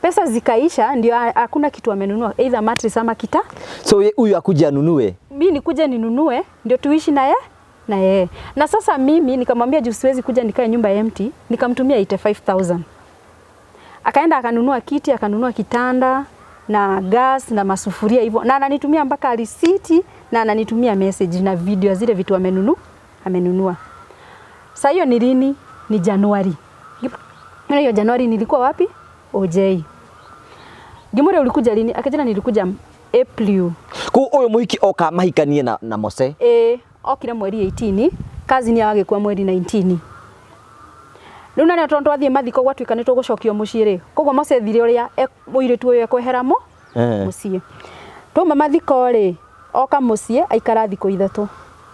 Pesa zikaisha ndio hakuna kitu amenunua, either mattress ama kita. So huyu akuja anunue. Mimi nikuje ninunue ndio tuishi naye na yeye. Na sasa mimi nikamwambia juu siwezi kuja nikae nyumba empty, nikamtumia 85,000. Akaenda akanunua kiti, akanunua kitanda na gas na masufuria hivyo. Na ananitumia mpaka risiti na ananitumia message na video zile vitu amenunua. Sasa hiyo ni lini? Ni Januari. Hiyo Januari nilikuwa wapi? OJ. Gimure ulikuja lini? Akajana nilikuja April. Ku uyu muhiki oka mahikanie na Mose. Okire mweri 18, kazi ni agĩkua mweri 19. Rĩu na tondu twathiĩ mathiko gwatuĩka nĩ tũgũcokio mũciĩ rĩ. Koguo Mose thire ũrĩa mũirĩtu ũyũ ekwehera mũciĩ. Twauma mathiko rĩ, oka mũciĩ aikara thikũ 3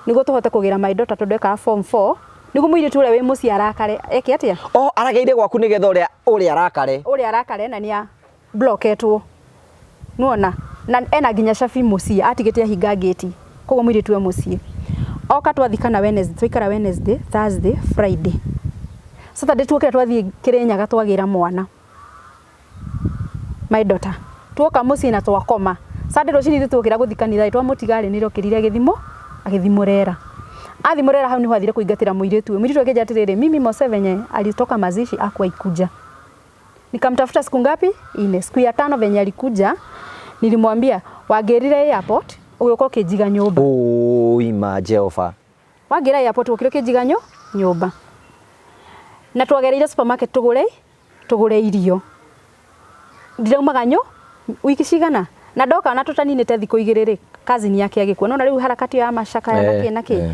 nĩguo tũhote kũgĩra my daughter tondũ ekaga form 4. Nĩguo mũirĩtu ũrĩa wĩ mũciĩ arakare. Eke atĩa? O arageire gwaku nĩgetha ũrĩa arakare. Ũrĩa arakare na nĩa blocketwo. Nĩwona? Na ena nginya cabi mũciĩ atigĩte ahinga gate. Koguo mũirĩtu e mũciĩ. Oka twathikana Wednesday, twaikara Wednesday, Thursday, Friday. Saturday tuokire twathiĩ Kĩrĩnyaga twagĩra mwana. My daughter. Tuoka mũciĩ na twakoma. Sunday rũcinĩ ithuĩ tuokĩra gũthiĩ kanitha twamũtiga rĩ nĩrokĩrire agĩthiĩ Murera. Athi Murera hau niho athire kũingatĩra mũirĩtu ũyũ. Mũirĩtu akĩnjĩra atĩrĩrĩ, mimi Mose venye alitoka mazishi hakuwahi kuja. Nikamtafuta siku ngapi? 4. Siku ya 5 venye alikuja nilimwambia wagĩrire airport ũgĩũka ũkĩnjiga nyũmba. Oi ma Jehova. Wagĩra airport ũkĩra ũkĩnjiga nyũmba. Na twagereire supermarket tũgũre irio. Ndiraumaga wiki cigana? Na ndoka na tũtaninĩte thikũ 2 rĩ, cousin yake agĩkua. Nona rĩu harakati ya macaka ya nakĩ na kĩ.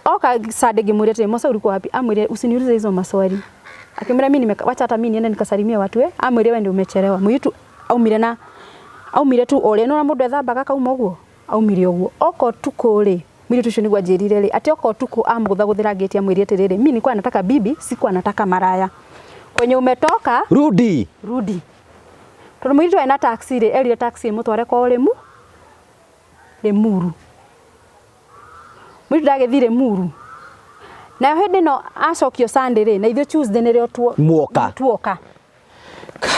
Oka Sunday ngĩmwĩra atĩrĩ, Mose ulikuwa wapi? Amwĩre usiniulize hizo maswali. Akimwĩra mimi wacha hata mimi niende nikasalimie watu Amwĩre wewe ndio umechelewa. Mũirĩtu aumire tu ũrĩa nona mũndũ ethambaga akauma ũguo. Aumire ũguo. Oka ũtukũ rĩ, mũirĩtu ũcio nĩguo anjĩrire rĩ, atĩ oka ũtukũ amũgũthagũthĩra ngĩti amwĩre atĩrĩrĩ, mimi nilikuwa nataka bibi, sikuwa nataka maraya. Kwenye umetoka rudi. Rudi. Tondũ mũirĩtu ena taxi rĩ, erire taxi ĩmũtware kwa Limuru. Mũirĩtu ndagĩthiĩ Limuru. Nayo hĩndĩ ĩno acokio Sunday rĩ, na ithuĩ Tuesday nĩrĩo Muoka. tuoka.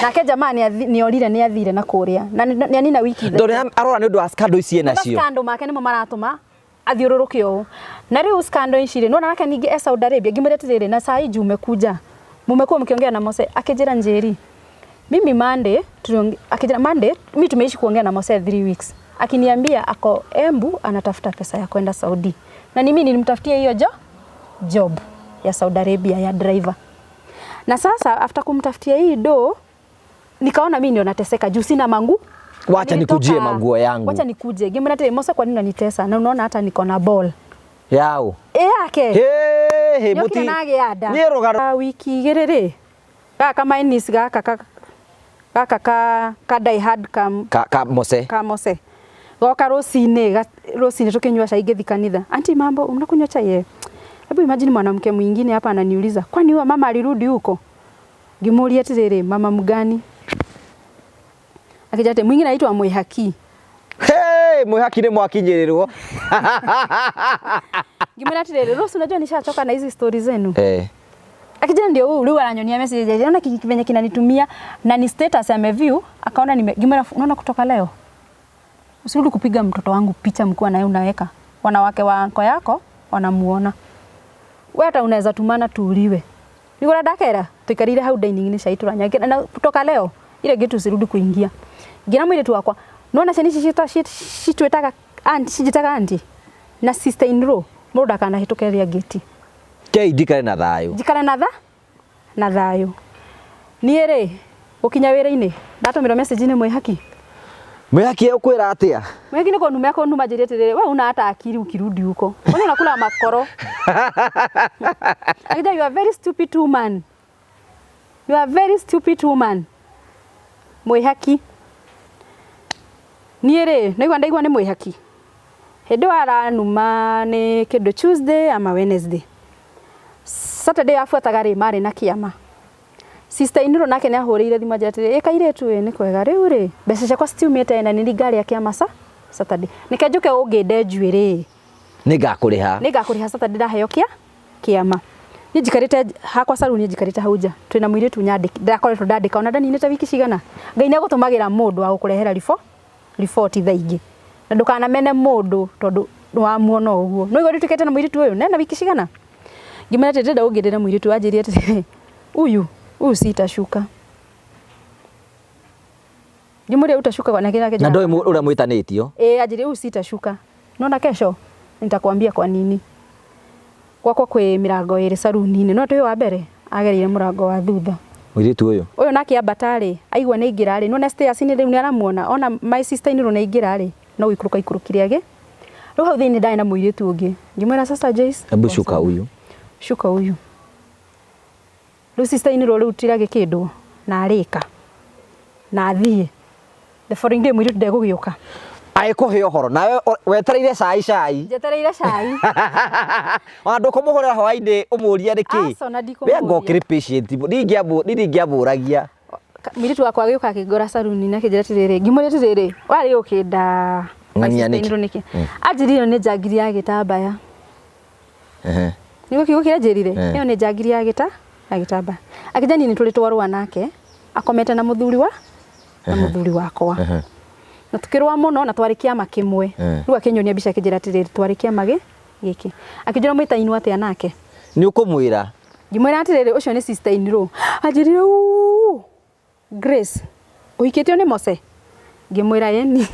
Nake jamaa nĩorire nĩathire na kũrĩa. Na nĩanina wiki ithatũ. Ndore arora nĩ ũndũ wa scandal ici ena cio. Scandal make nĩmo maratũma athiũrũrũke ũũ. Na rĩu scandal ici rĩ, nĩwona nake ningĩ e Saudi Arabia, ngĩmwĩra atĩrĩrĩ, na saa hii juu umekuja. Mumekuwa mkiongea na Mose, akĩnjĩra Njeri. Mimi Monday, akijira Monday, mimi tumeishi kuongea na Mose 3 weeks. Akiniambia ako Embu anatafuta pesa ya kwenda Saudi. Na ni mimi nilimtafutia hiyo job ya Saudi Arabia ya driver. Na sasa after kumtafutia hii do, nikaona mimi ndio nateseka juu sina mangu. Wacha nikujie manguo yangu. Wacha nikuje. Ngimwambia ati Mose kwa nini unanitesa? Na unaona hata niko na ball. Yao. Yake. He, Nyoki muti. na agĩa nda. Ni rugaro. Wiki igĩrĩ rĩ. Gaka minus gaka ka gaka ka die hard ka Ka Mose. Ka Mose. Goka rũcinĩ tukinyua chai ngĩthiĩ kanitha. Auntie mambo, unakunywa chai? Hebu imagine mwanamke mwingine hapa ananiuliza, kwani huyo mama alirudi huko? Ngimuuria atiriri, mama mgani? Akija ati mwingine anaitwa Mwihaki. Hey, Mwihaki ni mwakinyirirwo. Ngimwira atiriri, Rose unajua nishachoka na hizi stories zenu. Akijana ndio huyu rĩu aranyonia message, ona venye kinanitumia na ni status ameview, akaona nime ngimwĩra, unaona kutoka leo usirudi kupiga mtoto wangu picha mkiwa naye unaweka. Wanawake wa anko yako wanamuona. We hata unaweza tumana tuuliwe. Niguo ndakera tuikarire hau dining ni cai turanywa na kutoka leo ile gitu usirudi kuingia. Ngira mwiritu wakwa nona ciana ici citwitaga aunt, cinjitaga auntie na sister in law, mũndũ ndakanahĩtũke ria gate. Kei ndikare na thayũ. Njikare na tha na thayũ. Niĩ rĩ gũkinya wĩra-inĩ ndatũmĩrwo message nĩ mwĩhaki. Mwĩhaki ũkwĩra atĩa? Mwĩhaki nĩ kũnuma ekũnuma njĩre atĩrĩrĩ, we una hata akili ukirudi huko. Kwani unakula makoro? Akija, you are very stupid woman. You are very stupid woman. Mwĩhaki. Niĩ rĩ, naigua ndaigua nĩ mwĩhaki. Hĩndĩ ĩyo aranuma nĩ kĩndũ Tuesday ama Wednesday. Saturday yabuataga rĩ marĩ na kĩama. Sister in law nake nĩ ahũrĩire thimũ anjĩra atĩrĩ, ĩ kairĩtu ĩ nĩ kwega rĩu rĩ mbeca ciakwa citiumĩte na nĩ ngarĩa kĩama sa Saturday. Nĩke njũke ũngĩnde njuĩrĩ. Nĩ ngakũrĩha. Nĩ ngakũrĩha Saturday ndaheo kĩa kĩama. Niĩ njikarĩte hakwa saruni, njikarĩte hau nja twĩna mũirĩtu nyandĩki ndakoretwo ndandĩka ona ndaninĩte wiki cigana. Ngai nĩ agũtũmagĩra mũndũ wa gũkũrehera riboti thaa ingĩ. Na ndũkanamene mũndũ tondũ nĩwamuona ũguo. Nĩ ũigua nduĩkĩte na mũirĩtu ũyũ nena wiki cigana. Ngĩmwĩra atĩ ndĩrenda ũngĩndĩre mũirĩtu, anjĩrire atĩrĩrĩ, huyu huyu sitashuka. Ngĩmũria utashuka na kĩrĩa Na ndoĩ ũrĩa mwĩtanĩtio. Eh, anjĩrire huyu sitashuka. Nona kesho nitakwambia kwa nini. Gwakwa kwĩ mĩrango ĩrĩ saruni-inĩ, no tũyũ wa mbere agereire mũrango wa thutha. Mũirĩtu ũyũ. Ũyũ nake ambata rĩ, aigua nĩ aingĩra rĩ, nĩwona stairs inĩ rĩu nĩ aramuona, ona my sister in law nĩ aingĩra rĩ, no gũikũrũka aikũrũkire agĩ. Rĩu hau thĩinĩ ndarĩ na mũirĩtu ũngĩ. Ngĩmwĩra sasa Joyce, Hebu shuka huyu. Shuka huyu. Rĩu sister in law rĩu tiragĩ kĩndũ na arĩka na athiĩ. The following day mũirĩtu ndegũgĩũka. Agĩkũhe ũhoro nawe wetereire cai cai. Njetereire cai. Ona ndũkũmũhũrĩra hwaĩ-inĩ ũmũrie nĩkĩ. Aca, ona ndikũmũria. We anga ũkĩrĩ patient, ndingĩamũragia. Mũirĩtu wakwa agĩũka akĩngora saruni na akĩnjĩra atĩrĩrĩ, ngĩmũria atĩrĩrĩ, warĩ ũkĩnda Ng'ania my sister nĩkĩ? in law nĩkĩ? Anjĩrire ĩyo nĩ njangiri ya gĩtambaya. Nĩguo kiugo kĩrĩa anjĩrire? Ĩyo nĩ njangiri ya gĩtambaya. Akĩnjĩra niĩ nĩ tũrĩ twarũa nake, akomete na mũthuri wa na mũthuri wakwa. Na tukĩrũa mũno na twarĩ kĩama kĩmwe. Rĩu akĩnyonia mbica akĩnjĩra atĩrĩrĩ, twarĩ kĩama gĩkĩ. Akĩnjĩra mwĩtainwo atĩa nake? Nĩ ũkũmwĩra? Ngĩmwĩra atĩrĩrĩ, ũcio nĩ sister in law. Anjĩrire, uu, Grace, ũhikĩtio nĩ Mose? Ngĩmwĩra ĩni.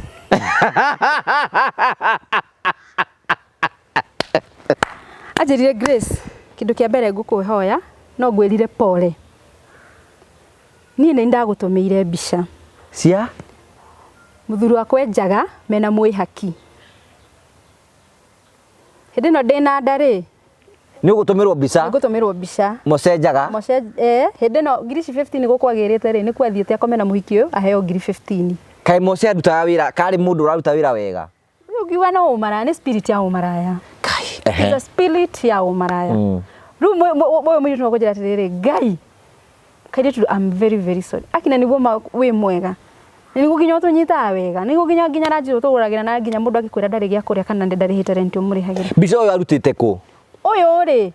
Anjĩrire Grace, kĩndũ kĩa mbere ngũkũhoya no ngwĩrire pole. Niĩ nĩ ndagũtũmĩire mbica. Cia? Mũthuri wakwa enjaga mena mwĩhaki. Hĩndĩ ĩno ndĩna nda rĩ, Nĩ ũgũtũmĩrwo mbica? Nĩngũtũmĩrwo mbica. Mose njaga? Mose, hĩndĩ ĩno ngiri ici 15 gũkwagĩrĩte rĩ, nĩkuo athiĩte akome na mũhiki ũyũ aheo ngiri 15. Kaĩ Mose arutaga wĩra, karĩ mũndũ ũraruta wĩra wega? Rĩu ngiuga no ũmaraya, nĩ spirit ya ũmaraya. Kai, It's a spirit ya ũmaraya. Rĩu ũyũ mũirĩtu no kũnjĩra atĩrĩrĩ, Ngai, kairĩtu, I'm very very sorry. Akina nĩguo wĩ mwega. Nĩguo nginya ũtũnyitaga wega. Nĩguo nginya ranji ũtũgũragĩra na nginya mũndũ angĩkwĩra ndarĩ gĩa kũrĩa kana ndarĩhĩte rent ũmũrĩhagĩra. Mbica ũyũ arutĩte kũ? Ũyũ rĩ,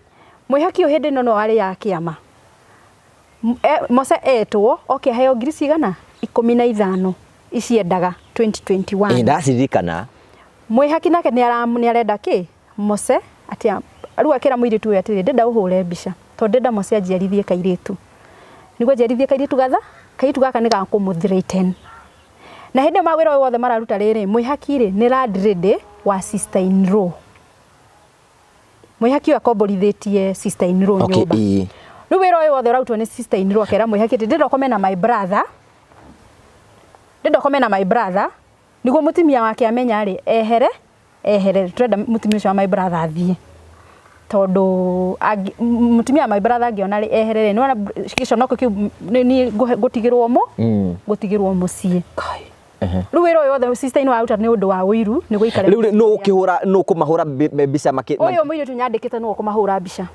mwĩhaki ũyũ hĩndĩ ĩno no arĩ ya kĩama. Mose etwo oke aheo ngiri cigana? 15 ici endaga 2021. Ĩ, ndaciririkana. Mwĩhaki nake nĩ arenda kĩ? Mose atĩa rĩu akĩra mũirĩtu ũyũ atĩrĩ, ndĩrenda ũhũre mbica tondũ ndĩrenda Mose anjiarithie kairĩtu. Nĩguo anjiarithie kairĩtu gatha, kairĩtu gaka nĩ gakũmũ-threaten. Na hĩndĩ ĩyo mawĩra ũyũ wothe mararuta rĩrĩ, mwĩhaki rĩ nĩ landlady wa sister in law. Mwĩhaki ũyũ akomborithĩtie sister in law nyũmba. Rĩu wĩra ũyũ wothe ũrarutwo nĩ sister in law akera mwĩhaki atĩ ndĩrenda ũkome na my brother. Ndĩrenda ũkome na my brother nĩguo mũtumia wake amenya rĩ, ehere, ehere, tũrenda mũtumia ũcio wa my brother athiĩ. Tondũ mũtumia wa my brother angĩona rĩ, ehere rĩ, nĩwona gĩconoko kĩu nĩ ngũtigĩrwo ngũtigĩrwo mũciĩ. Kai. Rĩu wĩra ũyũ wothe sister in law aruta nĩ ũndũ wa ũiru, nĩ gũikara Rĩu rĩ, nũ ũkĩhũra, nũ ũkũmahũra mbica Ũyũ mũirĩtu nyandĩkĩte nũ ũkũmahũra mbica.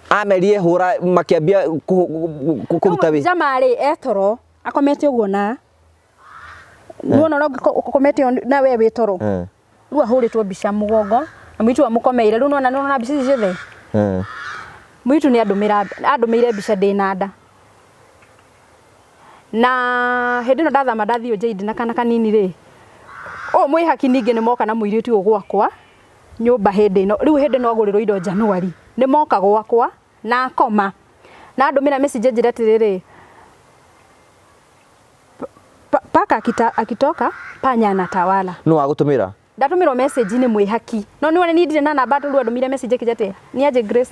Amerie hũra makĩambia kũruta wĩ. Jamaa rĩ, etoro, akomete ũguo na nĩwona ũrĩa ũkomete na we wĩ toro. Rĩu ahũrĩtwo mbica mũgongo, na mũirĩtu amũkomeire. Rĩu nĩwona mbica ici ciothe? Mũirĩtu nĩ andũmĩire mbica ndĩ na nda. Na hĩndĩ ĩno ndathama ndathiĩ Ũnjaindi na kana kanini rĩ, ũyũ mwĩhaki ningĩ nĩ moka na mũirĩtu ũyũ gwakwa nyũmba hĩndĩ ĩno. Rĩu hĩndĩ ĩno agũrĩrwo indo January, nĩ moka gwakwa na akoma. Na andũmĩra message anjĩra atĩrĩrĩ, paka akitoka panya anatawala. Nũ wagũtũmĩra? Ndatũmĩrwo message nĩ mwĩhaki. No nĩ niĩ ndirĩ na namba tondũ andũmĩire message akĩnjĩra atĩ niaje Grace,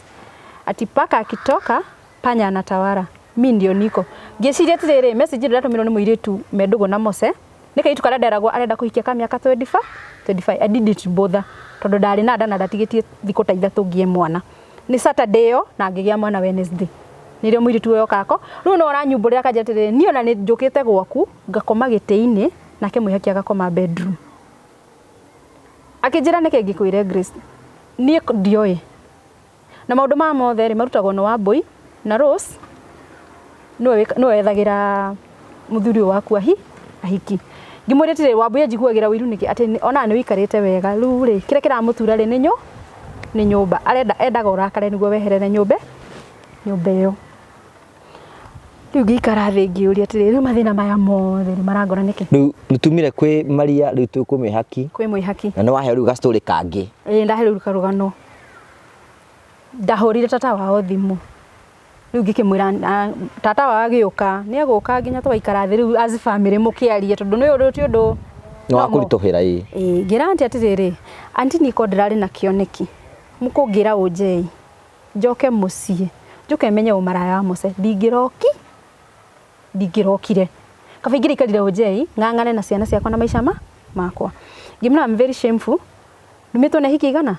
ati paka akitoka panya anatawala. Mi ndio niko. Ngĩciria atĩrĩrĩ, message ĩno ndatũmĩrwo nĩ mũirĩtu me ndũgũ na Mose. Nĩ kairĩtu karĩa nderagwo arenda kũhikia ka mĩaka 25, 25. I didn't bother tondũ ndarĩ na nda na ndatigĩtie thikũ ta ithatũ ngĩe mwana. Nĩ Saturday ĩyo na ngĩgĩa mwana Wednesday. Nĩrĩo mũirĩtu ũyũ oka ako. Rĩu no aranyumbũrĩra akanjĩra atĩrĩrĩ, niĩ ona nĩ njũkĩte gwaku ngakoma gĩtĩ-inĩ nake mwĩhaki agakoma bedroom. Akĩnjĩra nĩkĩ ngĩkwĩre Grace, niĩ ndioĩ. Na maũndũ maya mothe rĩ marutagwo nĩ Wambũi na Rose nĩwe wethagĩra mũthuri ũyũ waku ahiki. Ngĩmwĩra atĩrĩrĩ, Wambũi anjiguagĩra ũiru nĩkĩ atĩ onaga nĩ ũikarĩte wega. Rĩu rĩ kĩrĩa kĩramũtura rĩ nĩ nyũmba. Arenda endaga ũrakare nĩguo weherere nyũmba ĩyo. Rĩu ngĩikara thĩ ngĩũria atĩrĩrĩ, rĩu mathĩna maya mothe rĩ marangora nĩkĩ? Rĩu nĩtumire kwĩ Maria, rĩu twĩ kwĩ mwĩhaki. Kwĩ mwĩhaki. Na nĩ waheo rĩu gastory kangĩ. Ĩĩ ndahe rĩu karũgano. Ndahũrire tata wao thimũ. Rĩu ngĩkĩmwĩra tata wao agĩũka, nĩ egũka nginya tũgaikara thĩ rĩu as family mũkĩarie tondũ nĩ ũndũ ti ũndũ Nĩ wa kũritũhĩra ĩĩ. Ĩĩ ngĩra auntie atĩrĩrĩ, auntie niĩ korwo ndĩrarĩ na kĩoneki, mũkũngĩra ũnjei, njoke mũciĩ, njũke menye ũmaraya wa Mose, ndingĩrokire. Kaba ingĩraikarire ũnjei, ng'ang'ane na ciana ciakwa na maica makwa. Ngĩmwĩra I'm very shameful, ndumĩtwo nĩ ahiki aigana?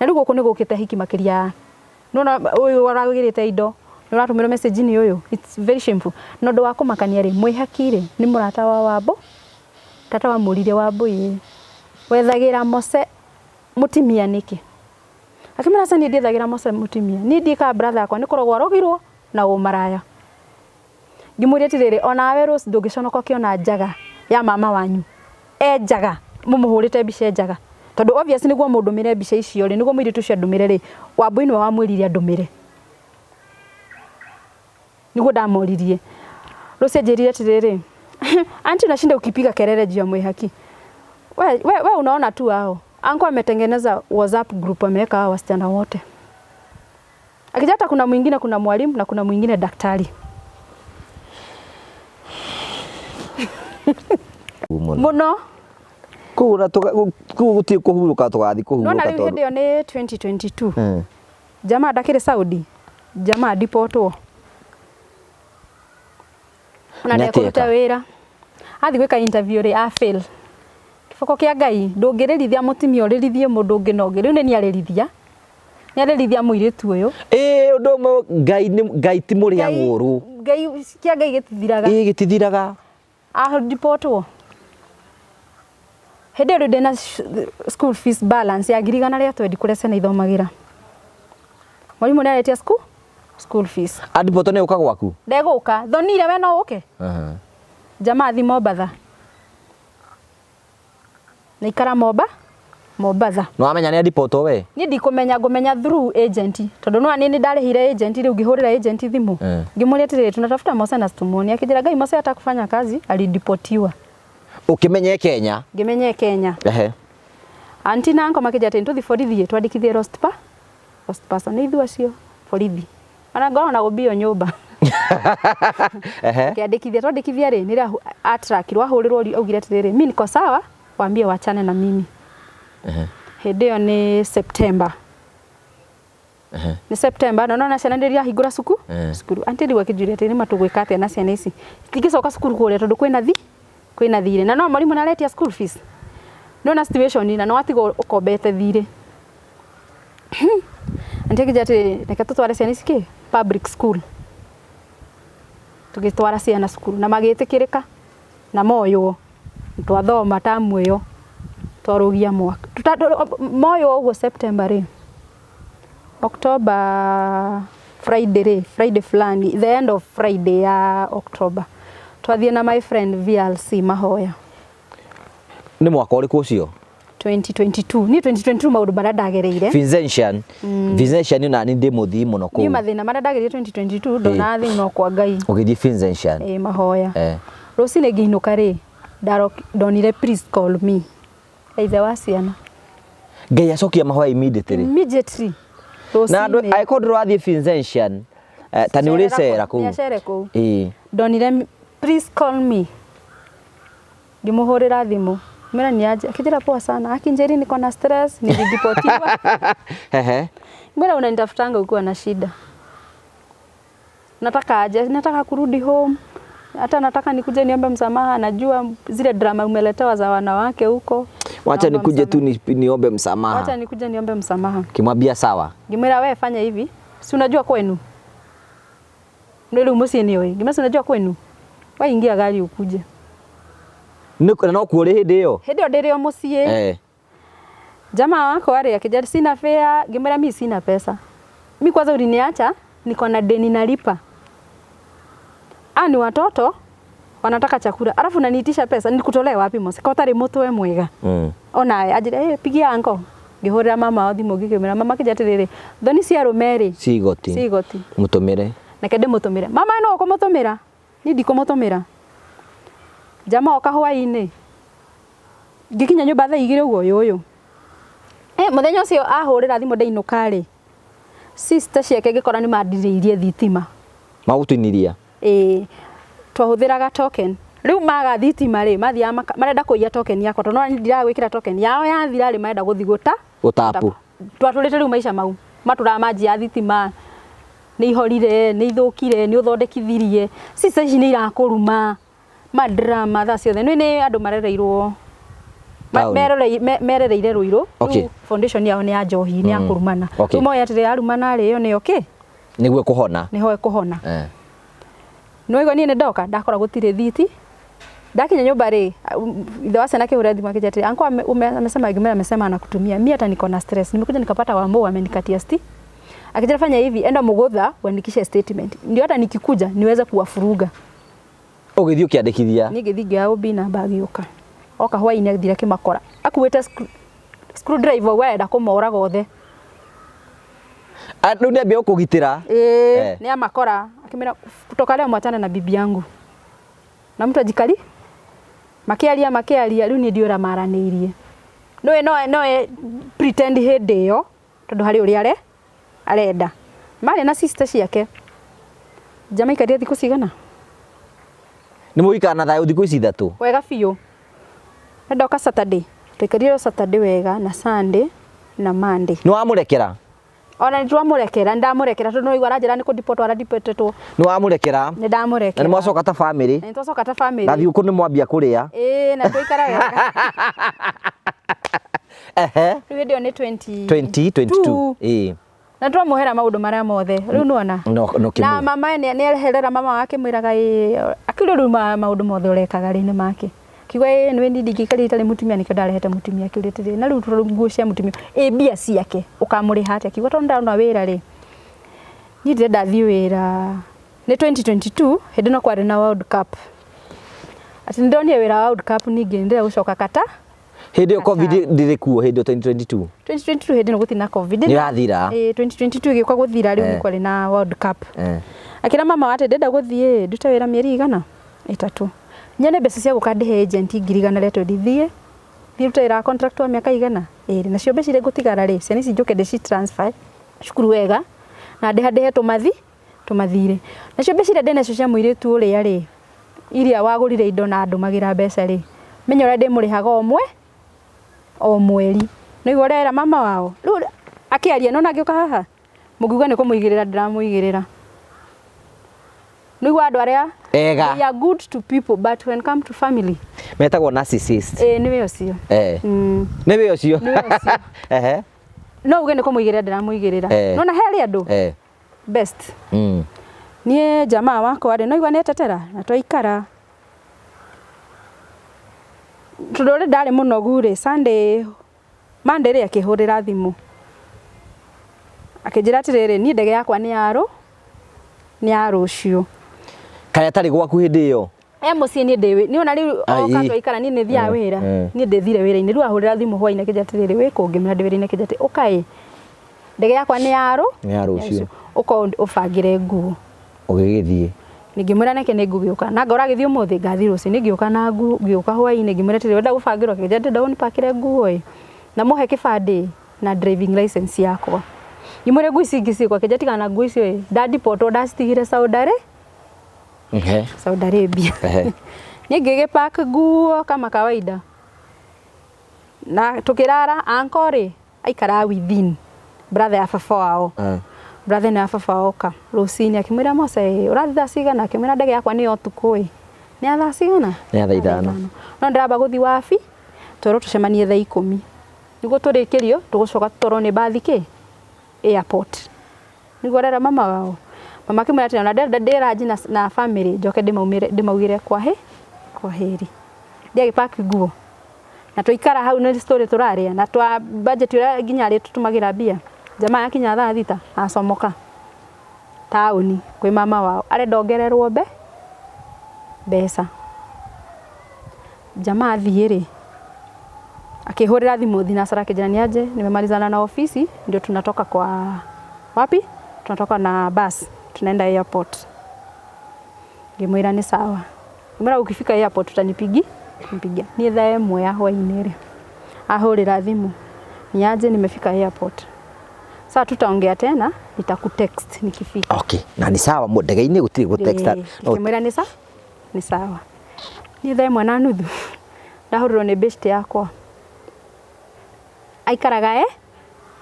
Na rĩu gũkũ nĩ gũkĩte ahiki makĩria. Nĩwona ũyũ aragĩrĩte indo, nĩ ũratũmĩrwo message nĩ ũyũ. It's very shameful. Na ũndũ wa kũmakania rĩ, mwĩhaki rĩ, nĩ mũrata wa Wambũ. Tata wamũririe Wambũi ĩ, wethagĩra Mose mũtimia nĩkĩ? Akĩmwĩra aca niĩ ndiethagĩra Mose mũtimia. Niĩ ndiĩkaga brother yakwa nĩ kũrogwo arogirwo na ũmaraya. Ngĩmũria atĩrĩrĩ, onawe Rose ndũngĩconoka ũkĩona njaga ya mama wanyu. E njaga, mũmũhũrĩte mbica e njaga. Tondũ obvious nĩguo mũndũmĩre mbica icio rĩ, nĩguo mũirĩtu ũcio andũmĩre rĩ, Wambũi nĩwe wamwĩrire andũmĩre. Nĩguo ndamoririe. Rose anjĩrire atĩrĩrĩ, auntie unashinda ukipiga kelele juu ya mwĩhaki. We unaona tu hao. Uncle ametengeneza WhatsApp group ameweka hao wasichana wote. Akija hata kuna mwingine, kuna mwalimu na kuna mwingine daktari. Mũno. Kũu na kũu gũtirĩ kũhurũka tũgathiĩ kũhurũka Nona rĩu hĩndĩ ĩyo nĩ 2022. Jamaa ndakĩrĩ Saudi. Jamaa dipotwo. Ona ndekũruta wĩra. Athiĩ gwĩka interview rĩ, a fail. Kĩboko kĩa Ngai, ndũngĩrĩrithia mũtumia ũrĩrithie mũndũ ũngĩ na ũngĩ. Rĩu nĩ niarĩrithia. Nĩarĩrithia mũirĩtu ũyũ. Ĩĩ ũndũ ũmwe Ngai nĩ Ngai ti mũrĩa ng'ũrũ. Ngai kĩa Ngai gĩtithiraga. Ĩĩ gĩtithiraga. Adipotwo. Hĩndĩ ĩyo ndĩna school fees balance ya 120,000 kũrĩa ciana ithomagĩra. Mwarimũ nĩ aretia school fees. Adipotwo nĩ ũka gwaku? Ndegũka. Thonire we no ũke? Jamaa athi Mombatha. Naikara Mombatha. Nĩ wamenya nĩ adipotwo we? Niĩ ndikũmenya, ngũmenya through agent. Tondũ no niĩ nĩ ndarĩhire agent rĩu ngĩhũrĩra agent thimũ. Ngĩmũria atĩrĩrĩ, tunatafuta Mose na situmuoni. Akĩnjĩra Ngai Mose hata kufanya kazi alidipotiwa. Ũkĩmenya e Kenya? Ngĩmenya e Kenya. Auntie na uncle makĩnjĩra atĩ nĩtũthiĩ borithi twandĩkithie lost person. Nĩ ithuĩ acio borithi. Ona ngoragwo na gũmbio nyũmba. Kĩandĩkithia, twandĩkithia rĩ, nĩrĩo atrakirwo, ahũrĩrwo augire atĩrĩrĩ, mi niko sawa, waambie wachane na mimi. Hĩndĩ ĩyo nĩ September. Nĩ September, na nona ciana nĩ irahingũra cukuru. Auntie rĩu akĩnjũria atĩrĩ, nĩ ma tũgwĩka atĩa na ciana ici? Citingĩcoka cukuru kũrĩa tondũ kwĩna thirĩ. Na no mwarimũ nĩ aretia school fees. Nĩwona situation na nĩ watigwo ũkombete thirĩ. Auntie akĩnjĩra atĩrĩ, reke tũtware ciana ici kĩ? Public school. Tũgĩtwara ciana cukuru na magĩtĩkĩrĩka na moywo. Twathoma tamu ĩyo twarũgia mwaka. Moywo ũguo September rĩ, October Friday rĩ, Friday fulani, the end of Friday ya October. Twathiĩ na my friend VLC mahoya. Nĩ mwaka ũrĩkũ ũcio? 2022 ni 2022 maundu maria ndagereire. Vincentian, Vincentian na ni ndĩ mũthii mũno Ni kũu. mathina maria ndagereire 2022 ndona thĩ no kwa Ngai. Ũgĩthiĩ Vincentian. Ĩ mahoya. Rũcinĩ ngĩinũka rĩ, ndonire please call me ithe wa ciana. Ngai acokia mahoya immediately. Immediately. Na andũ Rũcinĩ. angĩkorwo ndũrathiĩ Vincentian, ta nĩ ũrĩcera kũu. Nĩacere kũu. Ĩĩ. Ndonire please call me, ngĩmũhũrĩra thimũ, mera ni aje, akijira poa sana, akinjeri niko na stress, nilideportiwa. Mbona unanitafutanga ukiwa na shida? Nataka aje, nataka kurudi home, hata nataka nikuje niombe msamaha, najua zile drama umeletewa za wanawake huko. Wacha Naomba nikuje tu msamaha. niombe msamaha. Wacha nikuje niombe msamaha. Kimwambia sawa. Ngimwira we fanya hivi, si unajua kwenu? Ndio rĩu mũciĩ nĩũĩ. Ngimwĩra si unajua kwenu? We ingia gari ukuje. Nĩ na no kuo ũrĩ hĩndĩ ĩyo. Hĩndĩ ĩyo ndĩrĩ o mũciĩ. Jamaa wako wale akijali sina fare, ngimwĩra mi sina pesa. Mi kwanza uliniacha niko na deni nalipa. Ah, ni watoto wanataka chakula. Alafu unaniitisha pesa, nikutolee wapi mose? Kwa tari mutwe mwega. Ona anjĩra, "Eh, pigia anko." Ngĩhũrĩra mama wao thimũ ngĩkĩmwĩra mama kĩnja atĩrĩrĩ, thoni cia arũme rĩ, Si igoti. ci igoti. Mũtũmĩre. Reke ndĩmũtũmĩre. Mama no ũkũmũtũmĩra? Niĩ ndikũmũtũmĩra. Jamaa oka hwaĩ-inĩ. Ngĩkinya nyũmba thaa 2 ũguo ũyũ ũyũ. Mũthenya ũcio ahũrĩra thimũ ndainũka rĩ, sister ciake ngĩkora nĩ mandirĩirie thitima. Magũtiniria. Ĩĩ, twahũthĩraga token. Rĩu maga thitima rĩ, mathiaga marenda kũiya token yakwa tondũ no ndiraga gwĩkĩra token yao yathira rĩ, marenda gũthiĩ gũta Gũtapu. Twatũrĩte rĩu maica mau matũraga manji ya thitima nĩ ihorire, nĩ ithũkire, nĩ ũthondekithirie, sister ici nĩ irakũruma madrama thaa ciothe. Nĩ nĩ andũ marereirwo Taũni. merereire Rũirũ. Rĩu foundation yao nĩ ya njohi, nĩ ya kũrumana. Rĩu moĩ atĩrĩ arumana rĩ, ĩyo nĩyo kĩ Nĩguo kũhona. Nĩho ĩkũhona. Nĩwaigua niĩ nĩ ndoka ndakora gũtirĩ thiti. Ndakinya nyũmba rĩ, ithe wa ciana akĩhũra thimũ akĩnjĩra atĩrĩ, uncle amesema Gimera amesema anakutumia. Mimi hata niko na stress. Nimekuja nikapata Wambo wamenikatia sti. Akijira fanya hivi, enda Mugutha uandikishe statement. Ndio hata nikikuja niweze kuwafuruga. Ũgĩthiĩ ũkĩandĩkithia. Niĩ ngĩthiĩ ngĩoya ũmbi na mbagĩũka. Oka hwaĩ-inĩ agĩthire akĩmakora. Akuĩte screwdriver ũguo arenda kũmoraga othe. Ah, rĩu nĩambia gũkũgitĩra. Ĩĩ, nĩ amakora. Akĩmera kutoka leo mwachane na bibi yangu. Na mtu ajikali? Makiaria makiaria rĩu niĩ ndiũra maranĩirie. Nĩũĩ no pretend hĩndĩ ĩyo tondũ harĩ ũrĩa arenda. Marĩ na sister ciake. Jamaa ikaria thikũ cigana? Nĩ mũgũikara na thayũ thikũ ici 3. Wega biũ. Ndoka Saturday. Tũikarire Saturday wega na Sunday na Monday. Nĩ wamũrekera? Ona nĩ twamũrekera, nĩ ndamũrekera tondũ no igua aranjĩra nĩ kũdeport aradeportetwo. Nĩ wamũrekera? Nĩ ndamũrekera. Na nĩ mwacoka ta family? Na nĩ twacoka ta family. Na thigũkũ nĩ mwambia kũrĩa? Ĩĩ, na twaikara wega. Rĩu hĩndĩ ĩyo nĩ twenty 2022. Ĩĩ. Na twamũhera maũndũ marĩa mothe. Rĩu nĩwona? No, no Na kĩmũ. mama nĩ eherera mama wake mwĩraga ĩĩ, akiuga rĩu maũndũ mothe ũrekaga rĩ nĩ make. Kiuga ĩĩ nĩ niĩ ndingĩikarire itarĩ mũtumia nĩkĩo ndarehete mũtumia. Akiuga atĩrĩ, na rĩu tondũ nguo cia mũtumia, ĩ mbia ciake ũkamũrĩha atĩa? Akiuga tondũ ndona wĩra rĩ, niĩ ndĩrenda thiĩ wĩra. Nĩ 2022 hĩndĩ ĩno kwarĩ na World Cup. Atĩ nĩ ndonire wĩra wa World Cup ningĩ ndĩrenda gũcoka Qatar. Hĩndĩ ĩyo COVID ndĩrĩ kuo hĩndĩ ĩyo 2022. 2022 hĩndĩ ĩno gũtirĩ na COVID. Nĩ yathira. Ĩĩ, 2022 ĩgĩũka gũthira rĩu nĩ kwarĩ na World Cup. Akĩra mama wake ndĩrenda gũthiĩ ndute wĩra mĩeri igana? 3. Nyone mbeca cia gũka ndĩhe agent ngiri igana rĩa twendi thiĩ. Thiĩ ndute wĩra wa contract wa mĩaka igana? 2. Nacio mbeca iria ngũtigara rĩ, ciana ici njũke ndĩci transfer cukuru wega na ndĩha ndĩhe tũmathirĩ. Nacio mbeca iria ndĩnacio cia mũirĩtu ũrĩa rĩ, iria wagũrire indo na ndũmagĩra mbeca rĩ, menya ũrĩa ndĩmũrĩhaga o mweri. Nĩguo ũrera mama wao. Rĩu akĩaria nona angĩũka haha, mũngiuga nĩ kũmũigĩrĩra ndĩramũigĩrĩra. Nĩguo andũ arĩa Ega. They are good to people but when come to family Metagwo narcissist. Nĩwe ũcio. Nĩwe ũcio. Nĩwe ũcio. No uge nĩ kũmũigĩrĩra ndĩramũigĩrĩra. Nona he arĩa andũ? Best. Niĩ jamaa wakwa rĩ, no igua nĩetetera na twaikara. Tondũ ũrĩa ndarĩ mũnogu rĩ, Sunday, Monday rĩ akĩhũrĩra thimũ. Akĩnjĩra atĩrĩrĩ, niĩ ndege yakwa nĩ ya rũciũ. Kaĩ atarĩ gwaku hĩndĩ ĩyo? E mũciĩ niĩ ndĩ nĩ ona rĩu Ai. oka twaikara niĩ nĩ thiaga wĩra. Niĩ ndĩthire wĩra-inĩ rĩu ahũrĩra thimũ hwainĩ akĩnjĩra atĩrĩrĩ wĩ kũ ngĩmwĩra ndĩ wĩra-inĩ akĩnjĩra atĩ ũka ĩ ndege yakwa nĩ ya rũ Nĩ ya rũciũ. Ũka ũbangĩre nguo. Ũgĩgĩthiĩ. Ngĩmwĩra neke nĩ ngũgĩũka na ngora agĩthiĩ ũmũthĩ ngathiĩ rũciũ nĩ ngĩũka na nguo ngĩũka hwainĩ ngĩmwĩra atĩrĩrĩ wenda gũbangĩrwo akĩnjĩra ndĩrenda ũnipakĩre nguo ĩ na mũhe kĩbandĩ na driving license yakwa. Ngĩmwĩra nguo ici ingĩ ciĩkũ akĩnjĩra tigana na nguo icio ĩ ndandipotwo ndacitigire Saudi Arabia. Ehe. Saudi Arabia. Ehe. Niĩ ngĩgĩpack nguo kama kawaida na tukirara anko rĩ aikaraga within brother ya baba wao. Brother ĩno ya baba wao oka rũcinĩ akĩmwĩra Mose ĩ ũrathiĩ thaa cigana akĩmwĩra ndege yakwa nĩ ya ũtukũ ĩ nĩ ya thaa cigana Nĩ ya thaa 5. No ndĩramba gũthiĩ wabi twerwo tũcemanie thaa 10 nĩguo tũrĩkĩrio tũgũcoka tũtwarwo nĩ mbathi kĩ airport nĩguo arera mama wao. Mama akĩmwĩra atĩ ona ndĩrenda ndĩranji na family njoke ndĩmaumĩre ndĩmaugĩre kwaheri. Ndiagĩpaki nguo na twaikara hau nĩ story tũrarĩa na twa budget ũrĩa nginya arĩ tũtũmagĩra mbia. Jamaa yakinya thaa 6 acomoka taũni kwĩ mama wao arenda ongererwo mbeca. Jamaa athiĩ rĩ akĩhũrĩra thimũ thinacara akĩnjĩra niaje nimemalizana na ofisi ndio tunatoka kwa wapi tunatoka na bus tunaenda airport. Ngĩmwĩra nĩ sawa. Ngĩmwĩra ukifika airport utanipigi mpigia. Niĩ thaa 1 ya hwainĩ rĩ ahũrĩra thimũ niaje nimefika airport. Sasa tutaongea tena nitakutext nikifika. Okay, na ni sawa ndege-inĩ gũtirĩ gũ text. Ngĩmwĩra nĩ sawa. Niĩ thaa 1:30 ndahũrĩrwo nĩ best yakwa.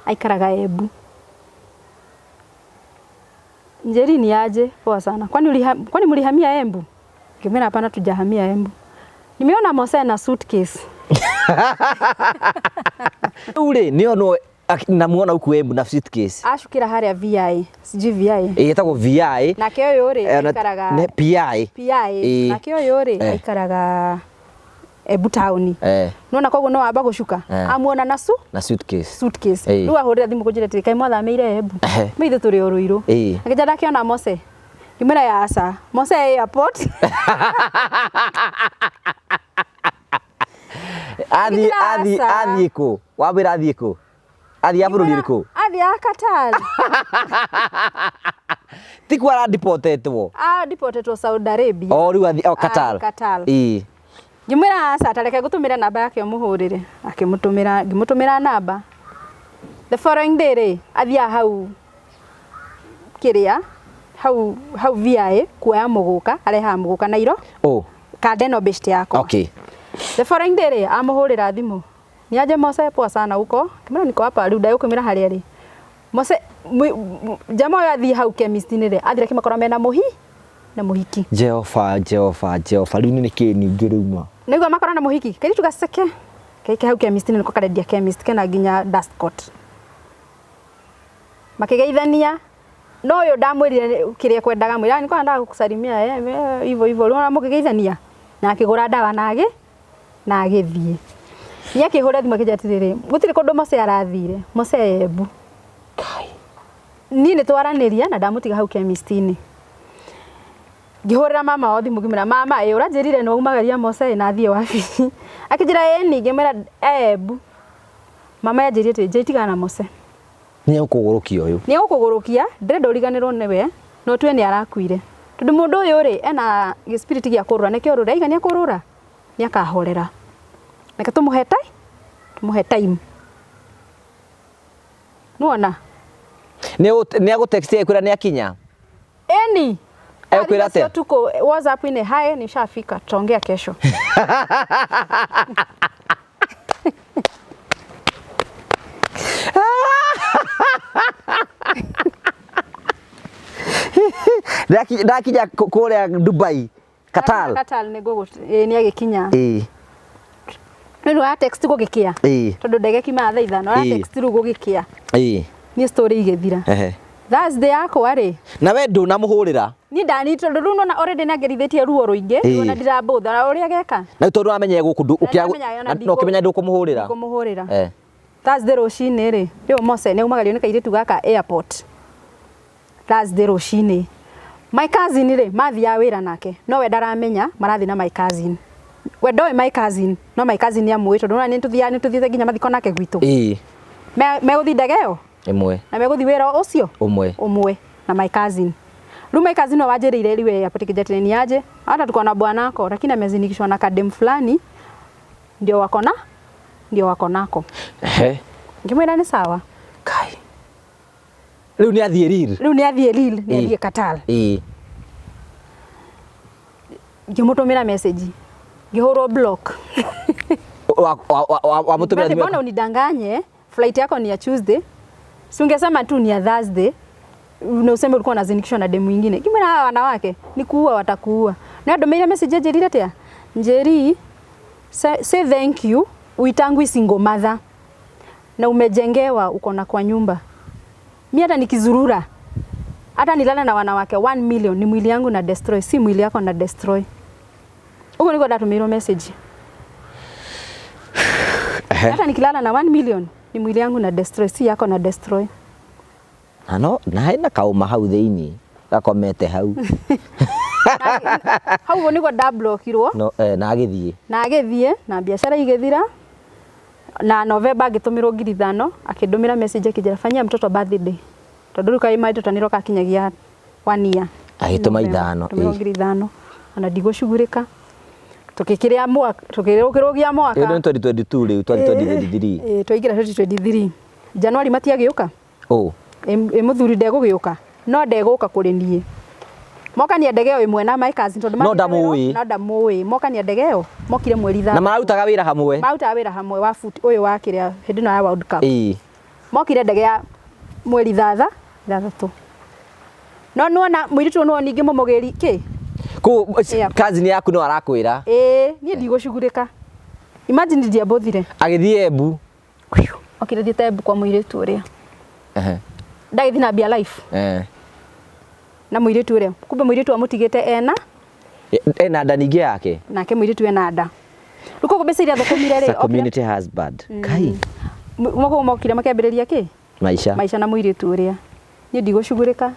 Aikaraga Embu. Njeri ni aje poa sana. Kwani mlihamia Embu? Ngĩmwĩra hapana tujahamia Embu. Nimeona Mose na suitcase. Rĩu rĩ nĩ ono namuona huku Embu na suitcase. Acukĩra harĩa VI, sijui VI. Ĩ ĩtagwo VI. Nake ũyũ rĩ aikaraga ne PI. PI. Nake ũyũ rĩ aikaraga Embu taũni. Nona koguo no wamba gũcuka. Amuona na Na suitcase. Suitcase. Rĩu ahũrĩra thimũ kũnjĩra atĩrĩ kaĩ mwathamĩire Embu. Mĩ ithuĩ tũrĩ o Ruiru. Akĩnjĩra ndakĩona Mose. Ngĩmwĩra ya aca. Mose airport. Athiĩ Ngĩmwĩra athiĩ aca. athiĩ kũ? Wamwĩra athiĩ kũ? Athiĩ ya bũrũri ũrĩkũ? Athiĩ ya Qatar. Ti kuo arandipotetwo. Andipotetwo Saudi Arabia. O rĩu athiĩ o Qatar. Qatar. Ĩĩ. Ngĩmwĩra aca tareke ngũtũmĩre namba yake ũmũhũrĩre. Akĩmũtũmĩra, ngĩmũtũmĩra namba. The following day rĩ, athiaga hau kĩrĩa, hau VI kuoya mũgũka, arehaga mũgũka Nairo. Oh. Kanda ĩno best yakwa. Okay. The following day rĩ, amũhũrĩra thimũ. Niaje Mose poa sana huko. Ngĩmwĩra niko hapa rĩu ndagũkũmĩra harĩa rĩ. Mose jamaa ũyũ athiĩ hau chemist-inĩ rĩ, athire akĩmakora mena mũhi na mũhiki. Jehova, Jehova, Jehova, rĩu nĩ kĩ ningĩ rĩu ma? Nĩguo makora na mũhiki, kairĩtu gaceke. Kaike hau chemist-inĩ nĩko karendia chemist kena nginya dust coat. Makĩgeithania no ũyũ ndamwĩrire kĩrĩa kwendaga mwĩra nĩko ndandaga gũkusalimia hivyo hivyo rĩu mũkĩgeithania na akĩgũra ndawa na na agĩthiĩ. Nĩ akĩhũra thimũ akĩnjĩra atĩrĩrĩ gũtirĩ kũndũ Mose arathire Mose Embu. Niĩ nĩ twaranĩria na ndamũtiga hau chemist-inĩ. Ngĩhũrĩra mama wao thimũ ngĩmwĩra mama ĩ ũranjĩrire nĩ waumagaria Mose na athiĩ wabici. Akĩnjĩra ĩni ngĩmwĩra Embu. Mama yanjĩrire atĩrĩ njĩra tigana na Mose. Nĩ egũkũgũrũkia ũyũ. Nĩ egũkũgũrũkia, ndĩrenda ũriganĩrwo nĩwe, no tue nĩ arakuire. Tondũ mũndũ ũyũ rĩ ena gĩspiriti gĩa kũrũra, nĩkĩo ũrũra, aiga nĩ ekũrũra, nĩ akahorera. Reke tũmũhe time, tũmũhe time. Nĩwona? Nĩ agũtext ekwĩra nĩ akinya? Eni. Ekwĩra atĩa? Tuko WhatsApp-inĩ, hi nishafika, tutaongea kesho. Ndakinya kũrĩa Dubai, Qatar. Qatar nĩ nĩ agĩkinya. Ĩĩ. Rĩu wa text gũgĩkĩa. Ĩĩ. Tondũ ndege kiuma thaa 5, wa text rĩu gũgĩkĩa. Ĩĩ. Niĩ story igĩthira. Ehe. Thursday yakwa rĩ. Na we ndũnamũhũrĩra? Niĩ ndani tondũ rĩu nona already nĩangerithĩtie ruo rũingĩ, Ĩĩ. ona ndirambũtha na ũrĩa geka. Na tondũ wamenyire gũkũ Na ndamenya ona na ũkĩmenya ndũkũmũhũrĩra. Ndikũmũhũrĩra. Eh. Thursday rũcinĩ rĩ, rĩu Mose nĩaumagario nĩ kairĩtu gaka airport. Thursday rũcinĩ. My cousin rĩ mathiaga wĩra nake no we ndaramenya marathiĩ na my cousin. We ndoĩ my cousin no my cousin nĩamũĩ tondũ nĩwona nĩtũthiaga nĩtũthiĩte nginya mathiko nake gwitũ. Ĩĩ. Megũthiĩ ndege ĩyo Ĩmwe. Na megũthiĩ wĩra ũcio Ũmwe. Ũmwe na my cousin. Rĩu my cousin we wanjĩrĩire rĩu airport kĩnjĩra atĩrĩ ni aje hata tuko na bwanako lakini amezinikishwa na kadem fulani ndio wako na ndio wako nako. Ehe. Ngĩmwĩra nĩ sawa. Kai. Rĩu nĩ athiĩ Lille. Rĩu nĩ athiĩ Lille, nĩ athiĩ Qatar. Ĩĩ. Ngĩmũtũmĩra message. Ngĩhũrwo block. Wamũtũmĩra thimũ. Mbona unidanganye? Flight yako ni ya Tuesday. Si ungesema tu ni ya Thursday. Na useme ulikuwa unazinikishwa na demu mwingine. Kimwena hawa wanawake ni kuua watakuua. Na ndũmĩire message njĩrire atĩa? Njeri say, say thank you uitangwi single mother. Na umejengewa uko na kwa nyumba. Mi hata nikizurura hata nilala na wanawake 1 million ni mwili yangu na destroy, si mwili yako na destroy. Ugo niko ndatumirwo message. Hata nikilala na 1 million ni mwili yangu na destroy, si yako na destroy. Na no na hena kauma hau thĩinĩ gakomete hau. Hau ũguo nĩguo ndablokirwo. No na agĩthiĩ. Na agĩthiĩ na biacara igĩthira. Na November ngĩtũmĩrwo 5,000 akĩndũmĩra message akĩnjĩra fanyia mtoto birthday. Tondũ rĩu kaĩ maitũ tanĩro kakinyagia 1 year. Agĩtũma 5. Tũmĩrwo 5,000 ona ndigũcugurĩka. Tũgĩkĩrĩa mwaka, tũkĩrũgia mwaka. Ĩyo nĩ 2022 rĩu, 2023. Ĩĩ, twaingĩra 2023. January matiagĩũka? Ũ. Ĩ mũthuri ndegũgĩũka. No ndegũka kũrĩ niĩ. Mokania ndege ĩyo ĩmwe na my cousin tondũ No ndamũĩ. No ndamũĩ. Mokania ndege ĩyo mokire mweri Na 6. mararutaga wĩra hamwe. Marutaga wĩra hamwe wa foot ũyũ wa kĩrĩa hĩndĩ ĩno ya World Cup. Ĩĩ. Mokire ndege ya mweri 6. No nĩwona mũirĩtu ũyũ nĩwe ningĩ mũmũgĩri kĩ? Kũ Yeah. cousin yaku no arakwĩra. Ĩĩ, niĩ ndigũcugurĩka. Imagine ndiambothire. Agĩthiĩ Embu. Okire thiĩte Embu kwa mũirĩtu ũrĩa. Ehe. Ndagĩthiĩ na mbia life. Na mũirĩtu ũrĩa. Kumbe mũirĩtu amũtigĩte ena. Ena nda ningĩ yake. Nake mũirĩtu ena nda. Rĩu koguo mbeca iria athũkũmire rĩ, It's a community husband. Kai. Moko mokire makĩambĩrĩria kĩ? Maisha. Maisha na mũirĩtu ũrĩa. Niĩ ndigũcugurĩka.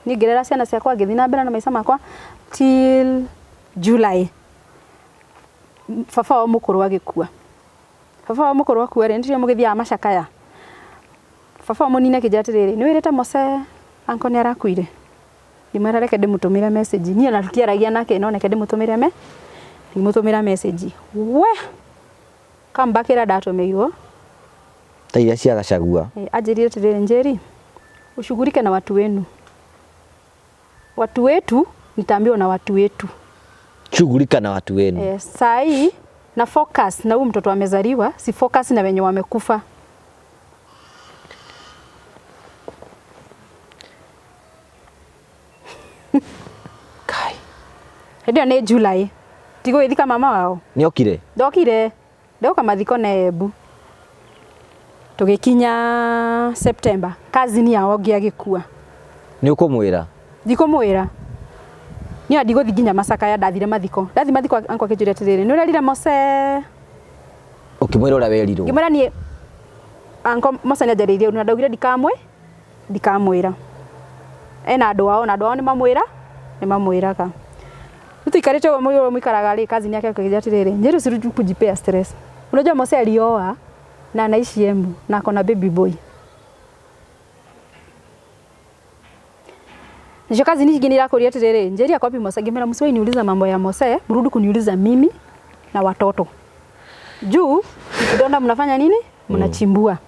Niĩ ngĩrera ciana ciakwa ngĩthiĩ na mbere na maica makwa till July. Baba wao mũkũrũ agĩkua. Baba wao mũkũrũ akua rĩ, nĩtũrĩa mũgĩthiaga macakaya. Baba wao mũnini akĩnjĩra atĩrĩrĩ, nĩ wĩrĩte Mose uncle nĩ arakuire? Ngĩmwĩra reke ndĩmũtũmĩre message. Niĩ ona tũtiaragia nake no reke ndĩmũtũmĩre me. Ngĩmũtũmĩra message. We! Comeback ĩrĩa ndatũmĩirwo. Ta iria cia Gachagua. Anjĩrire atĩrĩrĩ, Njeri, ushughulike na watu wenu. Watu wetu nitaambiwa na watu wetu. Shughulika na watu wenu. Saa hii na focus na huyu mtoto amezaliwa, si focus na wenye wamekufa. Kai. Hĩndĩ ĩyo nĩ July. Tigũgĩthika mama wao. Nĩ okire? Ndokire. Ndoka mathiko na Embu. Tũgĩkinya September, cousin yao ũngĩ agĩkua. Nĩ ũkũmwĩra? Ndikũmwĩra. Niĩ ndigũthiĩ nginya macakaya, ndathire mathiko. Ndathi mathiko uncle akĩnjĩra atĩrĩrĩ, nĩ ũrerire Mose? Ũkĩmwĩra ũrĩa werirwo? Ngĩmwĩra niĩ uncle Mose nĩ anjarĩirie ũndũ na ndaugire ndikamwĩra. Ena andũ ao na andũ ao nĩ mamwĩra, nĩ mamwĩraga. Rĩu tũikarĩte ũguo mũirũ mũikaraga rĩ, cousin yake akĩnjĩra atĩrĩrĩ, Njeri usirudi kujipea stress. Unajua Mose alioa na anaishi Embu na ako na baby boy. Nicho kazi nyingi nirakũria atĩrĩrĩ, Njeri ako wapi Mose? Ngĩmwĩra msiwahi niuliza mambo ya Mose, mrudi kuniuliza mimi na watoto. Juu kidonda mnafanya nini? Mnachimbua.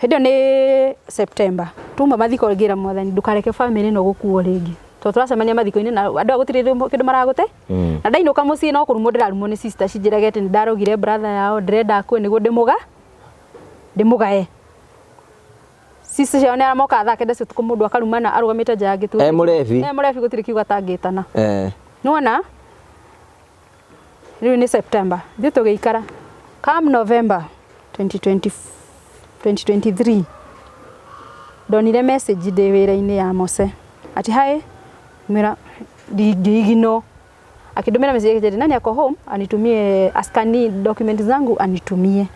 Hĩndĩ ĩyo nĩ September. Tuma mathiko ngĩra Mwathani ndũkareke family ĩno gũkuo rĩngĩ. Tondũ tũracemania mathiko-inĩ na andũ a gũtirĩ kĩndũ maragũte. Na ndainũka mũciĩ no kũrumwo ndĩrarumwo nĩ sister cinjĩrage atĩ nĩndarogire brother yao, ndĩrenda akue nĩguo ndĩmũgae. Sister ciao nĩ arĩa mokaga thaa kenda cia ũtukũ mũndũ akarumana arũgamĩte nja ya gĩtugĩ. Mũrebi. Mũrebi gũtirĩ kiugo atangĩtana. Nĩwona? Rĩu nĩ September. Ithuĩ tũgĩikara. Come November 2023. Ndonire message ndĩ wĩra-inĩ ya Mose. Ati hi, ngĩmwĩra ndingĩigino. Akĩndũmĩra message akĩnjĩra nani ako home anitumie askani document zangu anitumie.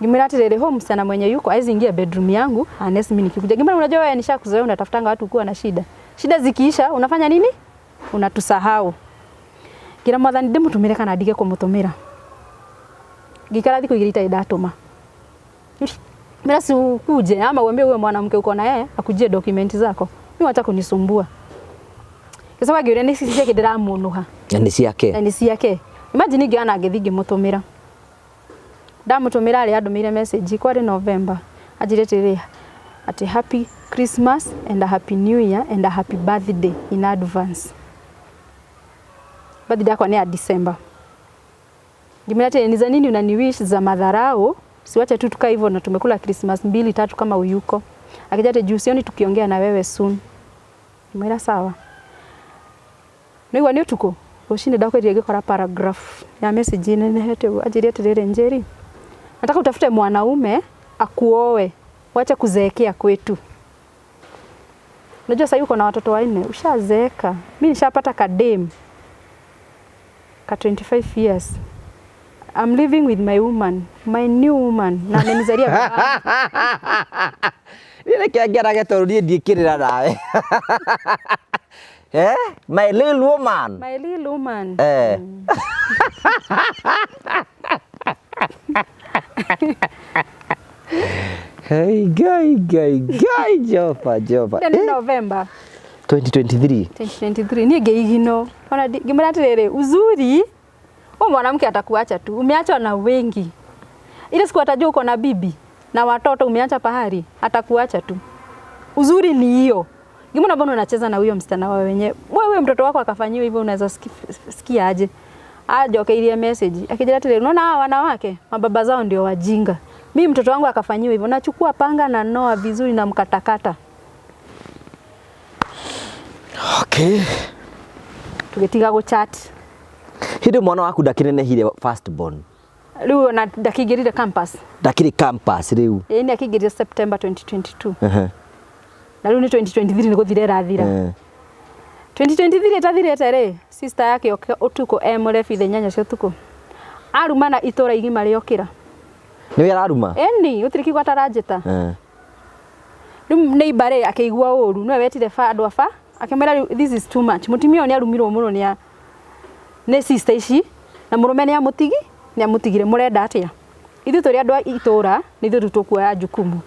Ngimwira atiriri, huyu msichana mwenye yuko hawezi ingia bedroom yangu unless mimi nikikuja. Ngimwira, unajua wewe nishakuzoea, unatafutanga watu kuwa na shida. Shida zikiisha unafanya nini? Unatusahau. Ngira Mwathani ndimutumire kana ndige kumutumira. Ngikara thikũ igĩrĩ itarĩ ndatũma. Mira, si ukuje ama uambie huyo mwanamke uko na yeye akujie document zako. Mimi wacha kunisumbua. Gĩcoka ngĩũria nĩ ciake ndĩramunuha. Na nĩ ciake. Na nĩ ciake. Imagine ngĩona ngĩthiĩ ngĩmũtũmĩra. Ndamũtũmĩra rĩ, andũmĩire message kwarĩ November. Anjĩrĩte atĩrĩrĩ, atĩ happy Christmas and a happy new year and a happy birthday in advance. Birthday yakwa nĩ ya December. Ngĩmwĩra atĩrĩ, ni za nini unaniwish za madharau? Siwache tu tukae hivyo na tumekula Christmas mbili tatu kama uyuko. Akija ati juu sioni tukiongea na wewe soon. Ngĩmwĩra sawa. Nĩigua nĩ ũtukũ rũcinĩ ndakwĩrire ngĩkora paragraph ya message inenehete ũguo, anjĩrire atĩrĩrĩ, Njeri, nataka utafute mwanaume akuoe, wache kuzeekea kwetu. Unajua sasa uko na watoto wanne, ushazeeka. Mimi nishapata kadem ka 25 years. I'm living with my woman, my new woman, na amenizalia baba. Niĩ nĩkĩo ngenage tondũ niĩ ndiĩkĩrĩra nawe. Eh? My little woman. My little woman. Eh. Hey, Ngai, Ngai, Ngai, Jehova, Jehova. Ile ni November 2023. 2023 niĩ ngĩigino. Ona ngĩmwĩra atĩrĩrĩ, uzuri huyu mwanamke atakuacha tu, umeachwa na wengi. Ile siku atajua uko na bibi na watoto umeacha pahali, atakuacha tu. Uzuri ni hiyo. Ngimwona mbona unacheza na huyo msichana wa wenyewe. Wewe mtoto wako akafanyiwa hivyo unaweza sikia aje? Ajokeirie message. Akijira atĩrĩrĩ, unaona hawa wanawake mababa zao ndio wajinga. Mimi mtoto wangu akafanyiwa hivyo, nachukua panga na noa vizuri na mkatakata. Okay. Tugĩtiga gũchat. Hĩndĩ mwana waku ndakĩnenehire, first born? Rĩu ona ndakĩingĩrire campus. Ndakĩrĩ campus rĩu? Ĩĩ, nĩ akĩingĩrire September 2022. Na rĩu nĩ 2023 nĩ gũthira ĩrathira. 2023 ĩtathirĩte rĩ, sister yake oke ũtukũ e mũrebi thaa 8 cia ũtukũ. Arumana itũra igima rĩokĩra. Nĩwe araruma? Ĩni, gũtirĩ kiugo ataranjĩta. Rĩu neighbor rĩ akĩigua ũru, nĩwe wetire ba andũ a ba, akĩmwĩra rĩu this is too much. Mũtumia ũyũ nĩ arumirwo mũno nĩ sister ici na mũrũme nĩ amũtigi, nĩ amũtigire, mũrenda atĩa? Ithuĩ tũrĩ andũ a itũra, nĩ ithuĩ rĩu tũkuoya jukumu.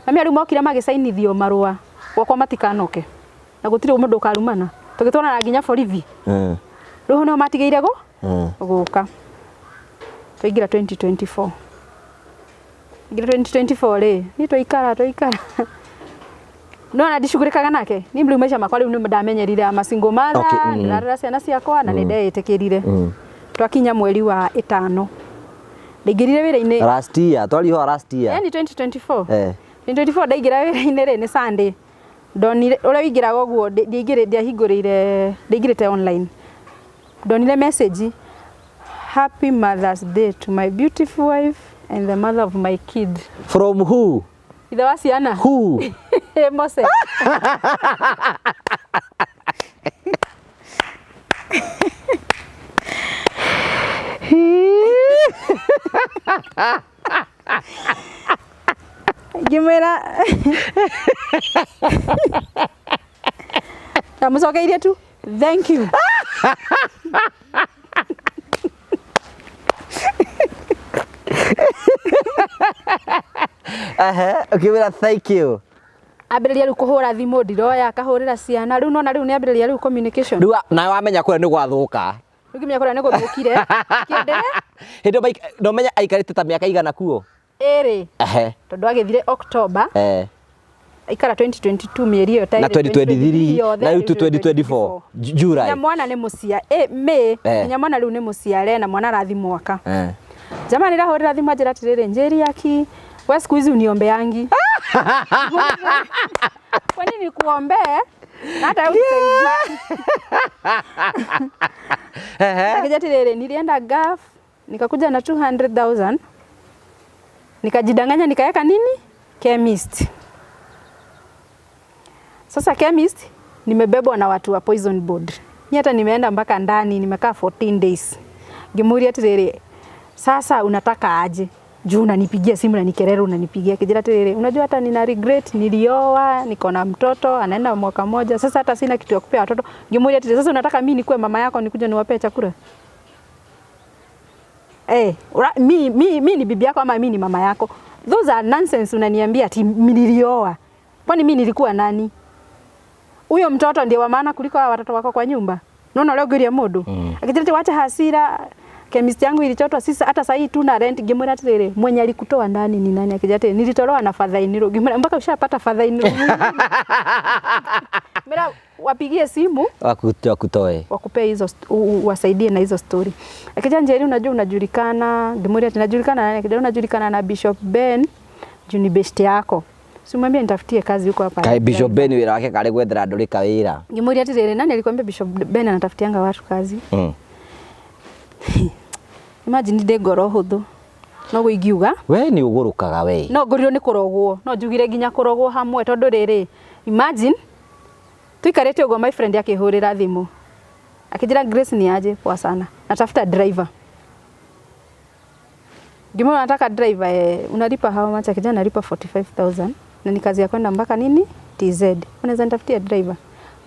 Mami rĩu mokire magĩcainithio marũa gwakwa matikanoke. Na gũtirĩ mũndũ ũkarumana. Tũgĩtwarana nginya borithi. Rĩu nĩo matigĩire gũka. Twaingĩra 2024. Ingĩra 2024 rĩ, niĩ twaikara twaikara. No na ndicugurĩkaga nake. Niĩ rĩu maica makwa rĩu nĩ ndamenyerire ama single mother, ndĩrarera ciana ciakwa na nĩ ndeyĩtĩkĩrire. Twakinya mweri wa ĩtano. Ndaingĩrire wĩra-inĩ. Last year, twariho last year. Yani 2024. Eh. 2024 ndaingĩra wĩra-inĩ rĩ, nĩ Sunday. Ndonire ũrĩa wĩingĩraga ũguo, ndiaingĩrĩ, ndiahingũrĩire, ndaingĩrĩte online. Ndonire message, happy Mother's Day to my beautiful wife and the mother of my kid. From who? Ithe wa ciana. Who? Mose. Ngĩmwĩra ndamũcokeirie tu thank you. Ehe, ũkĩmwĩra thank you. Ambĩrĩria rĩu kũhũra thimũ ndiroya, akahũrĩra ciana rĩu, nona rĩu nĩ ambĩrĩria rĩu communication. Rĩu nawe wamenya kũrĩa nĩ gwathũka. Rĩu ngĩmenya kũrĩa nĩ gũthũkire kĩendelee. Hĩndĩ ĩyo nomenya aikarĩte ta mĩaka igana kuo? Ĩrĩ. Ehe. Tondũ agĩthire October. Aikara 2022 mĩeri ĩyo ta Na ĩrĩ, 2023 yothe, na rĩu rĩu 2024 July. Nginya mwana nĩ mũcia May. Nginya mwana rĩu nĩ mũciare na mwana arathi mwaka. Jamani, ndahũrĩra thimũ anjĩra atĩrĩrĩ, Njeri, aki we siku hizi uniombeangi. Kwani nikuombee na hata wewe unisaidie? Akija atĩrĩrĩ, nilienda Gulf nikakuja na 200,000 nikajidanganya nikaweka nini chemist. Sasa chemist nimebebwa na watu wa poison board. Ni hata nimeenda mpaka ndani, nimekaa 14 days. Ngimuuria atĩrĩrĩ, sasa unataka aje? Juu unanipigia simu na ni kelele unanipigia kijira tiriri, unajua hata nina regret nilioa, niko na mtoto anaenda mwaka moja sasa, hata sina kitu ya kupea watoto. Ngimuuliza ati sasa unataka mimi nikuwe mama yako nikuje niwapee chakula? Eh, mi ni bibi yako ama mi ni mama yako? Those are nonsense unaniambia ati nilioa. Kwani mi nilikuwa nani? Huyo mtoto ndiye wa maana kuliko hawa watoto wako kwa nyumba. Naona leo guria mundu. Akijira wacha hasira, chemist yangu ilichotwa sisi hata sasa hii tuna rent. Ngimwira atiriri, mwenye alikutoa ndani ni nani? Akijira ati nilitolewa na father in law. Ngimwira mpaka ushapata father in law. Mira wapigie simu Wakutoe. Wakupee hizo wasaidie na hizo story. Akija Njeri, unajua unajulikana, Ngimwira ati najulikana nani? Akija unajulikana na Bishop Ben juu ni best yako. Simwambie nitafutie kazi huko hapa. Kai Bishop Ben wira wake kari gwethera andũ rĩka wĩra. Ngimwira atiriri, nani alikwambia Bishop Ben anatafutianga watu kazi? Imagine ndĩ ngoro hũthũ. Noguo ingiuga. We nĩ ũgũrũkaga we. No ngorirwo nĩ kũrogwo. No njugire nginya kũrogwo hamwe tondũ rĩrĩ, imagine tuikarĩte ũguo my friend akĩhũrĩra thimũ. Akĩnjĩra Grace ni aje, poa sana. Natafuta driver. Ngimwona nataka driver, unalipa how much? Akijana nalipa 45,000 na ni kazi ya kwenda mpaka nini? TZ. Unaweza nitafutia driver?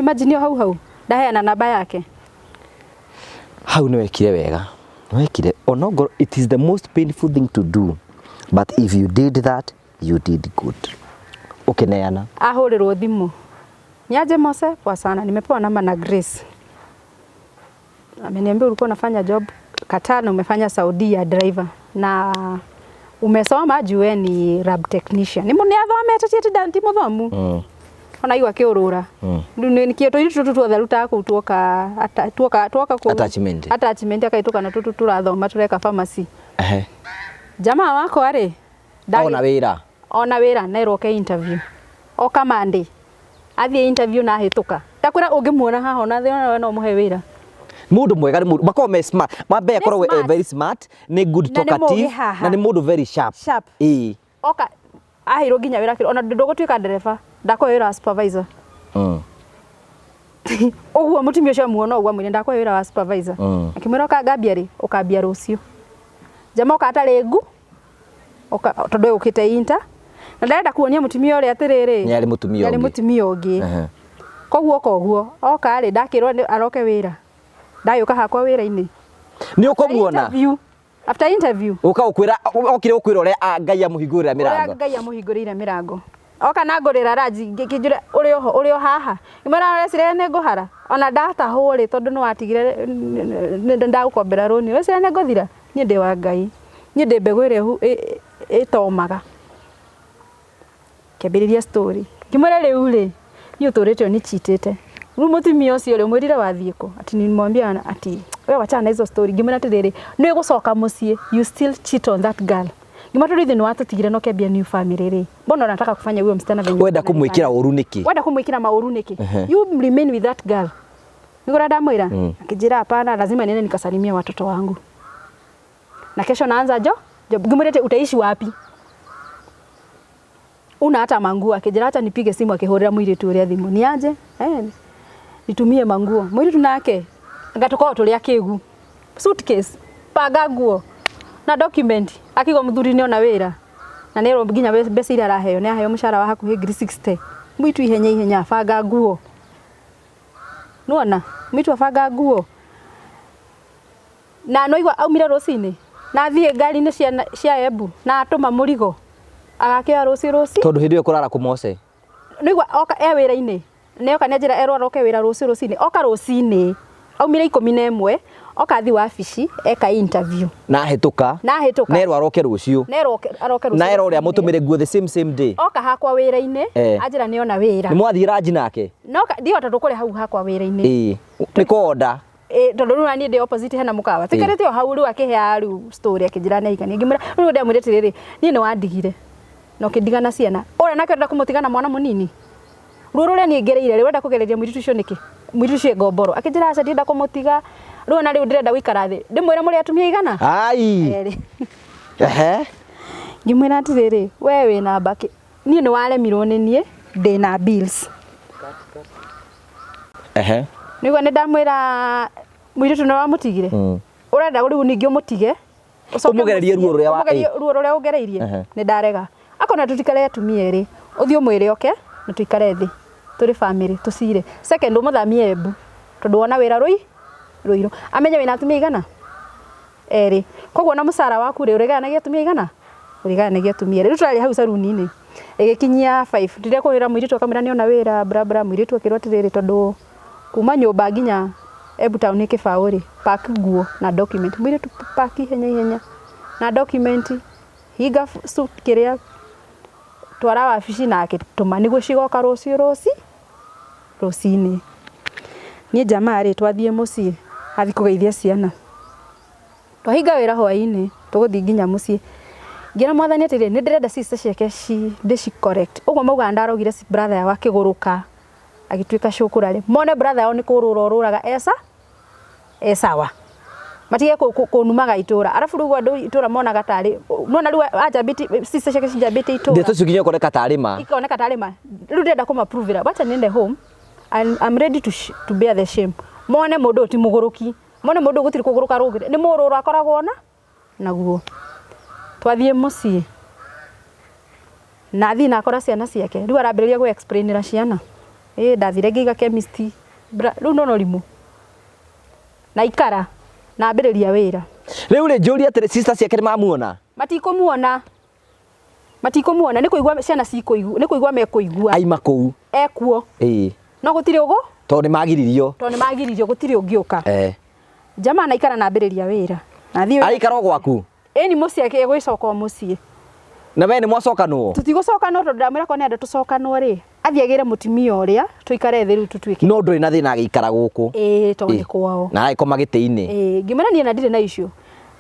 Imagine hiyo hau hau. Ndaheana namba yake. Hau nĩ wekire wega. Nĩ wekire. Onongorwo it is the most painful thing to do. But if you did that, you did good. Ũkĩneana. Ahũrĩrwo thimũ. Niaje Mose? Poa sana. Nimepewa namba na Grace. Ameniambia ulikuwa unafanya job Qatar na umefanya Saudi ya driver na umesoma juu we ni lab technician. Ni mundu athomete ti ati ti muthomu. Ona igua akiurura. Riu nikio tũirĩtu tũtũ tuothe rutaga kũu tuoka tuoka tuoka kũu. Attachment. Attachment akaituka na tũtũ tũrathoma tũreka pharmacy. Jamaa wako arĩ Ona wĩra. Ona wĩra na ĩroke interview. Oka Monday. Athiĩ interview na ahĩtũka. Ndakwĩra ũngĩmuona haha ona thĩ ona no mũhe wĩra. Mundu mwega ni mundu makorwo me smart mambe akorwo Nĩ smart. very smart ni good Na nĩ mũgĩ talkative haha. na ni mundu very sharp. Sharp. Ĩĩ. Oka aheirwo nginya wĩra ona ndũgũtuĩka ndereba ndakũhe wĩra wa supervisor. Ũguo mũtumia ũcio amuona ũguo amwĩre ndakũhe wĩra wa supervisor. Akĩmwĩra ũkangambia rĩ, ũkambia rũciũ. Jamaa oka atarĩ ngu, oka tondũ egũkĩte inter. Na ndarenda kuonia mũtumia ũrĩa atĩrĩrĩ, Nĩ arĩ mũtumia nĩ arĩ ũngĩ. mũtumia ũngĩ. Koguo oka ũguo, oka rĩ, ndakĩrwo nĩ aroke wĩra. Ndagĩũka hakwa wĩra-inĩ. Nĩ ũkũmuona? Interview. After interview. Ũka ũkwĩra, okire ũkwĩra ũrĩa Ngai amũhingũrĩra mĩrango. Ũrĩa Ngai amũhingũrĩire mĩrango. Oka na ngũrĩra ranji, ngĩnjũra, ũrĩ oho, ũrĩ o haha. Ngĩmwĩra, ũreciria nĩ ngũhara? Ona ndatahwo rĩ, tondũ nĩ watigire, ndagũkombera rũni. Ũreciria nĩ ngũthira? Niĩ ndĩ wa Ngai. Niĩ ndĩ mbegũ ĩrĩa ĩtomaga. Kĩambĩrĩria story. Ngĩmwĩra rĩu rĩ, niĩ ũtũrĩte ũyũ nĩ cheatĩte. Rĩu mũtumia ũcio rĩ, ũmwĩrire wathiĩ kũ? Ati nimwambia ati, we wachana na hizo story. Ngĩmwĩra atĩrĩrĩ, nĩ ũgũcoka mũciĩ, you still cheat on that girl. Ngĩmwĩra tondũ ithuĩ nĩ watũtigire na ũkĩambia new family rĩ. Mbona unataka kufanya huyo msichana venye Wenda kũmwĩkĩra ũru nĩkĩ? Wenda kũmwĩkĩra maũru nĩkĩ? You remain with that girl. Nĩguo ndamwĩra? Akĩnjĩra hapana, lazima niende nikasalimie watoto wangu. Na kesho naanza job. Ngĩmwĩra atĩ utaishi wapi? Una hata manguo. Akĩnjĩra acha nipige simu, akĩhũrĩra mũirĩtu ũrĩa thimũ. Ni aje? Nitumie manguo. Mũirĩtu nake anga tũkorwo tũrĩ akĩgu. Suitcase, panga nguo na document. Akiuga mũthuri nĩ ona wĩra. Na nĩ nginya mbeca iria araheo, nĩ aheo mũcara wa hakuhĩ ngiri 60. Mũitu ihenya ihenya banga nguo. Nĩwona? Mũitu abanga nguo. Na no igua aumire rũcinĩ. Na athiĩ ngari-inĩ cia Embu na atũma mũrigo. Agakĩoya rũciũ rũciũ. Tondũ hĩndĩ ĩyo kũrara kũmoce. Nĩigua oka e wĩra-inĩ. Nĩ oka nĩ njĩra erwo aroke wĩra rũciũ rũcinĩ. Oka rũcinĩ. Aumire ikũmi na ĩmwe, oka athiĩ wabici, eka interview. Na ahĩtũka. Na ahĩtũka. Na erwo aroke rũciũ. Na erwo aroke rũciũ. Na erwo ũrĩa mũtũmĩre nguo the same day. Oka hakwa wĩra-inĩ, anjĩra nĩ ona wĩra. Nĩ mwathiĩ ranji nake? No ka, ndihota tũkũrĩa hau hakwa wĩra-inĩ. Ĩĩ. Nĩ kũonda. Tondũ rĩu niĩ ndĩ opposite hena mũkawa. Tũikarĩte o hau rĩu akĩheaga rĩu story akĩnjĩra nĩ ahikania. Ngĩmwĩra, rĩu ndamwĩra atĩrĩrĩ, niĩ nĩ wandigire. Na ũkĩndiga na ciana. Ũrĩa nake ũrenda kũmũtiga na mwana mũnini. Ruo rũrĩa niĩ ngereire rĩ, ũrenda kũgereria mũirĩtu ũcio nĩkĩ? Mũirĩtu ũcio e ngomboro. Akĩnjĩra aca ndienda kũmũtiga. Rĩu ona rĩu ndĩrenda gũikara thĩ. Ndĩmwĩre mũrĩ atumia aigana? Ai. Erĩ. Ngĩmwĩra atĩrĩrĩ, we wĩna mbakĩ. Niĩ nĩ waremirwo nĩ niĩ, ndĩna bills. Nĩguo nĩ ndamwĩra mũirĩtu nĩ wamũtigire? Ũrenda rĩu ningĩ ũmũtige? Ũcoke Ũmũgererie mũciĩ, ruo rũrĩa wa- ũmũgerie ruo rũrĩa ũgereirie Ehe. nĩ ndarega akona tũtikare atumia erĩ ũthiĩ ũmwĩre oke na tũikare thĩ tũrĩ family tũcire second ũmũthamie Embu tondũ wona wĩra rũi rũirũ amenye wĩna atumia igana erĩ koguo na mũcara waku rĩ ũrĩgayanagia atumia igana ũrĩgayanagia atumia erĩ rĩu tũrarĩ hau saruni-inĩ ĩgĩkinyia 5 ndire kũhĩra mũirĩtu akamwĩra nĩona wĩra bla bla mũirĩtu akĩrwo atĩrĩrĩ tondũ kuma nyũmba nginya Embu town nĩ kĩbaũ rĩ pack nguo na document mũirĩtu pack ihenya ihenya na document hinga suit kĩrĩa twara wabici na akĩtũma nĩguo cigoka rũciũ rũci rũcinĩ niĩ jamaa rĩ twathiĩ mũciĩ athiĩ kũgeithia ciana twahinga wĩra hwainĩ tũgũthiĩ nginya mũciĩ ngĩra mwathani atĩrĩ nĩ ndĩrenda sister ciake ci ndĩci correct ũguo maugaga ndarogire brother yao akĩgũrũka agĩtuĩka cũkũra rĩ mone brother yao nĩ kũrũra ũrũraga esa e sawa matige kũnumaga itũra arabu rĩu andũ itũra monaga tarĩ nona rĩu anjambĩtie sister ciake cinjambĩtie itũra ndeto icio nginya ũkoneka tarĩ ma ikaoneka tarĩ ma rĩu ndĩrenda kũmapruvĩra wacha niende home and I'm ready to, to bear the shame mone mũndũ ũyũ ti mũgũrũki mone mũndũ ũyũ gũtirĩ kũgũrũka rũgĩre nĩ mũrũrũ akoragwo na naguo twathiĩ mũciĩ na athiĩ na akora ciana ciake rĩu arambĩrĩria gũ explainĩra ciana ĩ ndathire ngĩiga chemist rĩu nona ũrimũ na ikara na ambĩrĩria wĩra rĩu rĩ njũrie atĩrĩ sister ciake nĩ mamuona matikũmuona matikũmuona nĩ kũigua ciana cikũigua nĩ kũigua mekũigua aima kũu ekuo ĩĩ no gũtirĩ ũgũ tondũ nĩ magiririo tondũ nĩ magiririo gũtirĩ ũngĩũka eh jamaa na ikara na ambĩrĩria wĩra na thiĩ araikara o gwaku ĩni mũciĩ egwĩcoka o mũciĩ na we nĩ mwacokanwo tũtigũcokanwo tondũ ndamwĩra korwo nĩenda tũcokanwo rĩ athiĩ agĩre mũtumia ũrĩa tũikare thĩ rĩu tũtuĩke no ndũrĩ na thĩna agĩikara gũkũ ĩĩ tondũ nĩ kwao na agĩkoma gĩtĩ-inĩ ĩĩ ngĩmwĩra niĩ na ndirĩ na issue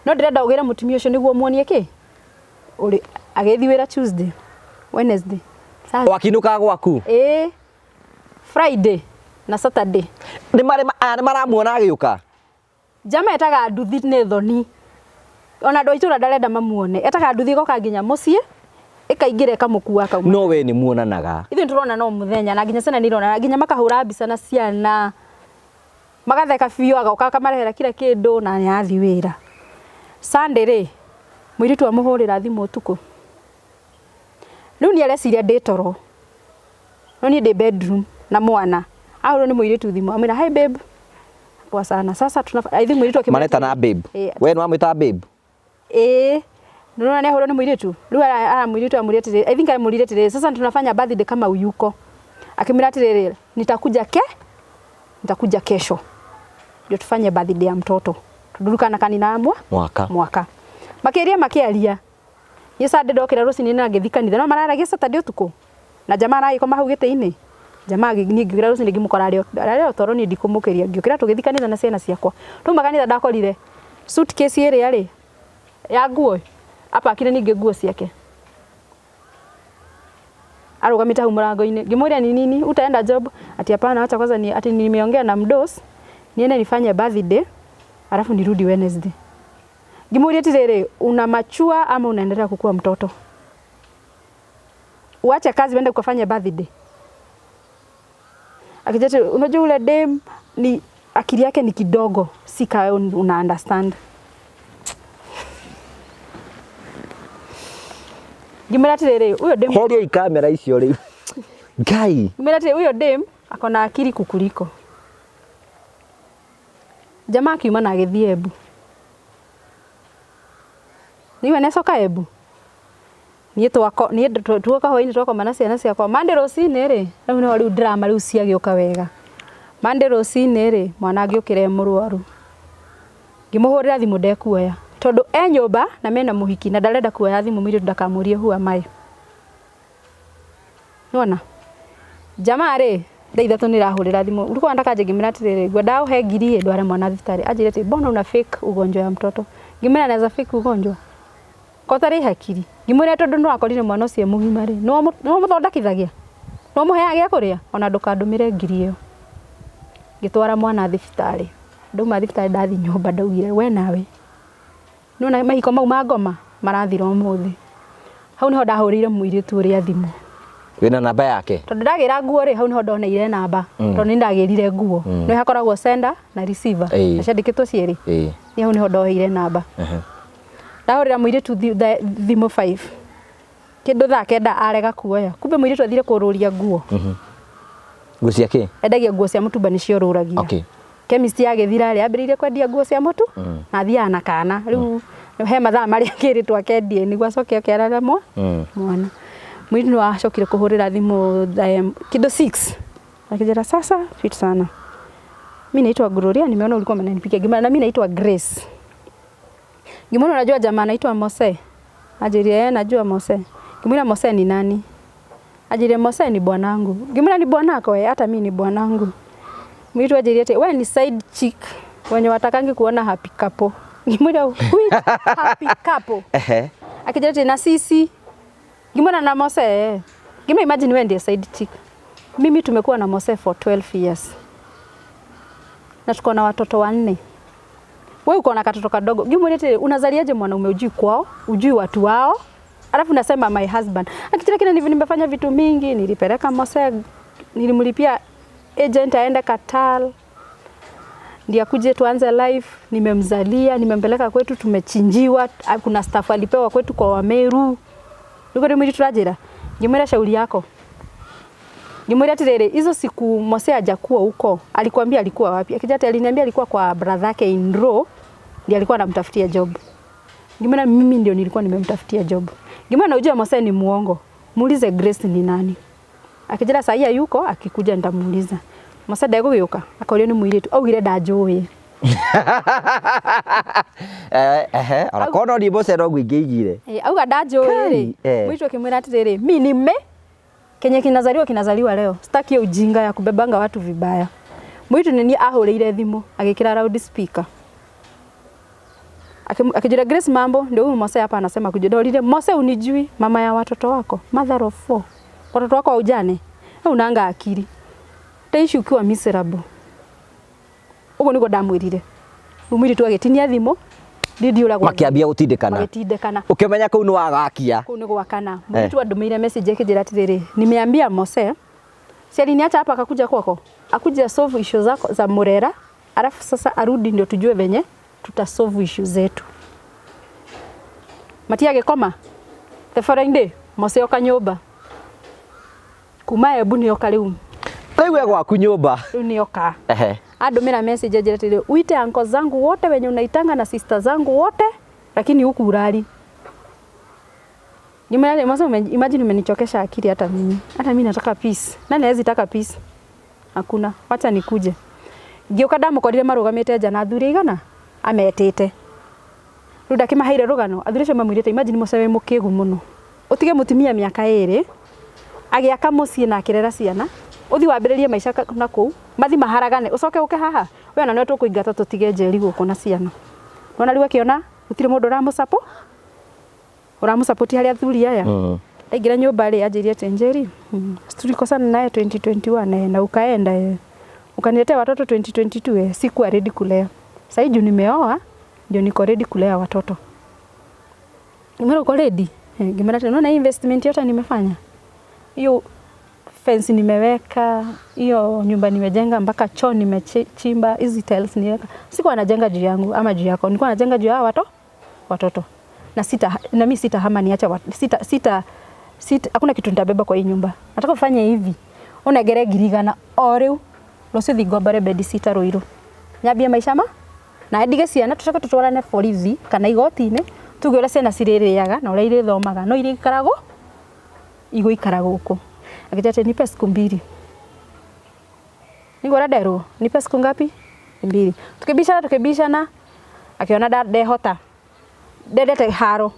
no ndĩrenda ũgĩre mũtumia ũcio nĩguo muonie kĩ ũrĩ agĩthiĩ wĩra Tuesday Wednesday Thursday wakinũkaga gwaku ĩĩ Friday na Saturday nĩ marĩ aya nĩ maramuona agĩũka jama etaga nduthi nĩ thoni ona andũ a itũra ndarenda mamuone etaga nduthi ĩgoka nginya mũciĩ ĩkaingĩra ĩkamũkua akauma no we nĩ muonanaga ithuĩ nĩtũrona no mũthenya na nginya ciana nĩirona nginya makahũra mbica na ciana magatheka biũ agoka akamarehera kila kĩndũ na nĩathiĩ wĩra Sunday rĩ mũirĩtu amũhũrĩra thimũ ũtukũ rĩu nĩ areciria ndĩ toro no niĩ ndĩ bedroom na mwana ahũrwo nĩ mũirĩtu thimũ amwĩra hi babe poa sana sasa tuna I think mũirĩtu akĩmwĩra maretana babe Ĩĩ. we nĩ wamwĩtaga babe ĩĩ nĩũrona nĩ ahũrwo nĩ mũirĩtu rĩu ara mũirĩtu amwĩra atĩrĩrĩ I think amwĩrire atĩrĩrĩ sasa tunafanya birthday kama uyuko akimwĩra atĩrĩrĩ nitakuja ke nitakuja kesho ndio tufanye birthday ya mtoto tondũ rĩu kana kanina mwa mwaka mwaka makĩria makĩaria niĩ Sunday ndokĩra rũcinĩ na ngĩthiĩ kanitha no mararagia Saturday ũtukũ na jamaa aragĩkoma hau gĩtĩ-inĩ jamaa niĩ ngĩũkĩra rũcinĩ ngĩmũkora arĩ o toro niĩ ndikũmũkĩria ngĩũkĩra tũgĩthiĩ kanitha na ciana ciakwa twauma kanitha ndakorire suitcase ĩrĩa rĩ ya nguo apakire ningĩ nguo ciake arũgamĩte hau mũrango-inĩ ngĩmũria ni nini utaenda job ati hapana wacha kwanza ni ati nimeongea na mdos niende nifanye birthday alafu nirudi Wednesday ngĩmũria atĩrĩrĩ una machua ama unaendelea kukua mtoto uache kazi uende ukafanye birthday akijati unajua ule dem ni akili yake ni kidogo si kawe una understand ngĩmwĩra atĩrĩrĩ huyo dem horiai kamera icio rĩu ngai ngĩmwĩra atĩrĩ huyo dem ako na akili kukuliko jamaa akiuma na agĩthiĩ Embu niwe nĩacoka Embu niĩ twako niĩ tuoka hwainĩ twakoma na ciana ciakwa Monday rũcinĩ rĩ rĩu nĩho rĩu drama rĩu ciagĩũka wega Monday rũcinĩ rĩ mwana angĩũkĩra e mũrwaru ngĩmũhũrĩra thimũ ndekuoya tondũ e nyũmba na mena mũhiki na ndarenda kuoya thimũ mũirĩtu ndakamũrie who am I nĩwona jamaa rĩ thaa ithatũ nĩrahũrĩra thimũ ũrikũ ndakanje ngĩmwĩra atĩrĩrĩ ngwendaga ũhe ngiri ĩ ndware mwana thibitarĩ anjĩre atĩ mbona una fake ugonjwa ya mtoto ngĩmwĩra naweza fake ugonjwa ko tarĩ hakiri ngĩmwĩra tondũ nĩwakorire mwana ũcio e mũgima rĩ nĩwamũthondekithagia nĩwamũheaga gĩa kũrĩa ona ndũkandũmĩre ngiri ĩyo ngĩtwara mwana thibitarĩ ndauma thibitarĩ ndathiĩ nyũmba ndaugire we nawe nĩwona mahiko mau ma ngoma marathira ũmũthĩ hau nĩho ndahũrĩire mũirĩtu ũrĩa thimũ wĩna namba yake tondũ ndagĩra nguo rĩ hau nĩho ndoneire namba tondũ nĩ ndagĩrire nguo nĩ hakoragwo sender na receiver Ĩĩ. na ciandĩkĩtwo cierĩ ĩĩ niĩ hau nĩho ndoeire namba Ndahũrĩra mũirĩtu thimũ 5 kĩndũ thaa 9 arega kuoya. Kumbe mũirĩtu athire kũrũria nguo. Nguo cia kĩ? Endagia nguo cia mũtumba nĩcio rũragia. Okay. Chemist yagĩthira rĩ, ambĩrĩirie kwendia nguo cia mũtu na athiaga na kana. Rĩu he mathaa marĩa akĩrĩtwo akendie nĩguo acoke oke arere mwana. Mũirĩtu nĩ wacokire kũhũrĩra thimũ kĩndũ 6. Akĩnjĩra sasa fit sana. Mimi naitwa Gloria, nimeona ulikuwa unanipigia. Ngimwĩra na mimi naitwa Grace. Ngimwona unajua jamaa anaitwa Mose. Anjĩrire eh, najua Mose. Ngimwĩra Mose ni nani? Anjĩrire Mose ni bwanangu. Ngimwĩra ni bwanako eh, hata mimi ni bwanangu. Mũirĩtu anjĩrire atĩ we ni side chick wenye watakangi kuona happy couple. Ngimwĩra which happy couple? Ehe. Akijira atĩ na sisi. Ngimwĩra na Mose eh. Ngimwĩra imagine wewe ndiye side chick. Mimi tumekuwa na Mose for 12 years. Na tuko na watoto 4. Wewe uko na katoto kadogo. Ngimwĩra atĩ unazaliaje mwanaume ujui kwao, ujui watu wao? Alafu nasema my husband. Akitira kile nimefanya vitu mingi, nilipeleka Mose, nilimlipia agent aende Qatar. Ndiye akuje tuanze life, nimemzalia, nimempeleka kwetu, tumechinjiwa, kuna staff alipewa kwetu kwa Wameru. Niko ndimwiri turajira. Ngimwira shauri yako. Ngimwira atiriri, hizo siku Mose hajakuwa huko, alikwambia alikuwa wapi? Akija ati aliniambia alikuwa kwa brother yake in law, ndiye alikuwa anamtafutia job. Ngimwira mimi ndio nilikuwa nimemtafutia job. Ngimwira unajua Mose ni muongo. Muulize Grace ni nani. Akijira saa hii yuko, akikuja nitamuuliza. Mose ndegũgĩũka, akorio nĩ mũirĩtu, augire ndanjũĩ. Ehe, ona korwo no niĩ Mose no ngũingĩigire. Auga ndanjũĩ rĩ. Kai. Mũirĩtu akĩmwĩra atĩrĩrĩ, mi nime kenye kinazaliwa kinazaliwa leo. Sitaki hiyo ujinga ya kubebanga watu vibaya. Mũirĩtu nĩ niĩ ahũrĩire thimũ, agĩkĩra loud speaker. Akijira Grace mambo, ndio huyu Mose hapa anasema kuja. Ndorire Mose unijui, mama ya watoto wako, mother of 4. Watoto wako ujane. Wewe unaanga akili. Utaishi ukiwa miserable. Uguo niguo ndamwirire. Rĩu mũirĩtu agĩtinia thimũ, ndindiũragwo. Makĩambia gũtindĩkana. Magĩtindĩkana. Ũkĩmenya kũu nĩ wagakia. Kũu nĩ gwakana. Mũirĩtu andũmĩire message akĩnjĩra atĩrĩrĩ, nimeambia Mose, si aliniacha hapa akakuja kwako? Akuje solve issue zako za Murera, alafu sasa arudi ndio tujue venye tutasolve issue zetu. Matia agĩkoma. The following day, Mose oka nyũmba. Kuma Embu nĩ oka rĩu. Rĩu e gwaku nyũmba. Rĩu nĩ oka. Ehe. Andũmĩra message anjĩra atĩrĩrĩ, uite anko zangu wote wenye unaitanga na sister zangu wote, lakini huku ulali. Nimeona Mose, imagine umenichokesha akili hata mimi. Hata mimi nataka peace. Nani hawezi taka peace? Hakuna. Wacha nikuje. Ngĩũka ndamũkorire marũgamĩte nja na athuri aigana ametĩte. Rĩu ndakĩmaheire rũgano, athuri acio mamwĩrĩte imagine Mose wĩ mũkĩgu mũno. Ũtige mũtumia mĩaka 2, agĩaka mũciĩ na akĩrera ciana, ũthiĩ wambĩrĩrie maica na kũu, mathi maharagane, ũcoke ũke haha. We ona nĩwe tũkũingata tũtige Njeri gũkũ na ciana. Nĩwona rĩu akĩona gũtirĩ mũndũ ũramũsupport harĩ athuri aya. Ndaingĩra nyũmba rĩ, anjĩrire atĩ Njeri, tulikosana naye 2021 na ukaenda ukaniletea watoto 2022 sikuwa ready kulea. Sasa hivi nimeoa ndio niko ready kulea watoto. Nimeona uko ready? Ngimwĩra atĩ unaona hii investment yote nimefanya. Hiyo fence nimeweka, hiyo nyumba nimejenga mpaka choo nimechimba, hizi tiles niweka. Sikuwa najenga juu yangu ama juu yako. Nilikuwa najenga juu ya watoto. Na sita, na mimi sitahama niacha sita, sita, sita, hakuna kitu nitabeba kwa hii nyumba. Nataka ufanye hivi. Unegere ngirigana o rĩu. Rũciũ thiĩ ngombore bed sitter Ruiru. Nyambie maica ma? Na ndige ciana tũcoke tũtwarane borithi kana igoti-inĩ, tuge ũrĩa ciana cirĩrĩaga na ũrĩa irĩthomaga, no irĩikaragwo igũikara gũkũ. Akĩnjĩra atĩ nipe siku 2. Nĩguo ũrĩa nderwo, nipe siku ngapi? 2. Tukibishana, tukibishana, akiona ndehota. Ndendete haro,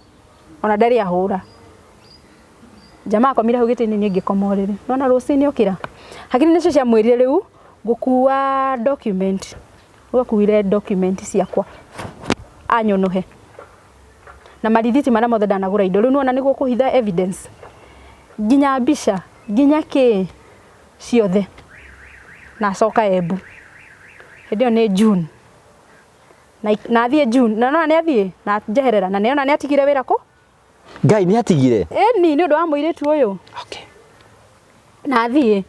ona ndarĩ ahũra. Jamaa akomire hau gĩtĩ-inĩ, niĩ ngĩkoma ũrĩrĩ. Nĩwona rũcinĩ okĩra. Hakiri nĩcio ciamwĩrire rĩu ngũkua document. Rĩu akuire document ciakwa. Anyũnũhe. Na marithiti marĩa mothe ndanagũra indo. Rĩu nĩwona nĩguo kũhitha evidence. Nginya mbica, nginya kĩ ciothe. Na acoka Embu. Hĩndĩ ĩyo nĩ June. Na athiĩ June. Na nĩwona nĩ athiĩ, na njeherera. Na nĩwona nĩ atigire wĩra kũ? Ngai nĩ atigire? Ĩni, nĩ ũndũ wa mũirĩtu ũyũ. Okay. Na athiĩ.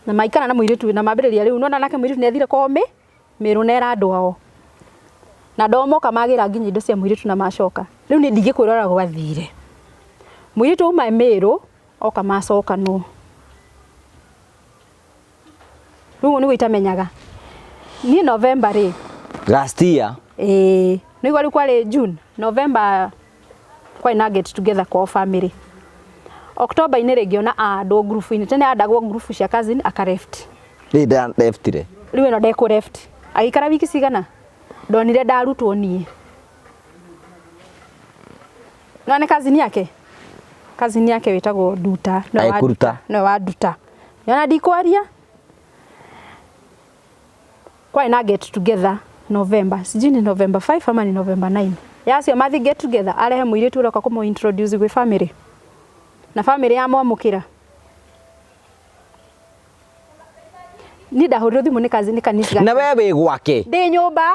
Na maikara na mũirĩtu ũyũ, na mambĩrĩria rĩu. Nĩwona nake mũirĩtu nĩ athire kwa Mĩrũ na era andũ ao. Na andũ ao moka magĩra nginya indo cia mũirĩtu na macoka. Rĩu niĩ ndingĩkwĩra ũrĩa gwathire. Mũirĩtu auma Meru oka macokanwo. Rĩu nĩguo itamenyaga. Niĩ November rĩ, Last year. Ĩĩ, nĩguo rĩu kwarĩ June, November kwarĩ na get together kwao family. October-inĩ rĩ ngĩona andũ ngurubu-inĩ, tene andagwo ngurubu cia cousin aka left. Rĩ ndaleftire. Rĩu ĩno ndekũ left. Agĩikara wiki cigana? Ndonire ndarutwo niĩ. No nĩ cousin yake? Cousin yake wĩtagwo Nduta. Nĩwe wa Agĩkũruta. Nĩwe wa Nduta. Nĩona ndikwaria? Kwarĩ na get together November. Sijui ni November 5 ama ni November 9. Yacio mathi get together arehe mũirĩtu ũrĩa ũka kũmũ introduce gwĩ family. Na family yamwamũkĩra. Niĩ ndahũrirwo thimũ nĩ cousin nĩ kanitha. Na we wĩ gwake. Ndĩ nyũmba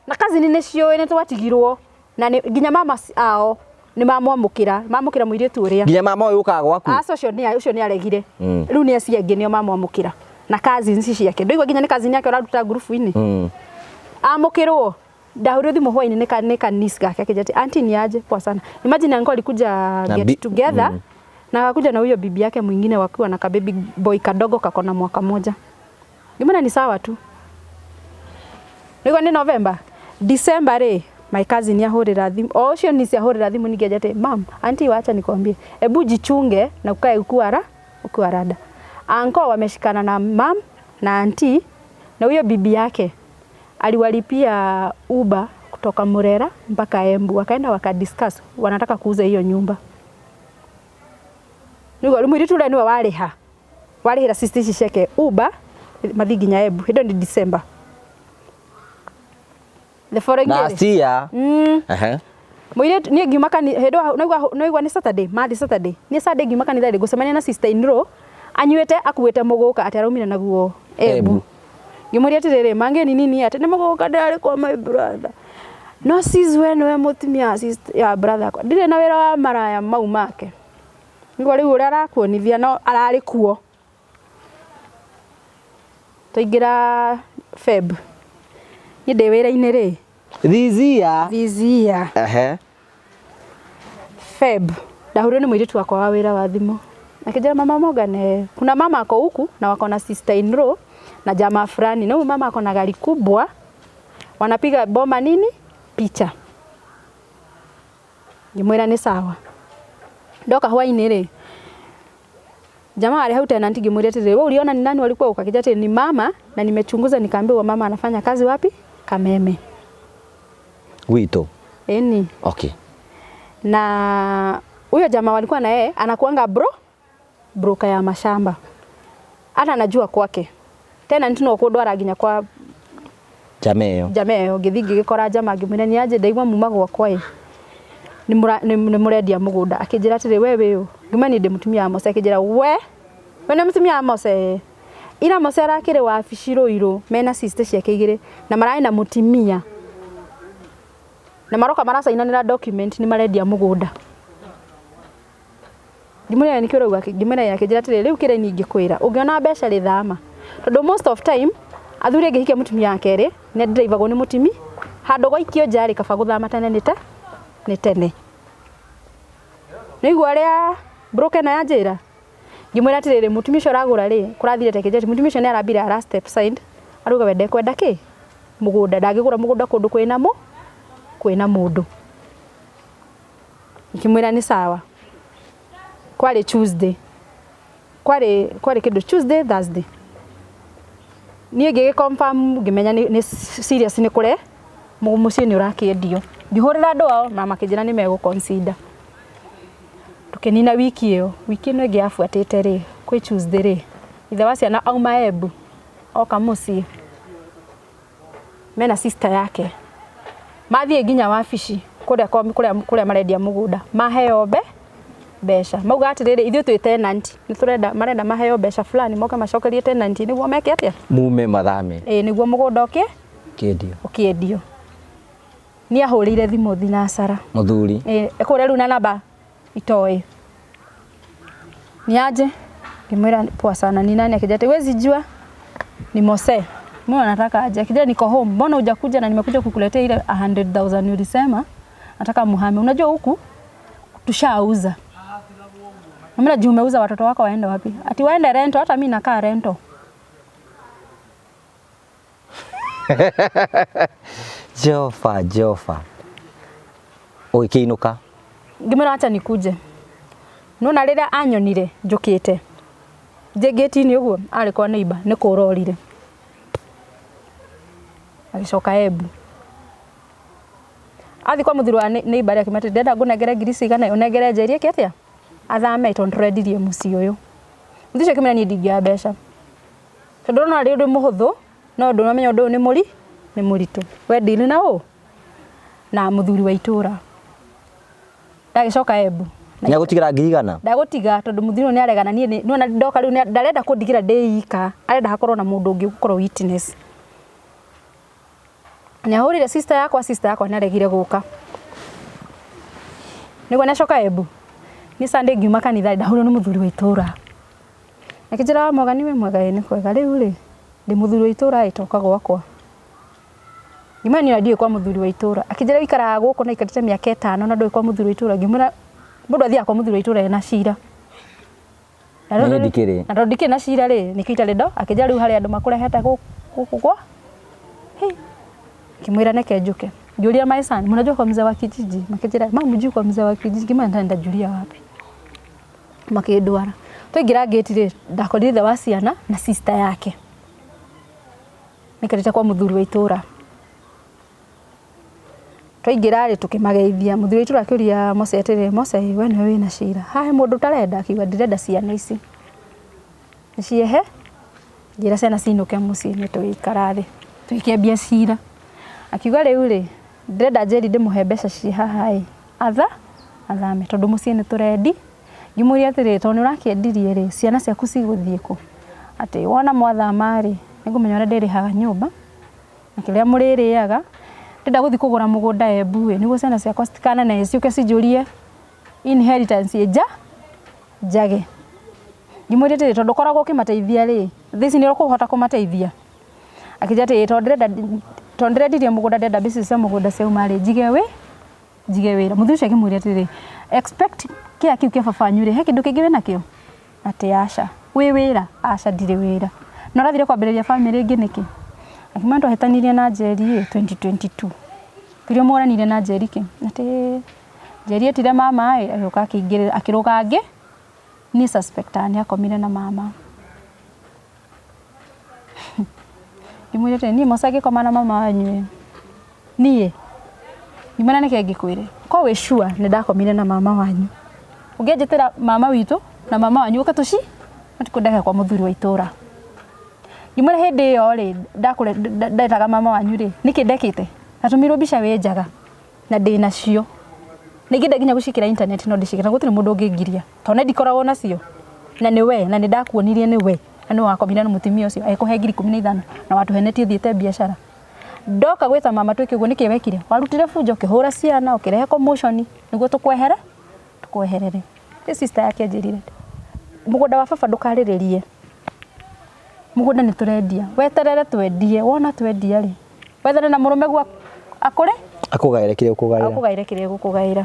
na cousin nĩ ciũĩ nĩ twatigirwo na nĩ nginya mama ao nĩ mamwamũkĩra mamũkĩra mũirĩtu ũrĩa. Nginya mama ũyũ ũkaga gwaku. Aca ũcio nĩ ũcio nĩ aregire. Rĩu nĩ acio angĩ nĩo mamwamũkĩra na cousins ciake. Ndũigua nginya nĩ cousin yake ũraruta ngurubu-inĩ. Amũkĩrwo ndahũrirwo thimũ hwainĩ nĩ nĩ kanisi gake akĩnjĩra atĩ auntie ni aje poa sana. Imagine uncle alikuja Na get together na akakuja na huyo bibi yake mwingine wakiwa na kababy boy kadogo kako na mwaka moja. Ngimwona ni sawa tu. Nĩguo nĩ November. December rĩ my cousin ahũrĩra thimũ. O ũcio niece ahũrĩra thimũ ningĩ anjĩra atĩ mam, auntie wacha nikwambie. Ebu jichunge na ukae ukiwa ra ukiwa rada. Uncle wameshikana na mam na auntie na huyo bibi yake aliwalipia Uber kutoka Murera mpaka Embu, wakaenda wakadiscuss wanataka kuuza hiyo nyumba. Nĩguo rĩu mũirĩtu ũrĩa nĩwe warĩha warĩhĩra sister ici ciake Uber mathi nginya Embu. Hĩndĩ ĩyo nĩ December. The following year. Last year. Ehe. Mũirĩtu niĩ ngiuma kanitha hĩndĩ ĩyo naigua nĩ Saturday, mathi Saturday. Niĩ Sunday ngiuma kanitha rĩ ngũcemania na sister in law anyuĩte akuĩte mũgũka atĩ araumire naguo Embu. Embu. Ngĩmũria atĩrĩrĩ mangĩ ni nini atĩ nĩ mũgũka ndĩrarĩ kwa my brother. No sis we nĩwe mũtumia wa sister ya brother yakwa. Ndirĩ na wĩra wa maraya mau make. Nĩguo rĩu ũrĩa arakuonithia no ararĩ kuo. Twaingĩra Feb. Niĩ ndĩ wĩra-inĩ rĩ. This year. This year. Ehe. Feb. Ndahũrirwo nĩ mũirĩtu wakwa wa wĩra wa thimũ. Akĩnjĩra mama Morgan, kuna mama ako huku na wako na sister in law na jamaa fulani. Na huyu mama ako na gari kubwa. Wanapiga boma nini? Picha. Ngĩmwĩra nĩ sawa. Ndoka hwainĩ rĩ, jamaa arĩ hau tenant ngĩmwĩra atĩrĩrĩ, wewe uliona ni nani walikuwa huko? Akĩnjĩra atĩrĩ ni mama na nimechunguza nikaambiwa mama anafanya kazi wapi? Kameme. Gwitũ. Ĩni. Okay. Na huyo jamaa walikuwa na yeye anakuanga broker ya mashamba. Hata anajua kwake. Tena no kũndwara nginya kwa Jamaa ĩyo. jamaa ĩyo ngĩthiĩ ngĩgĩkora jamaa ngĩmwĩra nĩ aje ndaigua muma gwakwa ĩ. Nĩ mũrendia mũgũnda. Akĩnjĩra atĩrĩ we wĩ ũ? Ngĩmwĩra niĩ ndĩ mũtumia wa Mose. Akĩnjĩra we we nĩ mũtumia wa Mose? Ira Mose arakĩrĩ wabici Ruiru mena sister ciake igĩrĩ na mararĩ na mũtumia. Na maroka maracainanĩra document nĩ marendia mũgũnda. Ngĩmwĩra nĩkĩ ũrauga? Ngĩmwĩra akĩnjĩra atĩrĩ rĩu kĩrĩa niĩ ingĩkwĩra ũngĩona mbeca rĩ thama. Tondũ most of time athuri angĩhikia mũtumia wa kerĩ nĩ ndĩraivagwo nĩ mũtimi handũ gwaikio nja rĩ kaba gũthama tene nĩ nĩ tene. Nĩigua ũrĩa broker ĩno yanjĩra? Ngĩmwĩra atĩrĩrĩ mũtumia ũcio ũragũra rĩ kũrathire ta kĩnjĩra mũtumia ũcio nĩ arambire ara step side arauga we ndekwenda kĩ mũgũnda ndangĩgũra mũgũnda kũndũ kwĩna kwĩna mũndũ. Ngĩmwĩra nĩ sawa. Kwarĩ Tuesday. Kwarĩ kĩndũ Tuesday Thursday. Niĩ ngĩgĩ confirm ngĩmenya nĩ serious nĩ kũre mũciĩ nĩ ũrakĩendio. Ngĩhũrĩra andũ ao na makĩnjĩra nĩ megũ consider. Tũkĩnina wiki ĩyo, wiki ĩno ĩngĩ yabuatĩte rĩ, kwĩ Tuesday rĩ, ithe wa ciana auma Embu oka mũciĩ mena sister yake. Mathiĩ nginya wabici kũrĩa kũrĩa marendia mũgũnda maheo mbeca mauga atĩrĩrĩ ithuĩ twĩ tenant nĩ tũrenda marenda maheo mbeca fulani moke macokerie tenant nĩguo meke atĩa Mume mathame. Ĩĩ nĩguo mũgũnda Kĩendio. ũkĩendio. Niĩ ahũrĩire thimũ thinacara. Mũthuri. Ĩĩ kũrĩa rĩu na namba itoĩ. Ni aje? Ngĩmwĩra poa sana ni nani akĩnjĩra atĩ wezi jua ni Mose. Mimi nataka aje. Akija niko home, mbona hujakuja na nimekuja kukuletea ile 100,000 ulisema nataka muhame. Unajua huku tushauza. Mimi juu umeuza watoto wako waende wapi? Ati waende rento, hata mimi nakaa rento. Jofa Jofa ũgĩkĩinũka. Ngĩmwĩra acha nikuje. Nona rĩrĩa anyonire njũkĩte njĩ ngĩti-inĩ ũguo arĩ kwa neighbor nĩ kũra orire. Agĩcoka Embu. Athi kwa mũthuri wa neighbor rĩ akĩmwĩra ndĩrenda ngũnengere ngiri cigana ũnengere Njeri ĩke atĩa athame tondũ tũrendirie mũciĩ ũyũ. Mũthuri ũcio akĩmwĩra niĩ ndingĩoya mbeca tondũ ndona arĩ ũndũ mũhũthũ no ndũramenya ũndũ ũyũ nĩ mũritũ. We deal na ũ na mũthuri wa itũra. Ndagĩcoka Embu. Nĩagũtigĩra ngiri igana? Ndagũtiga tondũ mũthuri ũyũ nĩaregana niĩ nĩwona ndoka rĩu ndarenda kũndigĩra ndĩ ika, arenda hakorwo na mũndũ ũngĩ ũgũkorwo witness. Nĩahũrire sister yakwa, sister yakwa nĩaregire gũka. Nĩguo nĩacoka Embu. Nĩ Sunday ngiuma kanitha ndahũrirwo nĩ mũthuri wa itũra. Akĩnjĩra wa Morgan wĩ mwega? Ĩ nĩ kwega. Rĩu rĩ ndĩ mũthuri wa itũra ĩ toka gwakwa. Ngĩmwĩra niĩ ndiũĩ kwa mũthuri wa itũra. Akĩnjĩra ũikaraga gũkũ na aikarĩte mĩaka 5 na ndũĩ kwa mũthuri wa itũra. Ngĩmwĩra mũndũ athiaga kwa mũthuri wa itũra ena cira. Na niĩ ndikĩrĩ. Na tondũ ndikĩrĩ na cira rĩ, nĩkĩo itarĩ ndo. Akĩnjĩra rĩu harĩ andũ makũrehete gũkũ gwa. Ngĩmwĩra neke njũke. Ngĩũria my son, mnajua kwa mzee wa kijiji? Makĩnjĩra mama mjui kwa mzee wa kijiji. Ngĩmwĩra nenda njuria wapi. Makĩndwara. Twaingĩra ngĩti rĩ, ndakorire ithe wa ciana na sister yake. Nĩkarĩte kwa mũthuri wa itũra. Twaingĩra rĩ tũkĩmageithia. Mũthuri wa itũra akĩũria Mose atĩrĩ, Mose we nĩwe wĩna cira. Haha he mũndũ ũtarenda? Akiuga ndĩrenda ciana ici. Nĩciehe? Ngĩra ciana cinũke mũciĩ nĩ tũgĩikara thĩ. Tũgĩkĩambia cira. Akiuga rĩu rĩ, ndĩrenda Njeri ndĩmũhe mbeca ciĩ haha ĩ, athame tondũ mũciĩ nĩ tũrendi. Ngĩmũria atĩrĩ, tondũ nĩ ũrakĩendirie rĩ, ciana ciaku cigũthiĩ kũ? Atĩ wona mwathama rĩ, nĩngũmenya ũrĩa ndĩrĩhaga nyũmba na kĩrĩa mũrĩrĩaga. Ndĩrenda gũthiĩ kũgũra mũgũnda Embu ĩ, nĩguo ciana ciakwa citikanane ciũke cinjũrie inheritance ĩ njage. Ngĩmũria atĩrĩ, tondũ ũkoragwo ũkĩmateithia rĩ, thaa ici nĩ ũkũhota kũmateithia? Akĩnjĩra atĩrĩ, tondũ ndĩrendirie mũgũnda ndĩrenda mbeca cia mũgũnda ciauma rĩ, njige wĩra. Mũthuri ũcio akĩmũria atĩrĩ, expect kĩa kĩu kĩa baba wanyu rĩ, he kĩndũ kĩngĩ wĩnakĩo? Atĩ aca. Wĩ wĩra? Aca ndirĩ wĩra. Na ũrathire kwambĩrĩria bamĩrĩ ĩngĩ nĩkĩ? Akĩmwĩra twahĩtanirie na Njeri ĩ 2022. Kĩrĩa moranire na Njeri kĩ? Atĩ Njeri etire mama ĩ, agĩũka akĩingĩrĩra akĩrũga angĩ. Niĩ suspect nĩ akomire na mama. Ngĩmwĩra atĩrĩ, niĩ Mose angĩkoma na mama wanyu ĩ, niĩ ngĩmwĩra nĩkĩ ngĩkwĩre ko wĩ sure nĩ ndakomire na mama wanyu. Ũngĩanjĩtĩra mama witũ na mama wanyu ũke tũci matikũndehe kwa mũthuri wa itũra. Ngĩmwĩra hĩndĩ ĩyo rĩ, ndetaga mama wanyu rĩ, nĩkĩ ndekĩte? Natũmĩirwo mbica wĩ njaga na ndĩ nacio. Na ingĩenda nginya gũciĩkĩra internet no ndĩciĩkĩre, na gũtirĩ mũndũ ũngĩngiria tondũ nĩ ndikoragwo nacio. Na nĩ we, na nĩ ndakuonirie nĩ we, na nĩ wakomire na mũtumia ũcio agĩkũhe ngiri 15 na watũhenetie ũthiĩte biacara. Ndoka gwĩta mama twĩke ũguo nĩkĩ wekire? Warutire bunjo ũkĩhũra ciana ũkĩrehe commotion nĩguo tũkweherere. Ĩ sister yake anjĩrire mũgũnda wa baba ndũkarĩrĩrie. Mũgũnda nĩ tũrendia. Weterere twendie, wona twendia rĩ, wethane na mũrũme guo akũre? Akũgaĩre kĩrĩa ũkũgaĩra. Akũgaĩre kĩrĩa ũkũgaĩra.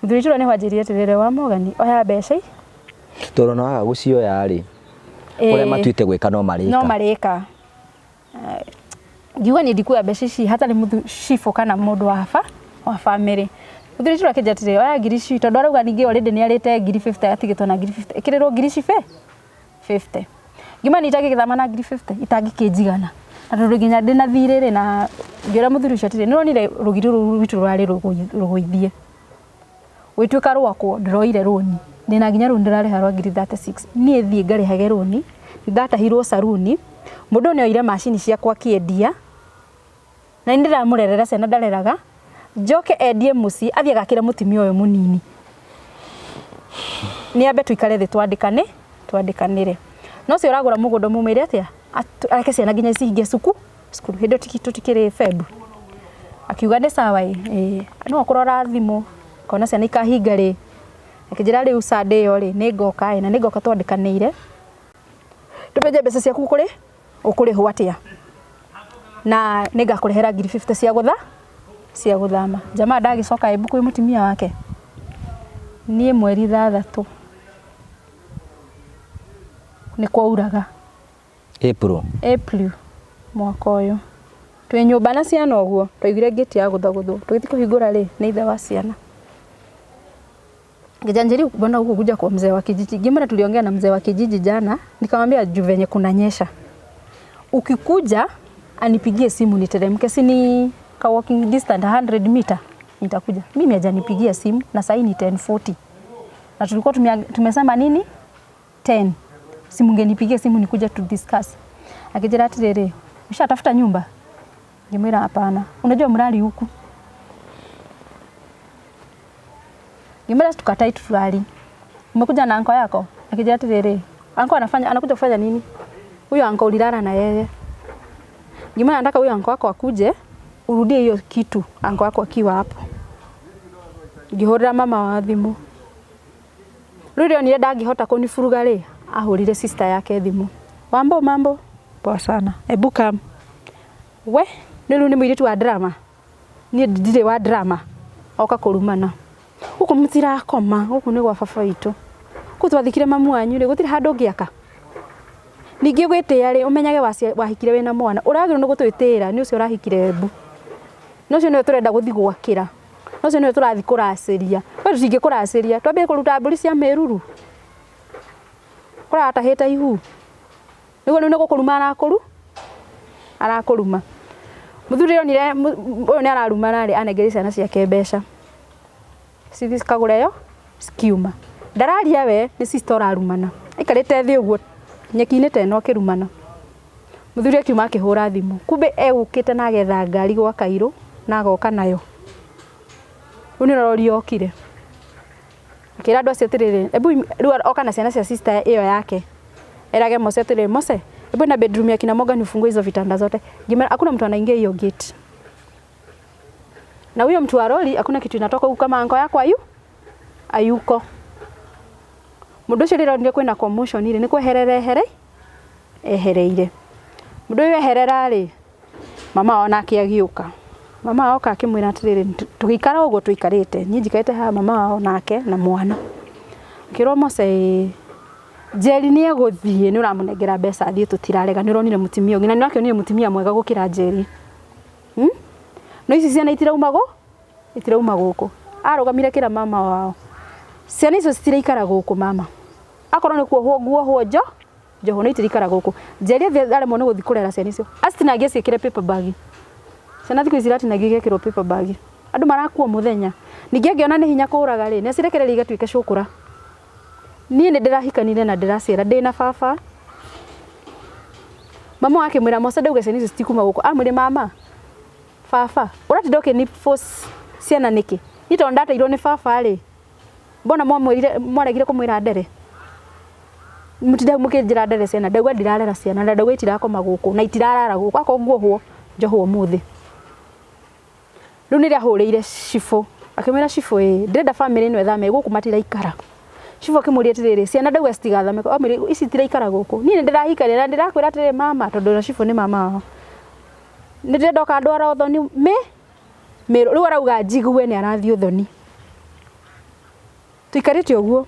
Mũthuri itũra nĩho anjĩrire atĩrĩrĩ, wa Morgan, oya mbeca ici. Tondũ ona waga gũcioya rĩ, ũrĩa matuĩte gwĩka no marĩka. No marĩka. Ngiuga niĩ ndikuoya mbeca ici hatarĩ mũthu cibũ kana mũndũ wa bamĩrĩ. Mũthuri itũra akĩnjĩra atĩrĩrĩ, oya ngiri ici tondũ arauga ningĩ already nĩ arĩte ngiri 50 atigĩtwo na ngiri 50. Ĩkĩrĩrwo ngiri ici 50. Ngĩmwĩra niĩ itangĩgĩthama na ngiri 50 itangĩkĩnjigana. Na tondũ nginya ndĩna thirĩ rĩ, na ngĩũra mũthuri ũcio atĩrĩrĩ, nĩũronire rũgiri rũu rwitũ rũrarĩ rũgũithie. Gwĩtuĩka rwakwo ndĩroire rũni. Ndĩna nginya rũni ndĩrarĩha rwa ngiri 36. Niĩ thiĩ ngarĩhage rũni. Ndatahirwo saruni. Mũndũ ũyũ nĩoire macini ciakwa akĩendia. Na nĩ ndĩramũrerera ciana ndareraga. Njoke endie mũciĩ athiĩ agakĩre mũtumia ũyũ mũnini. Nĩ ambe tũikare thĩ twandĩkanĩre. No ũcio ũragũra mũgũnda mũmwĩre atĩa? Areke ciana nginya cihinge cukuru. Hĩndĩ ĩyo tũtikĩrĩ Feb. Akiuga nĩ sawa ĩ, no akũrora thimũ akona ciana ikahinga rĩ. Akĩnjĩra rĩu Sunday ĩyo rĩ, nĩ ngoka ĩ, na nĩ ngoka twandĩkanĩire. Tũmenye mbeca ciaku ũkũrĩhwo atĩa. Na nĩngakũrehera ngiri 50 cia gũtha cia gũthama. Jamaa ndagĩcoka Embu kwĩ mũtumia wake. Niĩ mweri 6 nĩ kwauraga. April. April mwaka ũyũ. Twĩ nyũmba na ciana ũguo, twaiguire ngĩti ya gũthagũthwo. Tũgĩthiĩ kũhingũra rĩ, nĩ ithe wa ciana. Ngĩjanjĩri mbona huku kuja kwa mzee wa kijiji. Ngĩmwĩra tuliongea na mzee wa kijiji jana, nikamwambia juu venye kunanyesha. Ukikuja anipigie simu niteremke, si ni ka walking distance 100 meter nitakuja. Mimi hajanipigia simu na sasa ni 10:40. Na tulikuwa tumesema nini? 10. Simu ngenipigia simu nikuja to discuss. Akijira atiriri, ushatafuta nyumba? Ngimwira hapana. Unajua mrali huku. Ngimwira tukatai tutulali. Umekuja na anko yako? Akijira atiriri, anko anafanya anakuja kufanya nini? Huyo anko ulilala na yeye. Ngimwira nataka huyo anko wako akuje urudie hiyo kitu anko wako akiwa hapo. Ngihurira mama wa thimu. Rĩu onire ndangĩhota kũniburuga rĩ, ahũrire sister yake thimũ. Wambo mambo? Poa sana. Ebu come. We, nĩ rĩu nĩ mũirĩtu wa drama. Niĩ ndirĩ wa drama. Oka kũrumana. Gũkũ mũtirakoma, gũkũ nĩ gwa baba witũ. Kũu twathikire mamu wanyu rĩ, gũtirĩ handũ ũngĩaka. Ningĩ gwĩtĩĩa rĩ, ũmenyage wahikire wĩna mwana. Ũragĩrĩirwo nĩ gũtwĩtĩĩra nĩ ũcio ũrahikire Embu. Na ũcio nĩwe tũrenda gũthiĩ gwakĩra. Na ũcio nĩwe tũrathiĩ kũracĩria. We tũtingĩkũracĩria. Twambie kũruta mbũri cia mĩruru. Kũratahĩte ihu. Nĩguo rĩu nĩ gũkũruma arakũruma. Mũthuri onire ũyũ nĩ ararumana rĩ, anengeire ciana ciake mbeca. Cithi cikagũre yo, cikiuma. Ndararia we, nĩ sister ũrarumana. Aikarĩte thĩ ũguo nyeki-inĩ ta ĩno akĩrumana. Mũthuri akiuma akĩhũra thimũ. Kumbe egũkĩte na agetha ngari gwa Kairũ na agoka nayo. Rĩu nĩ rori yokire. Akĩra andũ acio atĩrĩrĩ, ebu rĩu oka na ciana cia sister ĩyo yake. Erage Mose atĩrĩrĩ, Mose, ebu na bedroom ya kina Morgan ufungue hizo vitanda zote. Ngimera hakuna mtu anaingia hiyo gate. Na huyo mtu wa rori hakuna kitu inatoka huku kama anko yako ayuko. Mũndũ ũcio rĩrĩa onire kwĩna commotion rĩ, nĩ kweherera ehereire. Mũndũ ũyũ eherera rĩ, mama wao nake agĩũka. Mama wao oka akĩmwĩra atĩrĩrĩ, tũgĩikara ũguo tũikarĩte, niĩ njikarĩte haha mama wao nake na mwana. Akĩrwo Mose ĩĩ, Njeri nĩ egũthiĩ, nĩ ũramũnengera mbeca athiĩ, tũtirarega, nĩ ũronire mũtumia ũngĩ, na nĩ ũrakĩonire mũtumia mwega gũkĩra Njeri. No ici ciana itirauma gũkũ. Arũgamire kĩra mama wao. Ciana icio citiraikara gũkũ mama. Akorwo nĩ kuohwo nguohwo njohwo no itiraikara gũkũ. Njeri athiĩ aremwo nĩ gũthiĩ kũrera ciana icio. Acitinagie ciĩkĩre paper bag. Ciana thikũ ici iratinagio igekĩrwo paper bag. Andũ marakua mũthenya. Ningĩ angĩona nĩ hinya kũraga rĩ, nĩ acirekererie igatuĩke cũkũra. Niĩ nĩ ndĩrahikanire na ndĩraciara ndĩna baba. Mama wake akĩmwĩra Mose ndauga ciana icio citikuma gũkũ. Amwĩre mama, baba, ũratinda ũkĩni force ciana nĩkĩ? Niĩ tondũ ndateirwo nĩ baba rĩ, mbona mwamwĩrire mwaregire kũmwĩra ndere? Mũtinda mũkĩnjĩra ndere ciana, ndauga ndirarera ciana na ndauga itirakoma gũkũ na itirarara gũkũ, akorwo nguohwo njohwo ũmũthĩ. Rĩu nĩrĩo ahũrĩire cibũ, akĩmwĩra cibũ ĩĩ, ndĩrenda bamĩrĩ ĩno ĩthame gũkũ matiraikara. Cibũ akĩmũria atĩrĩrĩ, ciana ndauga citigathame, amwĩrire ici itiraikara gũkũ. Niĩ nĩ ndĩrahikanire na ndĩrakwĩra atĩrĩrĩ mama, tondũ na cibũ nĩ mama wao. Nĩ ndĩrenda ũkandwara ũthoni Mĩrũ. Rĩu arauga njigue nĩ arathiĩ ũthoni. Tũikarĩte ũguo.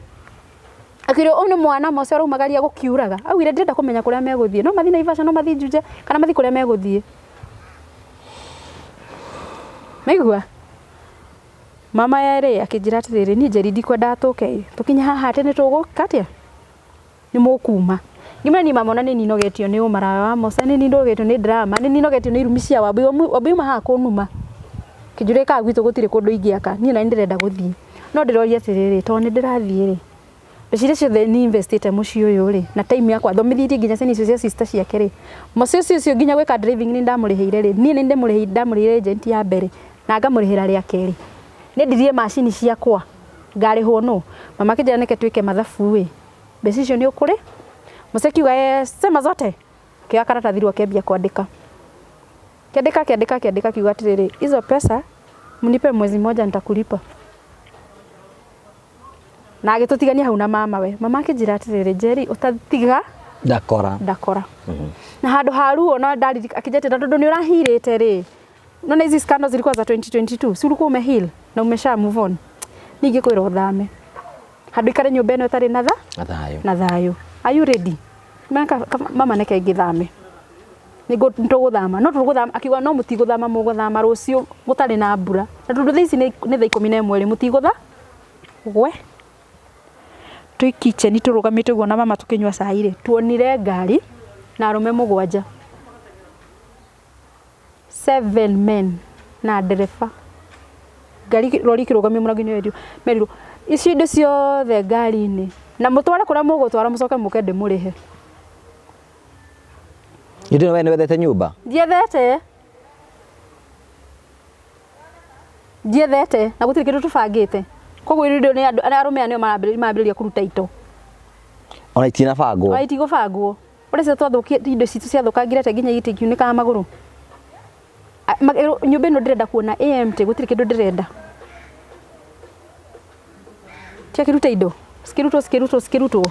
Akĩrwo ũyũ nĩ mwana Mose ũraumagaria gũkiuraga. Augire ndĩrenda kũmenya kũrĩa megũthiĩ. No mathiĩ Naivasha, no mathiĩ Juja, kana mathiĩ kũrĩa megũthiĩ. Maigua? Mama yerĩ akĩnjĩra atĩrĩrĩ, niĩ Njeri ndikwendaga tũke tũkinye haha atĩ nĩ tũgũka atĩa? Nĩ mũkuma. Ngĩmwĩra niĩ mama ona nĩ ninogetio nĩ ũmaraya wa Mose, nĩ ninogetio nĩ drama, nĩ ninogetio nĩ irumi cia Wambui. Wambui uma haha kũnuma. Kĩnjũrie kana gwitũ gũtirĩ kũndũ ingĩaka. Niĩ na nĩ ndĩrenda gũthiĩ. No ndĩroria atĩrĩrĩ, tondũ nĩ ndĩrathiĩ rĩ, mbeca iria ciothe ni investite mũciĩ ũyũ rĩ, na time yakwa thomithĩtie nginya ciana icio cia sister ciake rĩ, Mose ũcio ũcio nginya gwĩka driving nĩ ndamũrĩhĩire rĩ, niĩ nĩ ndamũrĩhĩire agent ya mbere na ngamũrĩhĩra rĩa kerĩ. Nĩ ndirie macini ciakwa ngarĩhwo nũ? Mama akĩnjĩra nĩke twĩke mathabu ĩ, mbeca icio nĩ ũkũrĩ? Mose akiuga sema zote. Akĩoya karatathi rĩu akĩambia kwandĩka. Akiandĩka akiandĩka akiandĩka akiuga atĩrĩrĩ, hizo pesa mnipe mwezi mmoja nitakulipa. Na agĩtũtigania hau na mama we. Mama akĩnjĩra atĩrĩrĩ, Njeri ũtatiga Ndakora. Ndakora na handå ha ruo no ndaririka akĩnjĩtĩra tondũ nĩ ũrahirĩte rĩ, nona hizi scandals zilikuwa za 2022, si ulikuwa umeheal na umesha move on, ningĩ kwĩra ũthame handũ ikare nyũmba ĩno ĩtarĩ na tha Na thayũ. Na thayũ. Are you ready? Mama neke ngĩthame, nĩtũgũthama, no tũgũthama. Akiuga no mũtigũthama, mũgũthama rũciũ gũtarĩ na mbura, na tondũ thaa ici nĩ thaa 11 rĩ, mũtigũtha gwe twĩ kitchen tũrũgamĩte ũguo na mama tũkĩnyua cai rĩ, tuonire ngari na arũme mũgwanja, seven men na ndereba. Ngari rori ikĩrũgamio mũrango-inĩ werirwo, merirwo icio indo ciothe ngari-inĩ na mũtware kũrĩa mũgũtwara, mũcoke mũke ndĩmũrĩhe. Hĩndĩ ĩno we nĩ wethete nyũmba? Ndiethete, ndiethete, na gũtirĩ kĩndũ tũbangĩte. Koguo indo nĩ andũ arũme aya nĩo marambĩrĩria kũruta indo. Ona itinabangwo. Ona itigũbangwo. Ũrĩa cio twathũkia indo citũ ciathũkangire atĩa nginya itĩ ikiunĩkaga magũrũ. Nyũmba ĩno ndĩrenda kuona ĩ empty, gũtirĩ kĩndũ ndĩrenda. Tiakĩruta indo cikĩrutwo, cikĩrutwo, cikĩrutwo.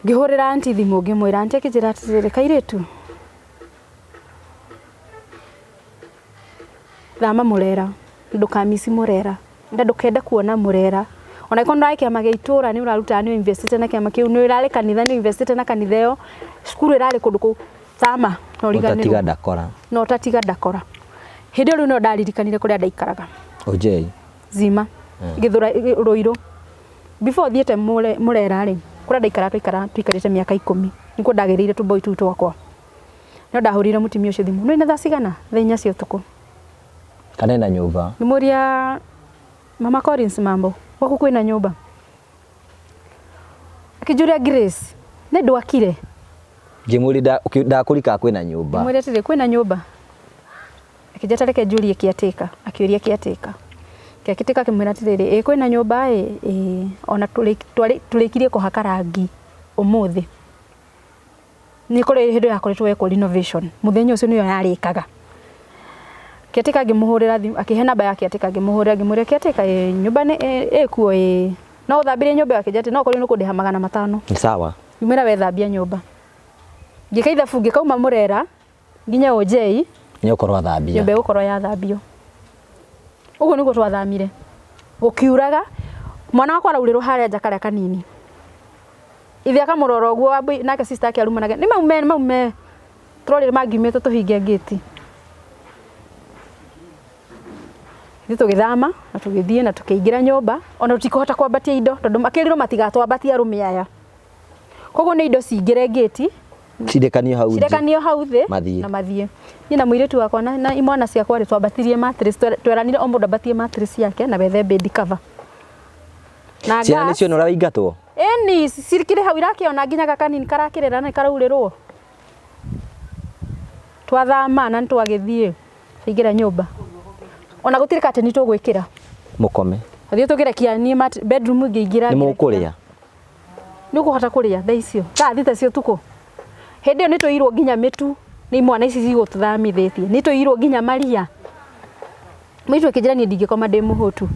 Ngĩhũrĩra aunty thimũ, ngĩmwĩra. Aunty akĩnjĩra atĩrĩrĩ, "Kairĩtu, thama Mũrera, ndũkamici Mũrera na ndũkende kuona Mũrera. Ona angĩkorwo nĩ ũrarĩ kĩama gĩa itũra, nĩ ũrarutaga, nĩ ũinvestĩte na kĩama kĩu, nĩ ũrarĩ kanitha, nĩ ũinvestĩte na kanitha ĩyo, cukuru ĩrarĩ kũndũ kũu, thama na ũriganĩrwo." Ũtatiga ndakora. Na ũtatiga ndakora. Hĩndĩ ĩyo rĩu no ndaririkanire kũrĩa ndaikaraga. Ũnjei. Zima Gĩthũra Rũirũ, before thiĩte Mũrera rĩ, kũrĩa ndaikaraga, twaikara tũikarĩte mĩaka 10, nĩkuo ndagĩrĩire tũboi tũu twakwa. No ndahũrĩire mũtumia ũcio thimũ, nĩ na thaa cigana? Thaa 4 cia ũtukũ. Kana ena nyũmba. Ngĩmũria, "Mama Collins, mambo gwaku kwĩna nyũmba?" Akĩnjũria, "Grace, nĩ ndwakire?" Ngĩmũria ndakũrika kwĩna nyũmba. Ngĩmwĩra atĩrĩ, "Kwĩna nyũmba?" Akĩnjĩra, "Reke njũrie caretaker." Akĩũria caretaker, caretaker akĩmwĩra atĩrĩrĩ, "Ĩ kwĩna nyũmba ĩ ĩ ona tũrĩkirie kũhaka rangi ũmũthĩ." Nĩ kũrĩ hĩndĩ yakoretwo yekwo renovation, mũthenya ũcio nĩyo yarĩkaga. Caretaker ngĩmũhũrĩra thimũ, akĩhe namba ya caretaker, ngĩmũhũrĩra, ngĩmũria, "Caretaker, ĩ nyũmba nĩ ĩkuo? Ĩ no ũthambirie nyũmba ĩyo?" Akĩnjĩra atĩ no korwo nĩ kũndĩha 500. Nĩ sawa. Ngĩmwĩra, "Wethambia nyũmba." Ngĩka ithabu, ngĩkauma Mũrera nginya Ũnjei. Nĩ ũkorwo athambia. Nyũmba ĩgũkorwo yathambio. Ũguo nĩguo twathamire gũkiuraga. Mwana wakwa araurĩrwo harĩa nja karĩa kanini, ithe akamũrora ũguo. Wambui nake sister ake arumanage, "Nĩ maume, nĩ maume." Tũrorire mangiumĩte tũhinge ngĩti. Ithuĩ tũgĩthama na tũgĩthiĩ na tũkĩingĩra nyũmba, ona tũtikũhota kwambatia indo tondũ makĩrirwo matigatwambatie arũme aya. Koguo nĩ indo cingĩre ngĩti. Cirekanio hau nja. Cirekanio hau thĩ. Mathiĩ. Na mathiĩ. Niĩ na mũirĩtu wakwa na imwana ciakwa rĩ, twambatirie mattress. Tweranire o mũndũ ambatie mattress yake na wethe bed cover na Ciana nĩ gas. ciona ũrĩa waingatwo. Ĩni cikĩrĩ hau irakĩona nginya gakanini karakĩrĩra na karaurĩrwo. Twathama na nĩtwagĩthiĩ twaingĩra nyũmba, ona gũtirĩ kateni tũgwĩkĩra. Mũkome. Tũthiĩ tũkĩrekia niĩ bedroom ngĩingĩra. Nĩ ngĩrekia. Mũkũrĩa. Nĩ ũkũhota kũrĩa thaa icio, thaa 6 cia ũtukũ? Hĩndĩ ĩyo nĩ tũirwo nginya mĩtu nĩ imwana ici cigũtũthamithĩtie, nĩ tũirwo nginya maria. Mũirĩtu akĩnjĩra, "Niĩ ndingĩkoma ndĩ mũhũtu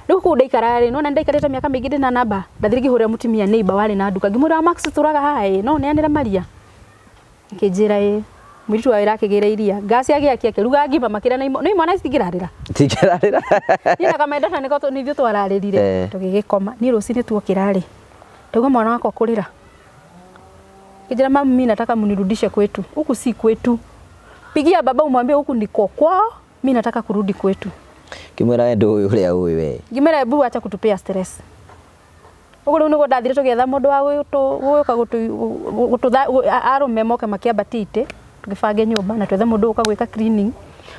rĩu kũu ndaikaraga rĩ." Nona ndaikarĩte mĩaka mĩingĩ ndĩ na namba. Ndathire ngĩhũrĩra mũtumia neighbor warĩ na nduka, ngĩmwĩra, "Max tũraga haha ĩ, no ũneanĩre maria?" Akĩnjĩra ĩ. Mũirĩtu wa wĩra akĩgĩra iria, ngasi agĩakia, akĩruga ngima, makĩrĩa na nĩ imwana ici citingĩrarĩra. Tingĩrarĩra. Niĩ na kamaendata nĩko nĩ ithuĩ twararĩrire. Tũgĩgĩkoma. Niĩ rũcinĩ tuokĩra rĩ, ndaigua mwana wakwa kũrĩra. Kijana, "Mama, mimi nataka mnirudishe kwetu, huku si kwetu. Pigia baba umwambie huku niko kwao, mi nataka kurudi kwetu." Kĩmwĩra we ndũĩ ũrĩa ũĩ we. Ngĩmwĩra, "Hebu acha kutupea stress." Ũguo rĩu nĩguo ndathire tũgĩetha mũndũ wa gũka arũme moke makĩambatia itĩ, tũgĩbange nyũmba na twethe mũndũ ũka gwĩka cleaning,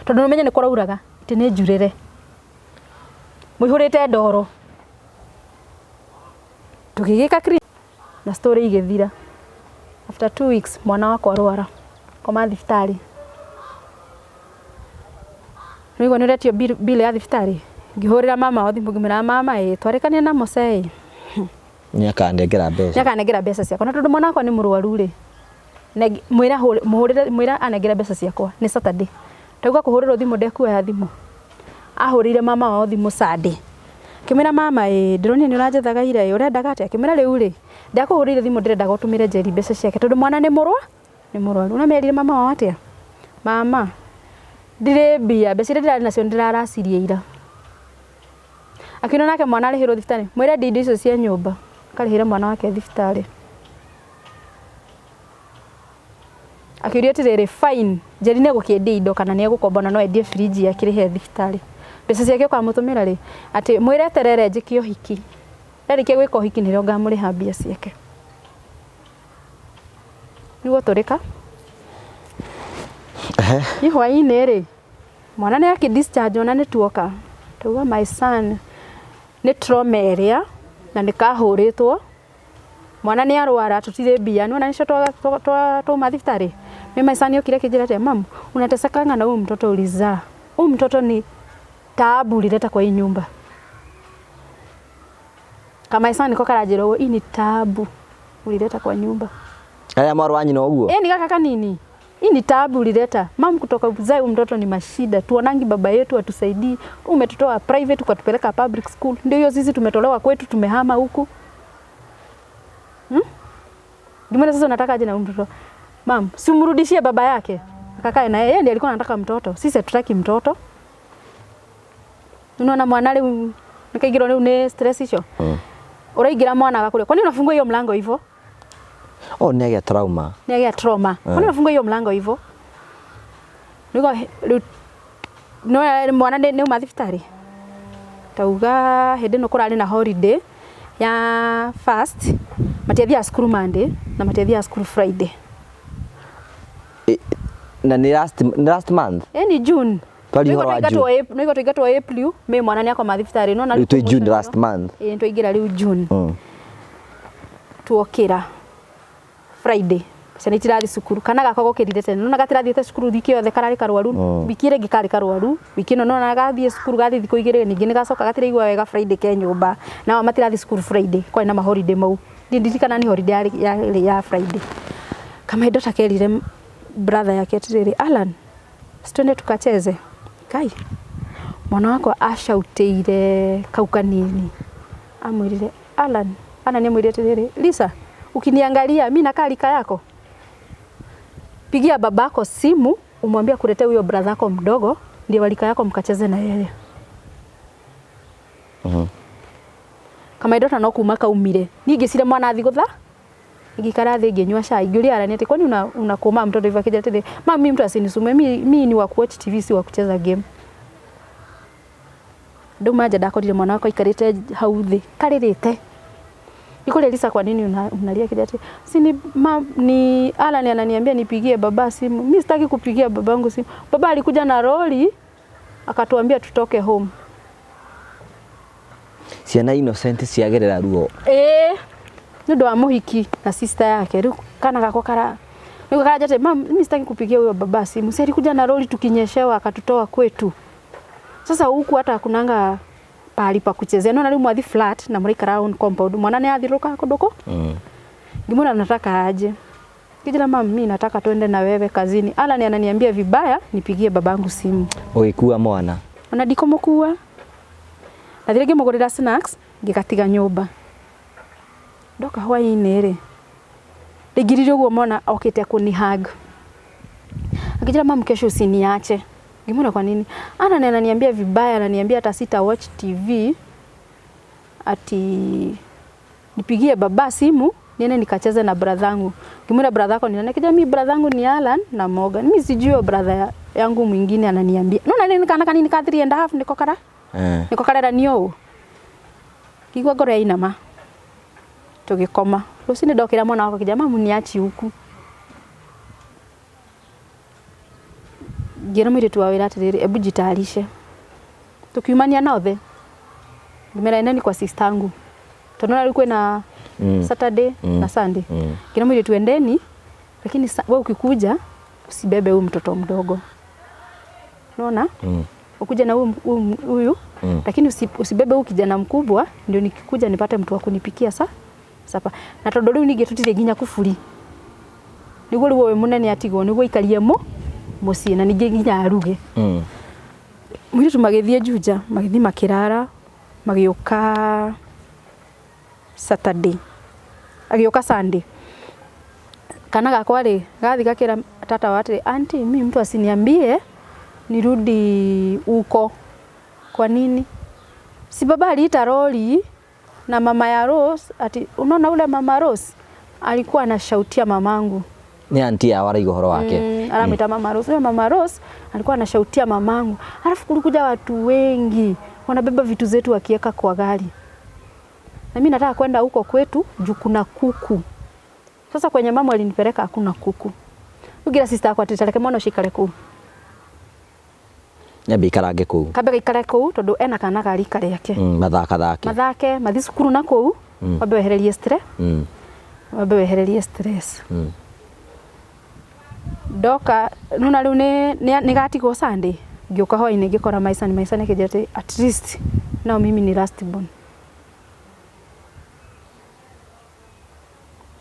tondũ nĩũmenye nĩ kũrauraga, itĩ nĩ njurĩre, mũihũrĩte ndoro. Tũgĩgĩka clean na story igĩthira. After 2 weeks mwana wakwa arwara, koma thibitarĩ. Nĩũigua nĩ ũretio bill ya thibitarĩ. Ngĩhũrĩra mama wa thimũ, ngĩmwĩra, "Mama ĩ, twarĩkania na Mose ĩ." Nĩ akanengera mbeca. Nĩakanengera mbeca ciakwa, na tondũ mwana wakwa nĩ mũrwaru rĩ, mwĩra mũhũrĩre, mwĩra anengere mbeca ciakwa. Nĩ Saturday ndaigua kũhũrĩrwo thimũ, ndekuoya thimũ. Ahũrĩire mama wao thimũ Sunday. Ngĩmwĩra mama ĩ ndĩronire nĩ ũranjethaga ira ĩ ũrendaga atĩa? Akĩmwĩra rĩu rĩ ndakũhũrĩire thimũ ndĩrendaga ũtũmĩre Njeri mbeca ciake tondũ mwana nĩ mũrwa nĩ mũrwaru. Ũramerire mama wao atĩa? Mama ndirĩ mbia mbeca iria ndĩrarĩ nacio nĩndĩraracirie ira. Akiona nake mwana arĩhĩrwo thibitarĩ mwĩre endie indo icio cia nyũmba akarĩhĩre mwana wake thibitarĩ. Akĩũria atĩrĩrĩ fine Njeri nĩ egũkĩendia indo kana nĩ egũkomba na no endie fridge akĩrĩhe thibitarĩ. Mbeca ciake ũkamũtũmĩra rĩ? Atĩ mwĩre eterere njĩke ũhiki. Ndarĩkia gwĩka ũhiki nĩrĩo ngamũrĩha mbia ciake. Nĩguo tũrĩka. Nĩ hwaĩ-inĩ rĩ, mwana nĩ akĩ discharge ona nĩ tuoka. Tauga my son nĩ trauma ĩrĩa na nĩ kahũrĩtwo. Mwana nĩ arwara tũtirĩ mbia. Nĩwona nĩcio twauma thibitarĩ. Me my son okire akĩnjĩra atĩa, mam unatesekanga na huyu mtoto ulizaa. Huyu mtoto ni taabu ulileta kwa hii nyumba. Kama my son niko karanjĩra ũguo, hii ni taabu ulileta kwa nyumba. Aya mwarũ wa nyina ũguo. Eh, ni kaka kanini. Hii ni taabu ulileta. Mam, kutoka uzae huyu mtoto ni mashida. Tuonangi baba yetu atusaidii. Umetutoa private ukatupeleka public school. Ndio hiyo sisi tumetolewa kwetu tumehama huku. Ngimwona sasa unataka aje na huyu mtoto? Mam, si umrudishie baba yake. Akakae na yeye, yeye ndiye alikuwa anataka mtoto. Sisi hatutaki mtoto. Unaona mwana rĩu nĩkaingĩrwo rĩu nĩ stress icio. Ũraingĩra mwana agakũria. Kwani unafungua hiyo mlango hivyo? Oh, nĩ agĩa trauma. Nĩ agĩa trauma. Kwani unafungua hiyo mlango hivyo? Nĩguo rĩu no mwana nĩ uma thibitarĩ. Tauga hĩndĩ ĩno kũrarĩ na holiday ya first matiathiaga cukuru Monday na matiathiaga cukuru Friday. Na nĩ last, nĩ last month. Ĩ ni June. Twaria ũhoro wa June. Nĩguo twaingatwo April, May mwana nĩ akoma thibitarĩ. Nĩwona Rĩu twĩ June last month. Ĩ twaingĩra rĩu June. Tuokĩra Friday ciana itirathiĩ cukuru kana gakwa gokĩrire tene nona gatirathiĩte cukuru wiki yothe kararĩ karwaru wiki ĩrĩa ĩngĩ karĩ karwaru wiki ĩno nona gathiĩ cukuru gathiĩ thikũ igĩrĩ ningĩ nĩgacoka gatiraigua wega Friday ke nyũmba nao matirathiĩ cukuru Friday kwarĩ na maholiday mau ndirikana nĩ holiday yarĩ ya Friday. Kama daughter kerire brother yake atĩrĩrĩ Alan si twende tukacheze. Kai mwana wakwa acautĩire kau kanini amwĩrire Alan Alan amwĩrire atĩrĩrĩ Lisa ukiniangalia mi nakaa rika yako pigia babako simu umwambie akuletee huyo brother yako mdogo ndiye wa rika yako mkacheze na yeye. Kama daughter no kuma kaumire niĩ ngĩcira mwana athi gũtha ngĩikara thĩ ngĩnyua cai ngĩũria Alan atĩ kwani unakoma mtoto hivyo akija atĩrĩ mama mimi mtu asinisumbue mi ni wa kuwatch TV si wa kucheza game. Ndauma nja ndakorire mwana wakwa aikarĩte hau thĩ karĩrĩte. Nikole Lisa kwa nini unalia kija ati si ni, ma, ni Alan ananiambia nipigie baba simu. Mimi sitaki kupigia babangu simu. Baba alikuja na lori akatuambia tutoke home. Ciana innocent ciagerera ruo. Nĩ ũndũ wa mũhiki na sister yake. Rĩu kana gakwa kara nĩguo karaja ati mam mimi sitaki kupigia huyo baba simu. Si alikuja na lori tukinyeshewa akatutoa kwetu. Sasa huku hata kunanga pahali pa kuchezea. Nona rĩu mwathi flat na mũraikara own compound. Mwana nĩ athiũrũrũka kũndũ kũ? Ngĩmwĩra nataka aje. Kijana mama mimi nataka twende na wewe kazini. Alan ananiambia vibaya nipigie babangu simu. Ũgĩkua mwana. Ona ndikumũkua. Ndathire ngĩmũgũrĩra snacks ngĩgatiga nyũmba. Ndoka hwaĩ-inĩ rĩ rĩngirire ũguo mwana okĩte kũni hug. Akijira mama kesho usiniache. Ngimwona kwa nini? Alan ananiambia vibaya, ananiambia hata sita watch TV ati nipigie baba simu niende nikacheze na brother yangu. Ngimwona brother yako ni nani? Akija mimi brother yangu ni Alan na Morgan. Mimi sijui brother yangu mwingine ananiambia. Nona nini kana kanini ka 3.5 niko kara? Niko karera ni ũũ. Ngigua ngoro yainama. Tũgĩkoma. Rũcinĩ ndokĩra mwana wakwa akĩnjĩra mamu niachi huku. Ngĩra mũirĩtu wa wĩra atĩrĩrĩ, ebu jitayarishe. Tukiumania nothe. Ngĩmera endeni kwa sister yangu. Tondũ rĩu kwĩna Saturday na Sunday. Ngĩra mũirĩtu endeni, lakini wewe ukikuja usibebe huyu mtoto mdogo. Unaona? Ukuja na huyu lakini usibebe huyu kijana mkubwa ndio nikikuja nipate mtu wa kunipikia sapa. Na tondũ rĩu ningĩ tũtirĩ nginya kuburi. Nĩguo rĩu ũyũ mũnene atigwo nĩguo aikarie mũciĩ na ningĩ nginya aruge. Mũirĩtu magĩthiĩ Juja, magĩthiĩ makĩrara. Magĩũka Saturday, agĩũka Sunday. Kana gakwa rĩ gathi gakĩra tata wa atĩrĩ, auntie, mi mtu asiniambie nirudi huko. Kwa nini? Si baba aliita lori na mama ya Rose, ati unaona ule mama Rose alikuwa anashautia mamangu. Nĩ anti yao araiga ũhoro wake. Aramwita mama Rose. Huyo mama Rose alikuwa anashautia mamangu. Alafu kulikuja watu wengi wanabeba vitu zetu wakiweka kwa gari. Na mimi nataka kwenda huko kwetu juu kuna kuku. Sasa kwenye mama alinipeleka hakuna kuku. Ugira sister akwa ati mwana ucikare kuu. Nyambe ikarange kũu. Kambe gaikare kũu tondu ena kana ga rika rĩake. Mathakathake. Mathake, mathi cukuru na kũu, wambe wehererie stress. Wambe wehererie stress. Ndoka nona rĩu nĩ gatigwo Sunday ngĩũka hwainĩ ngĩkora Maisani. Maisani akĩnjĩra atĩ at least now mimi ni last born.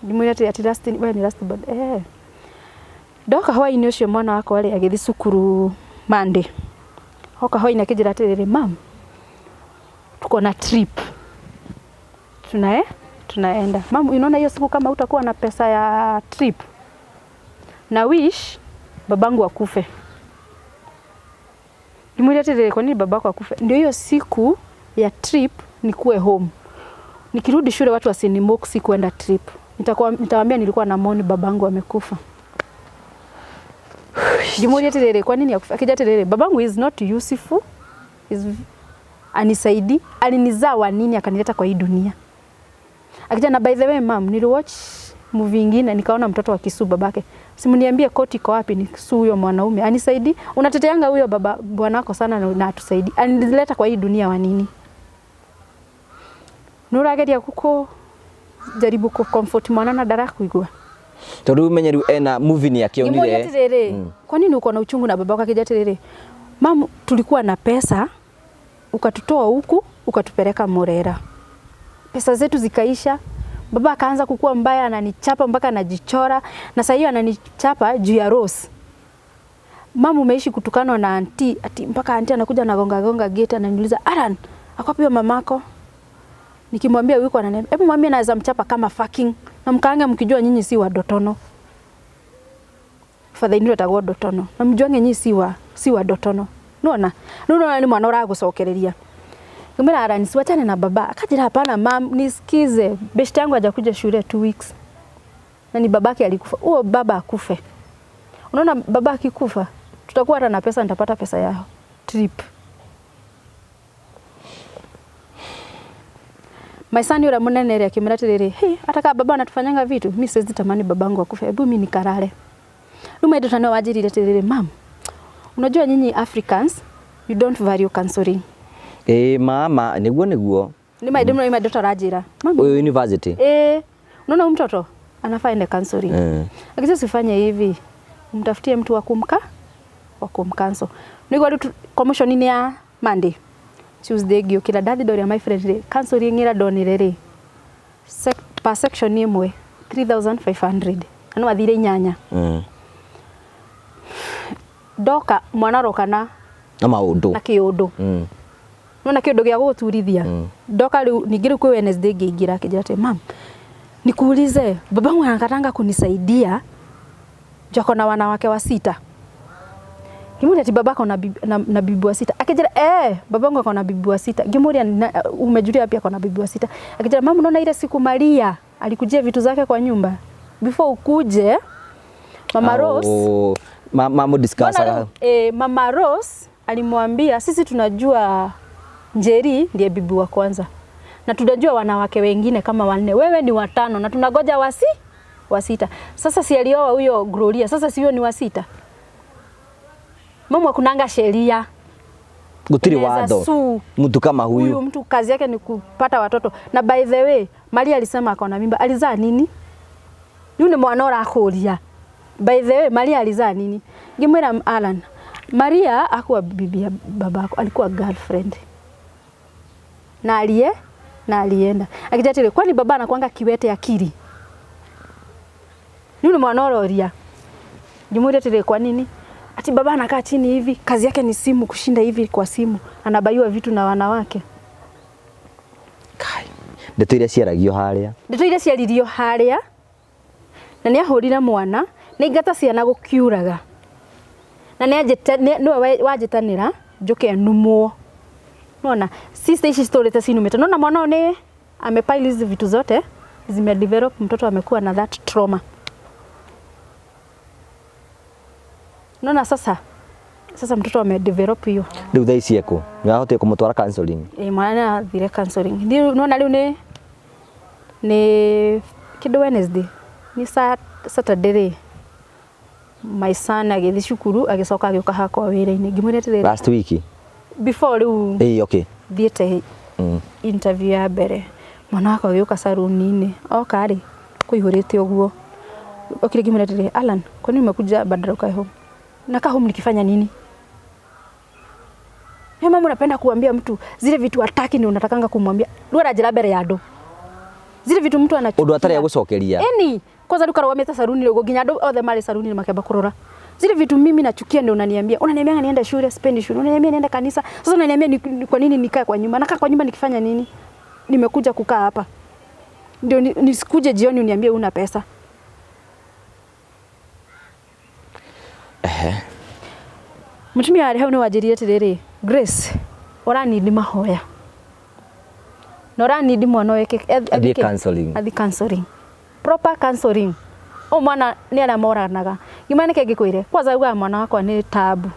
Ndimwĩre atĩ at last we ni last born. Ndoka hwainĩ ũcio mwana wakwa rĩ agĩthiĩ cukuru Monday. Hoka hwainĩ akĩnjĩra atĩrĩrĩ, mam, tuko na trip. Tunaenda. Mam, unaona hiyo siku kama utakuwa na pesa ya trip, na wish babangu akufe. Nimwambia atĩrĩrĩ, kwa nini babako akufe? Ndio hiyo siku ya trip nikuwe home. Nikirudi shule watu wasinimock sikuenda trip. Nitawaambia nilikuwa na mourn babangu amekufa. Nimwambia atĩrĩrĩ, kwa nini akufe? Akija atĩrĩrĩ, babangu is not useful. Is anisaidi, alinizaa wa nini akanileta kwa hii dunia. Akija na by the way mam, niliwatch movie ingine nikaona mtoto wa Kisu babake. Simniambie koti iko wapi ni Kisu huyo mwanaume. Anisaidi, unateteanga huyo baba bwanako sana na atusaidi. Anileta kwa hii dunia wa nini? Nurageria kuko jaribu ku comfort mwana na ndarakuigua. Tondu umenye riu ena movie ni akionire. Atĩrĩrĩ, kwa nini uko na uchungu na babako? Akija atĩrĩrĩ, mam, tulikuwa na pesa ukatutoa huku ukatupeleka Murera. Pesa zetu zikaisha. Baba akaanza kukua mbaya, ananichapa mpaka anajichora, na sasa hiyo ananichapa juu ya Rose. Mama, umeishi kutukanwa na anti, ati mpaka anti anakuja anagonga gonga gate ananiuliza, Alan, akwapi mamako? Nikimwambia yuko ananiambia, hebu mwambie naweza mchapa kama fucking na mkaange mkijua nyinyi si wa Dotono. Father indu etagwo Dotono. Na mjuange nyinyi si wa Dotono. Nona, nona ni mwana uragucokereria. Ngimwira Alan, siwachane na baba. Akajira hapana mam, nisikize. Best yangu hajakuja shule 2 weeks. Na ni babake alikufa. Huo baba akufe. Unaona baba akikufa, tutakuwa hata na pesa, nitapata pesa ya trip. Maisani ura munene ria akimwira atiriri, hey, hata kama baba anatufanyanga vitu, mimi siwezi tamani babangu akufe. Hebu mimi nikarare. Rĩu my daughter no wanjĩrire atiriri, mam, unajua nyinyi Africans, you don't value counseling. Mama, niguo niguo. Ni my daughter, my daughter aranjĩra. Mama, Huyo university. Unaona huyu mtoto anafaa ende counseling. Lakini usifanye hivi. Umtafutie mtu wa kumcancel. Niguo rĩu commotion ni ya Monday. Tuesday ngĩũkĩra ndathi ndoria my friend rĩ, counseling ĩrĩa ndonire rĩ, per section ĩmwe 3500. Na no athire inyanya. Ndoka mwana aroka na maũndũ. Na kĩũndũ. Nona kĩũndũ gĩa gũgũturithia. Ndoka rĩu ningĩ rĩu kwĩ Wednesday ngĩingĩra akĩnjĩra atĩ mam, nikuulize, babangu anakatanga kunisaidia juu ako na wanawake wa sita. Ngimuria ati babako na bibi wa sita. Akijira babangu ako na bibi wa sita. Ngimuria umejulia wapi ako na bibi wa sita? Akijira mama, unaona ile siku Maria alikujia vitu zake kwa nyumba before ukuje Mama Rose. Mama discuss. Mama Rose alimwambia sisi tunajua Njeri ndiye bibi wa kwanza. Na tunajua wanawake wengine kama wanne. Wewe ni watano na tunagoja wa sita. Sasa si alioa huyo Gloria. Sasa si huyo ni wa sita. Mama kunanga sheria. Gutiri watho. Mtu kama huyu. Huyu mtu kazi yake ni kupata watoto. Na by the way, Maria alisema akaona mimba. Alizaa nini? Yule mwana urakuria. By the way, Maria alizaa nini? Ngimwira Alan, Maria hakuwa bibi ya babako, alikuwa girlfriend. Na alienda. Akija atire, kwani baba anakuanga kiwete akili? Yule mwana uraria. Ngimwira atire, kwa nini? Ati baba anakaa chini hivi, kazi yake ni simu, kushinda hivi kwa simu, anabaiwa vitu na wanawake. Ndeto iria ciaragio haria. Ndeto iria ciaririo haria na nĩ ahũrire mwana nĩ ingata ciana gũkiuraga na nĩwe wanjĩtanĩra njũke numwo nona sister ici citũrĩte cinumĩte nona mwana ũyũ nĩ amepile hizi vitu zote zimedevelop mtoto amekuwa na that trauma nona sasa sasa mtoto amedevelop hiyo Rĩu thaa ici ekũ? Nĩ wahotire kũmũtwara counseling? Ĩ mwana nĩ athire counseling nona rĩu nĩ kĩndũ Wednesday nĩ Saturday rĩ my son agĩthiĩ cukuru agĩcoka agĩũka hakwa wĩra-inĩ ngĩmwĩra atĩrĩrĩ Last week? Before rĩu Ĩĩ, okay. thiĩte interview ya mbere mwana wakwa agĩũka saruni-inĩ oka rĩ kũihũrĩte ũguo okire ngĩmwĩra atĩrĩrĩ Alan kwa nini umekuja badala ukae home nakaa home nikifanya nini Hey, mama unapenda kuambia mtu zile vitu hataki ni unatakanga kumwambia rĩu aranjĩra mbere ya andũ zile vitu mtu anachukia Ũndũ atarĩ agũcokeria. Eni kwanza rĩu karũgamĩte saruni ũguo nginya andũ othe marĩ saruni makĩamba kũrora zile vitu mimi nachukia ndio unaniambia unaniambia niende shule sipendi shule unaniambia niende kanisa sasa unaniambia kwa nini nikae kwa nyumba nakaa kwa nyumba nikifanya nini nimekuja kukaa hapa ndio nisikuje jioni uniambie una pesa. Ehe. Mutumia arĩ hau nĩ wanjĩrire atĩrĩrĩ Grace ũranindi mahoya na ũranindi mwana ũyũ Athiĩ counseling. Athiĩ counseling proper counseling o mwana nĩ arĩa moranaga ngĩmwana nĩkĩ ngĩkwĩre kwanza augaga mwana wakwa nĩ tabu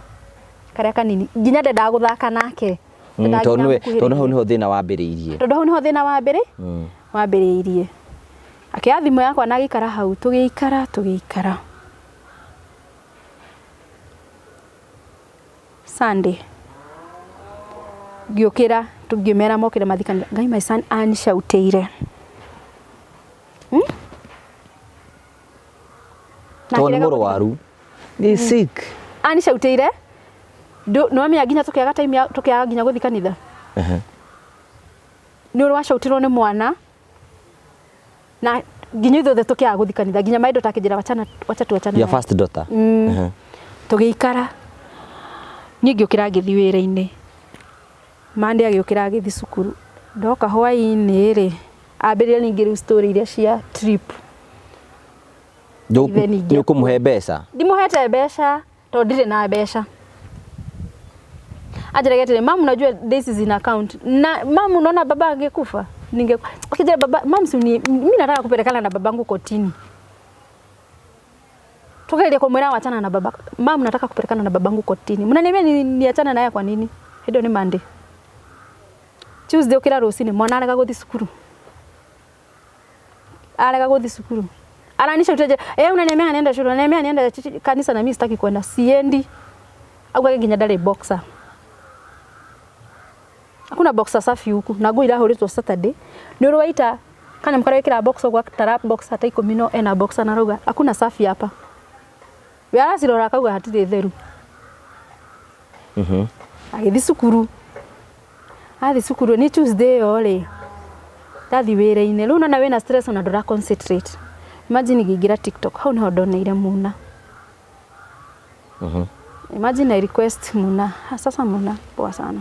karĩa kanini nginya ndendaga gũthaka nake Tondũ nĩwe tondũ hau nĩho thĩna wambĩrĩirie tondũ hau nĩho thĩna wambĩrĩirie akĩoya thimũ yakwa na agĩikara hau tũgĩikara tũgĩikara Sunday ngĩũkĩra tũngĩmera mokĩre mathikani Ngai my son anishautĩire tondũ nĩ mũrwaru ni sick anishautĩire nĩwamenya nginya tũkĩaga time ya tũkĩaga nginya gũthiĩ kanitha nĩ ũrĩ wacautirwo nĩ mwana na nginya ithuothe tũkĩaga gũthiĩ kanitha nginya my daughter akĩnjĩra wachana wacha tuachane your first daughter tũgĩikara niĩ ngĩũkĩra ngĩthiĩ wĩra-inĩ Monday agĩũkĩra agĩthiĩ cukuru ndoka hwaĩ-inĩ rĩ ambĩrĩria ningĩ rĩu story iria cia trip nĩ ũkũmũhe mbeca ndimũhete mbeca tondũ ndirĩ na mbeca anjĩraga atĩrĩ mam unajua this is in account na mam unaona baba angekufa ninge akijira baba mam si mimi nataka kupelekana na babangu kotini tukaile kumwira wachana na baba mam nataka kupelekana na babangu kotini mnaniambia niachana naye kwa nini hiyo ni Monday Tuesday ukira rucini mwana arega guthi cukuru arega guthi cukuru aranisha uteje unaniambia nienda shule unaniambia nienda kanisa na mimi sitaki kwenda siendi au nginya ndari boxer hakuna boxer safi huku na nguo irahuritwo Saturday ni uri waita kana mkara wikira boxer gwa tarap boxer ta 10 no ena boxer na rauga hakuna safi hapa we aracirora akauga hatirĩ theru agĩthiĩ cukuru athi cukuru ni Tuesday ĩyo rĩ ndathi wĩra-inĩ rĩu nona wĩna stress ona ndũra concentrate imagine ngĩingĩra TikTok hau nĩho ndoneire Muna imagine I request Muna sasa Muna poa sana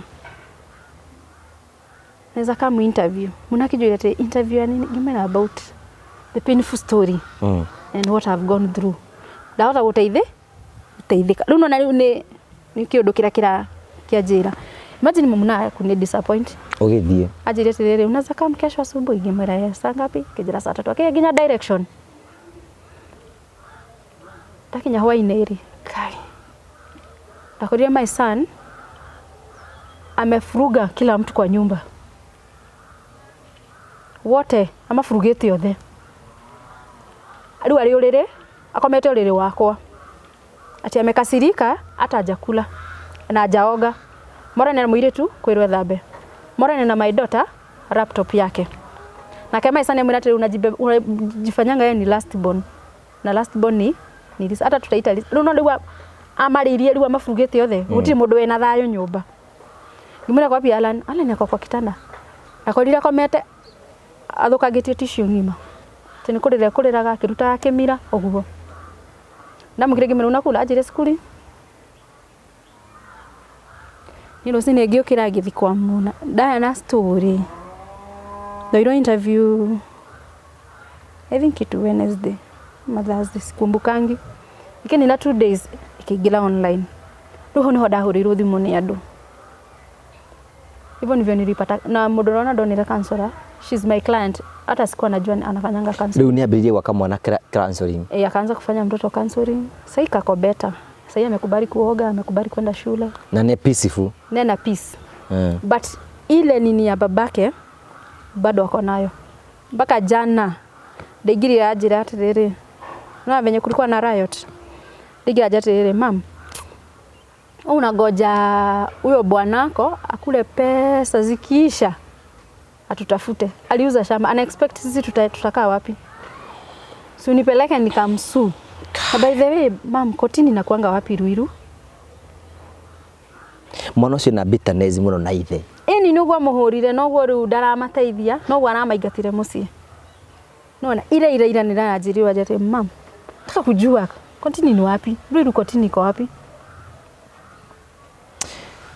naweza kama interview Muna kijua ati interview ya nini ngimera about the painful story and what I've gone through ndahota guteithĩka rĩu nona rĩu nĩ kĩũndũ kĩrĩa kĩra kĩanjĩra imagine Muna kuni disappoint ũgĩthiĩ anjĩre atĩrĩrĩ unaweza come kesho asubuhi ngĩmwĩra yes saa ngapi kĩnjĩra saa 3 akĩhe nginya direction ndakinya hwaĩ-inĩ rĩ kai ndakorire my son amefuruga kila mtu kwa nyumba wote amafurugĩte othe rĩu arĩ ũrĩrĩ akomete ũrĩrĩ wakwa ati amekasirika hata hajakula na hajaoga morane na mũirĩtu kwĩrwo ethambe morane na my daughter laptop yake na kama isani amwĩra atĩrĩ unajifanyanga yeye ni last born na last born ni Lisa hata tutaita Lisa rĩu no rĩu amarĩirie rĩu amafurugĩte othe gũtirĩ mũndũ wĩna thayũ nyũmba ngĩmwĩra kwapi Alan Alan ako kwa kitanda akorire akomete athũkangĩtie tissue ng'ima atĩ nĩ kũrĩra kũrĩraga akĩrutaga kĩmira ũguo ndamũkire ngĩmwĩra unakula anjĩre cukuru ni rũcinĩ ngĩũkĩra ngĩthiĩ kwa Muna ndaya na story Ndoirwo interview I think it Wednesday ma Thursday sikumbukangi, lakini na 2 days ikiingira online. Rĩu hau niho ndahũrĩirwo thimũ nĩ andũ. Hivyo ndivyo nilipata na mũndũ ũrona ndonire counselor. She's my client, hata sikuwa najua anafanyanga counseling. Rĩu nĩ ambĩrĩirie gwaka mwana counseling. E, akaanza kufanya mtoto counseling. Sahii kako better. Sahii amekubali kuoga, amekubali kwenda shule. Na nĩ peaceful. Nena peace. But ile nini ya babake bado ako nayo. Mpaka jana ndaingirire anjĩra atĩrĩrĩ, no venye kulikuwa na riot, ndaingĩra anjĩra atĩrĩrĩ, "Mam, unangoja huyo bwanako akule pesa, zikiisha atutafute. Aliuza shamba, ana expect sisi tutakaa wapi? Si unipeleke nikamsue." Na by the way, mam, kotini nakuanga wapi Ruiru? Mwana ũcio na bitterness mũno na ithe. Ĩni nĩguo amũhũrire, noguo rĩu ndaramateithia, noguo aramaingatire mũciĩ. Nona ile ile ile nĩranjĩrire atĩ, "Mam, nataka kujua kotini ni wapi Ruiru, kotini iko wapi?"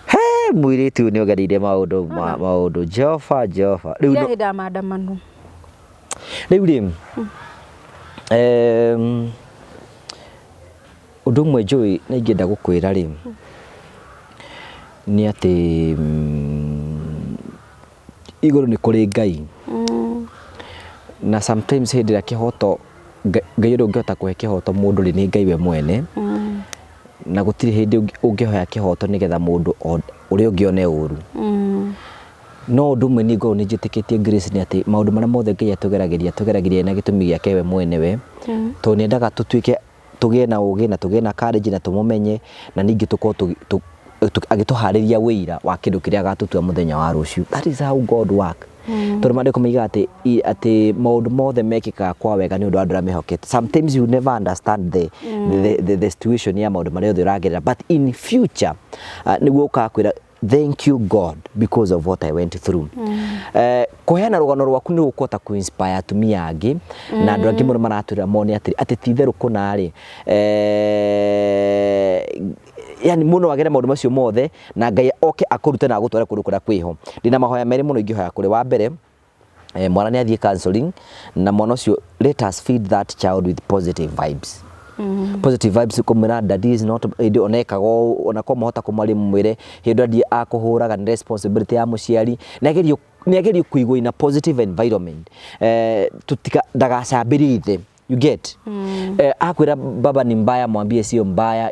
He mũirĩtu ũyũ nĩ ogereire maũndũ maũndũ Jehova Jehova rĩu Ile hĩndĩ ya maandamano. Rĩu rĩ, ũndũ ũmwe njũĩ na ingĩenda gũkwĩra rĩ nĩ atĩ igũrũ nĩ kũrĩ Ngai, na sometimes hĩndĩ ĩrĩa kĩhoto Ngai ũrĩa ũngĩhota kũhe kĩhoto mũndũ rĩ nĩ Ngai we mwene, na gũtirĩ hĩndĩ ũngĩhoya kĩhoto nĩgetha mũndũ ũrĩa ũngĩ one ũru. No ũndũ ũmwe niĩ ngoragwo nĩ njĩtĩkĩtie, Grace, nĩ atĩ maũndũ marĩa mothe Ngai atũgeragĩria, tũgeragĩria na gĩtũmi gĩake we mwene we, tondũ nĩ endaga tũtuĩke tũgĩe na ũgĩ na tũgĩe na courage na tũmũmenye, na ningĩ tũkorwo agĩtũharĩria wĩira wa kĩndũ kĩrĩa agatũtua mũthenya wa rũciũ. That is how God work, tondũ maandĩko moigaga atĩ maũndũ mothe mekĩkaga kwa wega nĩ ũndũ wa andũ arĩa mehokete. Sometimes you never understand the situation ya maũndũ marĩa othe ũragerera, but in future nĩguo ũkaga kwĩra, "Thank you, God, because of what I went through." Kũheana rũgano rwaku nĩ gũkũhota kũ-inspire atumia angĩ na andũ angĩ mũno maratwĩra mone atĩ ti itherũ kũna rĩ, yani mũno agere maũndũ macio mothe na Ngai oke akũrute na agũtware kũndũ kũrĩa kwĩho. Ndĩna mahoya merĩ mũno ingĩhoya kũrĩ. Wa mbere, mwana nĩ athiĩ counseling, na mwana ũcio, let us feed that child with positive vibes. Positive vibes, kũmwĩra daddy is not hĩndĩ onekaga ũũ, ona ko mahota kũmwaria mũmwĩre hĩndĩ daddy akũhũraga nĩ responsibility ya mũciari, nĩ agerio kũigwo in a positive environment, tutika ndagacambĩrie ithe, you get? Akwĩra baba ni mbaya, mwambie sio mbaya.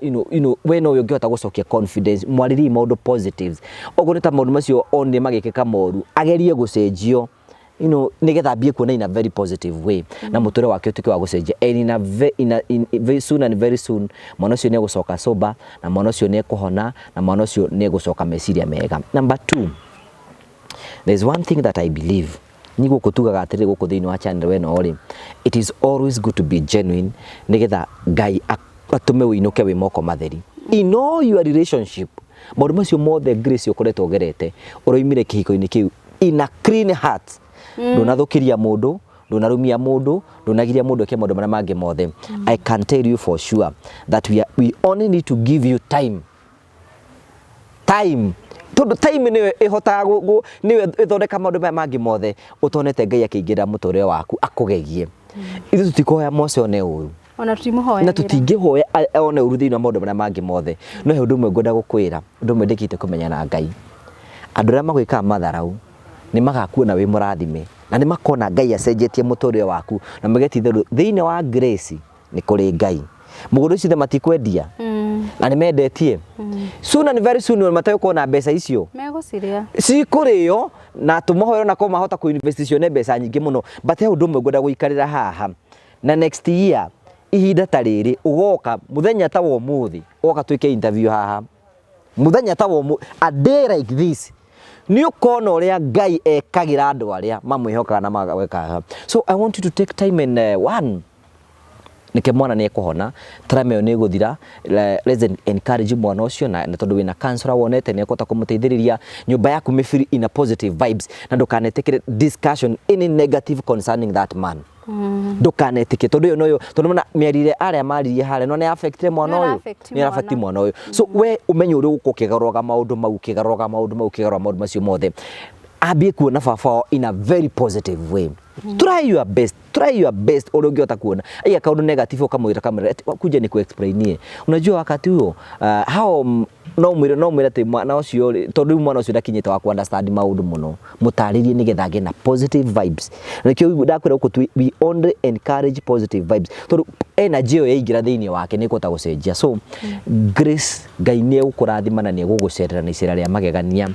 We no ũngĩhota gũcokia confidence, mwarĩrie maũndũ positives. Oguo nĩ ta maũndũ macio one magĩkĩka moru, agerie gũcenjio nĩgetha ambie kuona in a very positive way, na mũtũrĩre wake ũtuĩke wa gũcenjia, and in a, ve, in a, in, very soon and very soon mwana ũcio nĩ egũcoka sober, na mwana ũcio nĩ ekũhona, na mwana ũcio nĩ egũcoka meciria mega. Number two, there is one thing that I believe ni gũkũ tugaga atĩrĩrĩ gũkũ thĩinĩ wa channel ĩno rĩ, it is always good to be genuine nĩgetha Ngai atũme ũinũke wĩ moko matheri in all your relationship. Maũndũ macio mothe, Grace, ũkoretwo ũgerete, ũroimire kĩhiko-inĩ kĩu in a clean heart, ndũnathũkĩria mũndũ, ndũnarumia mũndũ, ndũnagiria mũndũ eke maũndũ marĩa mangĩ mothe. I can tell you for sure that we only need to give you time, time, tondu time niyo ihotaga niyo ithondeka maũndũ maya mangĩ mothe ũtonete Ngai akĩingĩra mũtũrĩre waku akũgegie. Ithuĩ tũtikũhoya Mose one ũru. Ona tũtimũhoyagĩra. Na tũtingĩhoya one ũru thĩinĩ wa maũndũ marĩa mangĩ mothe, no he ũndũ ũmwe ngwenda gũkwĩra, ũndũ ũmwe ndĩkĩte kũmenya na Ngai: andũ arĩa magwĩkaga matharau nĩ magakuona wĩ mũrathime, na nĩ makona Ngai acenjetie mũtũrĩre waku, na mauge ti itherũ thĩinĩ wa Grace nĩ kũrĩ Ngai. Mũgũnda ũcio ithe matikwendia na nĩ mendetie, soon and very soon mategũkorwo na mbeca icio. Megũcirĩa. Cikũrĩo na tũmahoere na korwo mahota kũ invest cione mbeca nyingĩ mũno. But he ũndũ ũmwe ngwenda gũikarĩra haha, na next year ihinda ta rĩrĩ ũgoka mũthenya ta wa ũmũthĩ, ũgoka twĩke interview haha mũthenya ta wa a day like this, nĩ ũkona ũrĩa Ngai ekagĩra andũ arĩa mamwĩhokaga na magwĩkaga. So I want you to take time and one nĩke mwana nĩ ekũhona, trauma ĩyo nĩ ĩgũthira. Let's encourage mwana ũcio, na tondũ wĩna counselor wonete nĩ ekũhota kũmũteithĩrĩria. Nyũmba yaku mĩbiri in a positive vibes, na ndũkanetĩkĩre discussion any negative concerning that man. Ndũkanetĩkĩre, tondũ ĩyo noyo, tondũ mona mĩarire arĩa maririe harĩa no nĩ affectire mwana Nĩ ũyũ. ĩra-affect Nĩ affect mwana. mwana ũyũ. So we ũmenye ũrĩa ũgũkorwo ũkĩgarũraga maũndũ mau, ũkĩgarũraga maũndũ mau, ũkĩgarũra maũndũ macio mothe. Ambie kuona baba wao in a very positive way. Try your best, try your best ũrĩa ũngĩhota kuona. Aiga kaũndũ negative ũkamwĩra, kamwĩra kuja ni kuexplainie, unajua wakati huo hao no mwĩre atĩ mwana ũcio rĩ, tondũ rĩu mwana ũcio ndakinyĩte wa ku understand maũndũ mũno, mũtarĩrie nĩgetha agĩe na positive vibes. Na nĩkĩo ndakwĩra gũkũ we only encourage positive vibes, tondũ energy ĩyo yaingĩra thĩinĩ wake nĩ ĩkũhota gũcenjia. So Grace, Ngai nĩ egũkũrathima na nĩ egũgũcerera na icera rĩa magegania,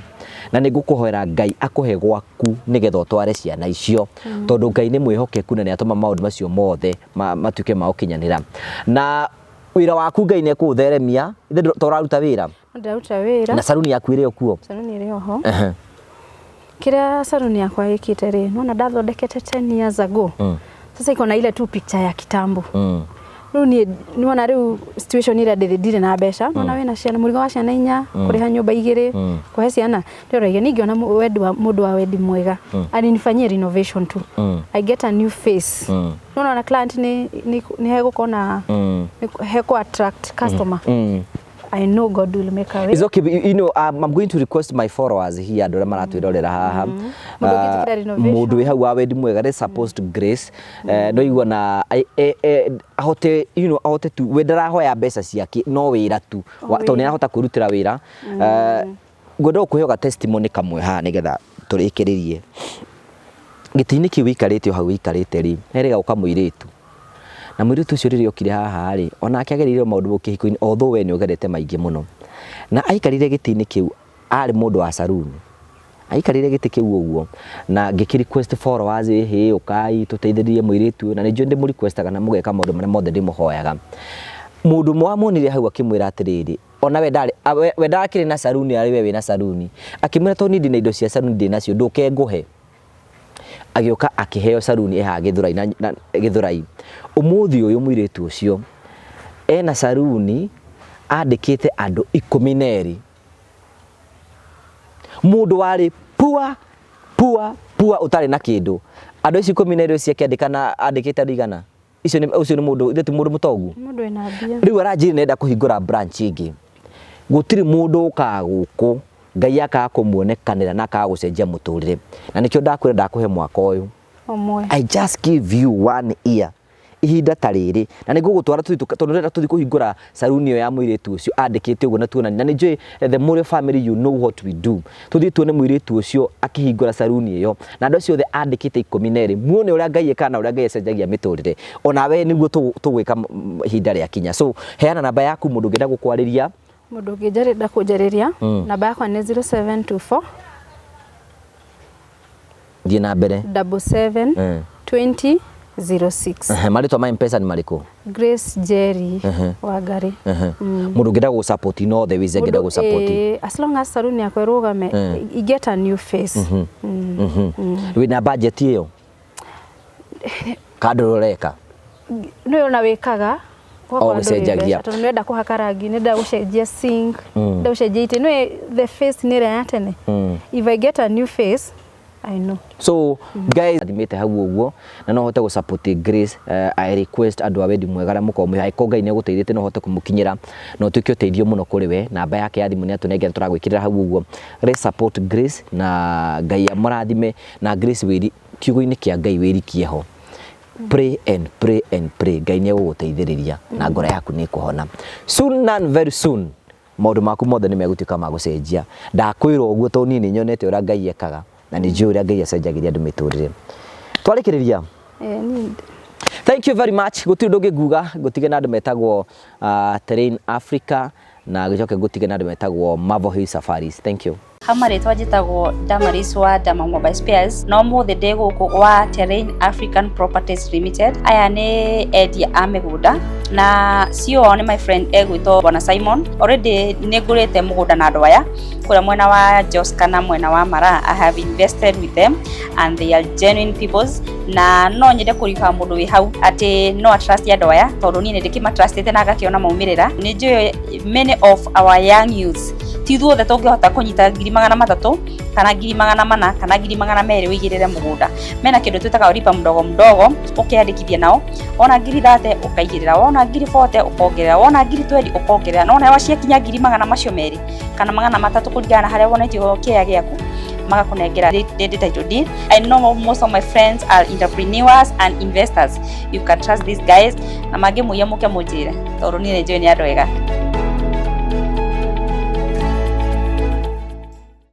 na nĩ ngũkũhoera Ngai akũhe gwaku nĩgetha ũtware ciana icio, tondũ Ngai nĩ mwĩhokeku na nĩ atũma maũndũ macio mothe matuĩke ma gũkinyanĩra. Na wĩra waku Ngai nĩ ekũũtheremia. Ithe to ũraruta wĩra? Ndĩraruta wĩra. Na saruni yaku ĩrĩ o kuo? Saruni ĩrĩ oho. Kĩrĩa saruni yakwa ĩkĩte rĩ, nona ndathondekete 10 years ago. Sasa iko na ile tu picture ya kitambo. Rĩu niĩ nĩwona rĩu situation ĩrĩa ndĩrĩ, ndirĩ na mbeca. Nona wĩna ciana, mũrigo wa ciana inya, kũrĩha nyũmba igĩrĩ, kũhe ciana. Ndĩroragia ningĩona wendi wa mũndũ wa wendi mwega aninifanyie renovation tu, I get a new face. Nona na client nĩ hegũkorwo na nĩ hekũ attract customer. I know God will make a way. It's okay, but I'm going to request my followers here, andũ arĩa maratwĩrorera haha. Mũndũ ũngĩtĩkĩra renovation. Mũndũ wĩ hau wa wendi mwega, let's support Grace. No igua na ahote ahote tu we ndarahoya mbeca ciake, no wĩra tu. Tondũ nĩ arahota kwĩrutĩra wĩra. Ngwenda gũkũhe ga testimony kamwe haha nĩgetha tũrĩkĩrĩrie. Gĩtĩ-inĩ kĩu wĩikarĩte o hau wĩikarĩte rĩ, herĩga gũka mũirĩtu, na mũirĩtu ũcio rĩrĩa okire haha rĩ, onake agereire maũndũ kĩhiko-inĩ, although we nĩ ũgerete maingĩ mũno, na aikarire gĩtĩ-inĩ kĩu, arĩ mũndũ wa saruni. Aikarire gĩtĩ kĩu ũguo na ngĩkĩ request followers, ĩhĩ, ũkai tũteithĩrĩrie mũirĩtu ũyũ, na nĩ njũĩ ndĩmũ requestaga na mũgeka maũndũ marĩa mothe ndĩmũhoyaga. Mũndũ ũmwe wamuonire hau akĩmwĩra atĩrĩrĩ, ona we ndarĩ we ndakĩrĩ na saruni, arĩ we wĩna saruni, akĩmwĩra, tondũ niĩ ndĩna indo cia saruni, ndĩ nacio, ndũke ngũhe. Agĩũka akĩheo saruni ĩhaha Gĩthũrai na Gĩthũrai. Ũmũthĩ ũyũ mũirĩtu ũcio ena saruni, andĩkĩte andũ 12. Mũndũ warĩ poor, poor, poor, ũtarĩ na kĩndũ, andũ acio 12 ciake andĩkana, andĩkĩte andũ 100. Icio nĩ ũcio nĩ mũndũ ithe ti mũndũ mũtongu? Mũndũ wĩna mbia. Rĩu aranjĩrire nenda kũhingũra branch ĩngĩ. Gũtirĩ mũndũ ũkaga gũkũ Ngai akaga kũmuonekanĩra na akaga gũcenjia mũtũrĩre, na nĩkĩo ndakwĩra ndakũhe mwaka ũyũ ũmwe. I just give you one year, ihinda ta rĩrĩ, na nĩ ngũgũtwara tũthiĩ tondũ ndĩrenda tũthiĩ kũhingũra saruni ĩyo ya mũirĩtu ũcio andĩkĩte ũguo, na tuonanie, na nĩ njũĩ the Mũrĩo family, you know what we do. Tũthiĩ tuone mũirĩtu ũcio akĩhingũra saruni ĩyo na andũ acio othe andĩkĩte 12, muone ũrĩa Ngai ekaga na ũrĩa Ngai acenjagia mĩtũrĩre. Onawe nĩguo tũgwĩka ihinda rĩakinya. So heana namba yaku, mũndũ ũngĩenda gũkwarĩria. Mũndũ ũngĩnjarĩnda kũnjarĩria, namba yakwa nĩ 0724 Thiĩ na mbere. 77 20 06. Marĩtwa ma M-Pesa nĩ marĩkũ? Grace Jerry Wangari. Mũndũ ũngĩenda gũgũsupport, no the ways angĩenda gũsupport? As long as saruni yakwa ĩrũgame, I get a new face. Wĩna budget ĩyo kandũ ũreka? Nĩ ona wĩkaga. O gũcenjagia. Tondũ nĩwenda kũhaka rangi, nĩenda gũcenjia sink, nĩenda gũcenjia itĩ, nĩ the face nĩ ĩrĩa ya tene. If I get a new face, I know. So guys, thimĩte hau ũguo na no hote gũ Grace. I request andũ a wendi mwega arĩa mũkorwo mwĩ angĩkorwo Ngai nĩ agũteithĩtie, no hote kũmũkinyĩra na ũtuĩke ũteithio mũno kũrĩ we. Namba yake ya thimũ nĩ atũnengera, tũragwĩkĩrĩra hau ũguo. Let's support Grace na Ngai amũrathime. Na Grace, wĩri kiugo-inĩ kĩa Ngai, wĩrikie ho, pray and pray and pray. Ngai nĩ egũgũteithĩrĩria na ngoro yaku nĩ ĩkũhona soon and very soon. Maũndũ maku mothe nĩ megũtuĩka ma gũcenjia. Ndakwĩra ũguo tondũ niĩ nĩ nyonete ũrĩa Ngai ekaga na nĩ njũĩ ũrĩa Ngai acenjagĩria andũ mĩtũrĩre. Twarĩkĩrĩria. Niĩ Thank you very much. Gũtirĩ ũndũ ũngĩ nguga, ngũtige na andũ metagwo Terrain Africa, na gĩcoke ngũtige na andũ metagwo Marvel Hill Safaris. Thank you. Hama rĩtwa njĩtagwo Damaris wa Dama Mobile Spares, no mũthĩ ndĩ gũkũ gwa Terrain African Properties Limited. Aya nĩ endia a mĩgũnda na CEO wao nĩ my friend egwĩtwo Bwana Simon. Already nĩ ngũrĩte mũgũnda na andũ aya kũrĩa mwena wa Jos kana mwena wa Mara. I have invested with them and they are genuine peoples, na no nyende kũriba mũndũ wĩ hau atĩ no atrust andũ aya, tondũ niĩ nĩ ndĩkĩmatrustĩte na ngakĩona maumĩrĩra. Nĩ njũĩ many of our young youths, ti ithuothe tũngĩhota kũnyita 300,000 kana 400,000 kana 200,000 ũigĩrĩre mũgũnda. Mena kĩndũ twĩtaga lipa mdogo mdogo, ũkĩandĩkithia nao, wona 30,000 ũkaigĩrĩra, wona 40,000 ũkongerera, wona 20,000 ũkongerera, nona waciakinya ngiri magana macio merĩ kana 300 kũringana na harĩa wonetio kĩaya gĩaku. Magakunengera the title deed. I know most of my friends are entrepreneurs and investors. You can trust these guys na mangĩmũiya mũke mũnjĩre tondũ niĩ nĩ njũĩ nĩ andũ ega.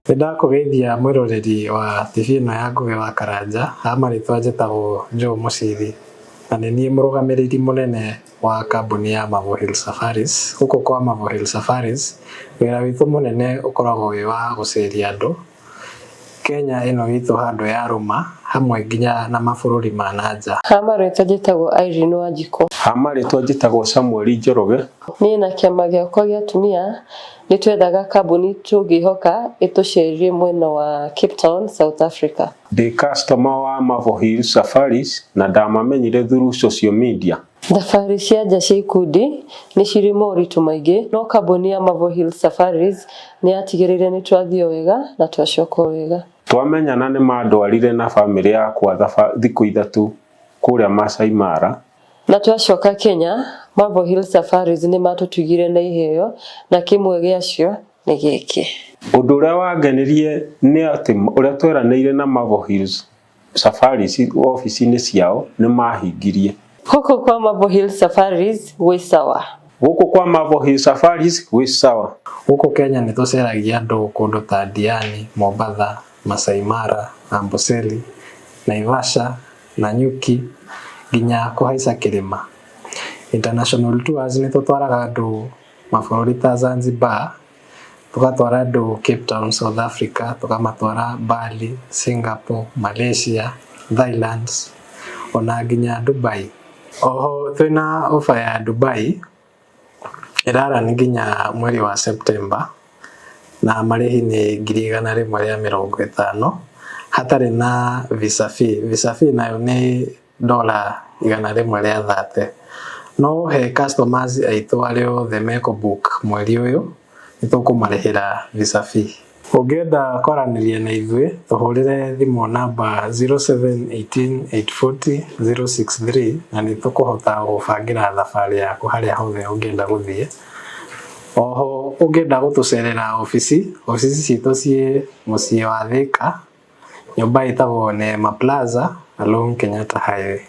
Nĩ ndakũgeithia mwĩroreri wa TV ĩno ya Ngũgĩ wa Karanja. Ha marĩtwa njĩtagwo Joe Mũciri na nĩ niĩ mũrũgamĩrĩri mũnene wa kambuni ya Marvel Hill Safaris. Gũkũ kwa Marvel Hill Safaris wĩra witũ mũnene ũkoragwo wĩ wa gũceria andũ Kenya ĩno itũ handũ ya rũma hamwe nginya na mabũrũri ma na nja. Ha marĩtwa njĩtagwo Irene Wanjikũ. Ha marĩtwa njĩtagwo Samuel Njoroge. Niĩ na kĩama gĩakwa gĩa atumia nĩ twethaga kambuni tũngĩhoka ĩtũcerie mwena wa Cape Town, South Africa. Ndĩ customer wa Marvel Hill Safaris na ndamamenyire through social media. Thabarĩ cia nja cia ikundi nĩ cirĩ moritũ maingĩ, no kambuni ya Marvel Hill Safaris nĩ yatigĩrĩire nĩ twathiĩ wega na twacoka wega. Twamenyana nĩ mandwarire na bamĩrĩ yakwa thikũ 3 kũrĩa Masai Mara. Na twacoka Kenya, Marvel Hill Safaris nĩ matũtugire na iheo na kĩmwe gĩacio nĩ gĩkĩ. Ũndũ ũrĩa wangenirie nĩ atĩ ũrĩa tweranĩire na Marvel Hills Safaris obici-inĩ ciao nĩ mahingirie. Gũkũ kwa Marvel Hill Safaris gwĩ sawa. Gũkũ kwa Marvel Hill Safaris gwĩ sawa. Gũkũ Kenya nĩ tũceragia andũ kũndũ ta Diani, Mombatha, Masai Mara, Amboseli, Naivasha, Nanyuki nginya kũhaica kĩrĩma. International tours nĩ tũtwaraga andũ mabũrũri ta Zanzibar, tũgatwara andũ Cape Town, South Africa, tũkamatwara Bali, Singapore, Malaysia, Thailand ona nginya Dubai. Oho twĩna offer ya Dubai ĩrarani nginya mweri wa September na marĩhi nĩ 150,000 hatarĩ na visa fee. Visa fee nayo nĩ $130. No he customers aitũ arĩa othe mekũ book mweri ũyũ nĩ tũkũmarĩhĩra visa fee. Ũngĩenda kwaranĩria na ithuĩ tũhũrĩre thimũ namba 0718 840 063 na nĩ tũkũhota gũbangĩra thabarĩ yaku harĩa hothe ũngĩenda gũthiĩ. Oho ũngĩenda gũtũcerera obici, obici citũ ciĩ mũciĩ wa Thika, nyũmba ĩtagwo Neema Plaza along Kenyatta Highway.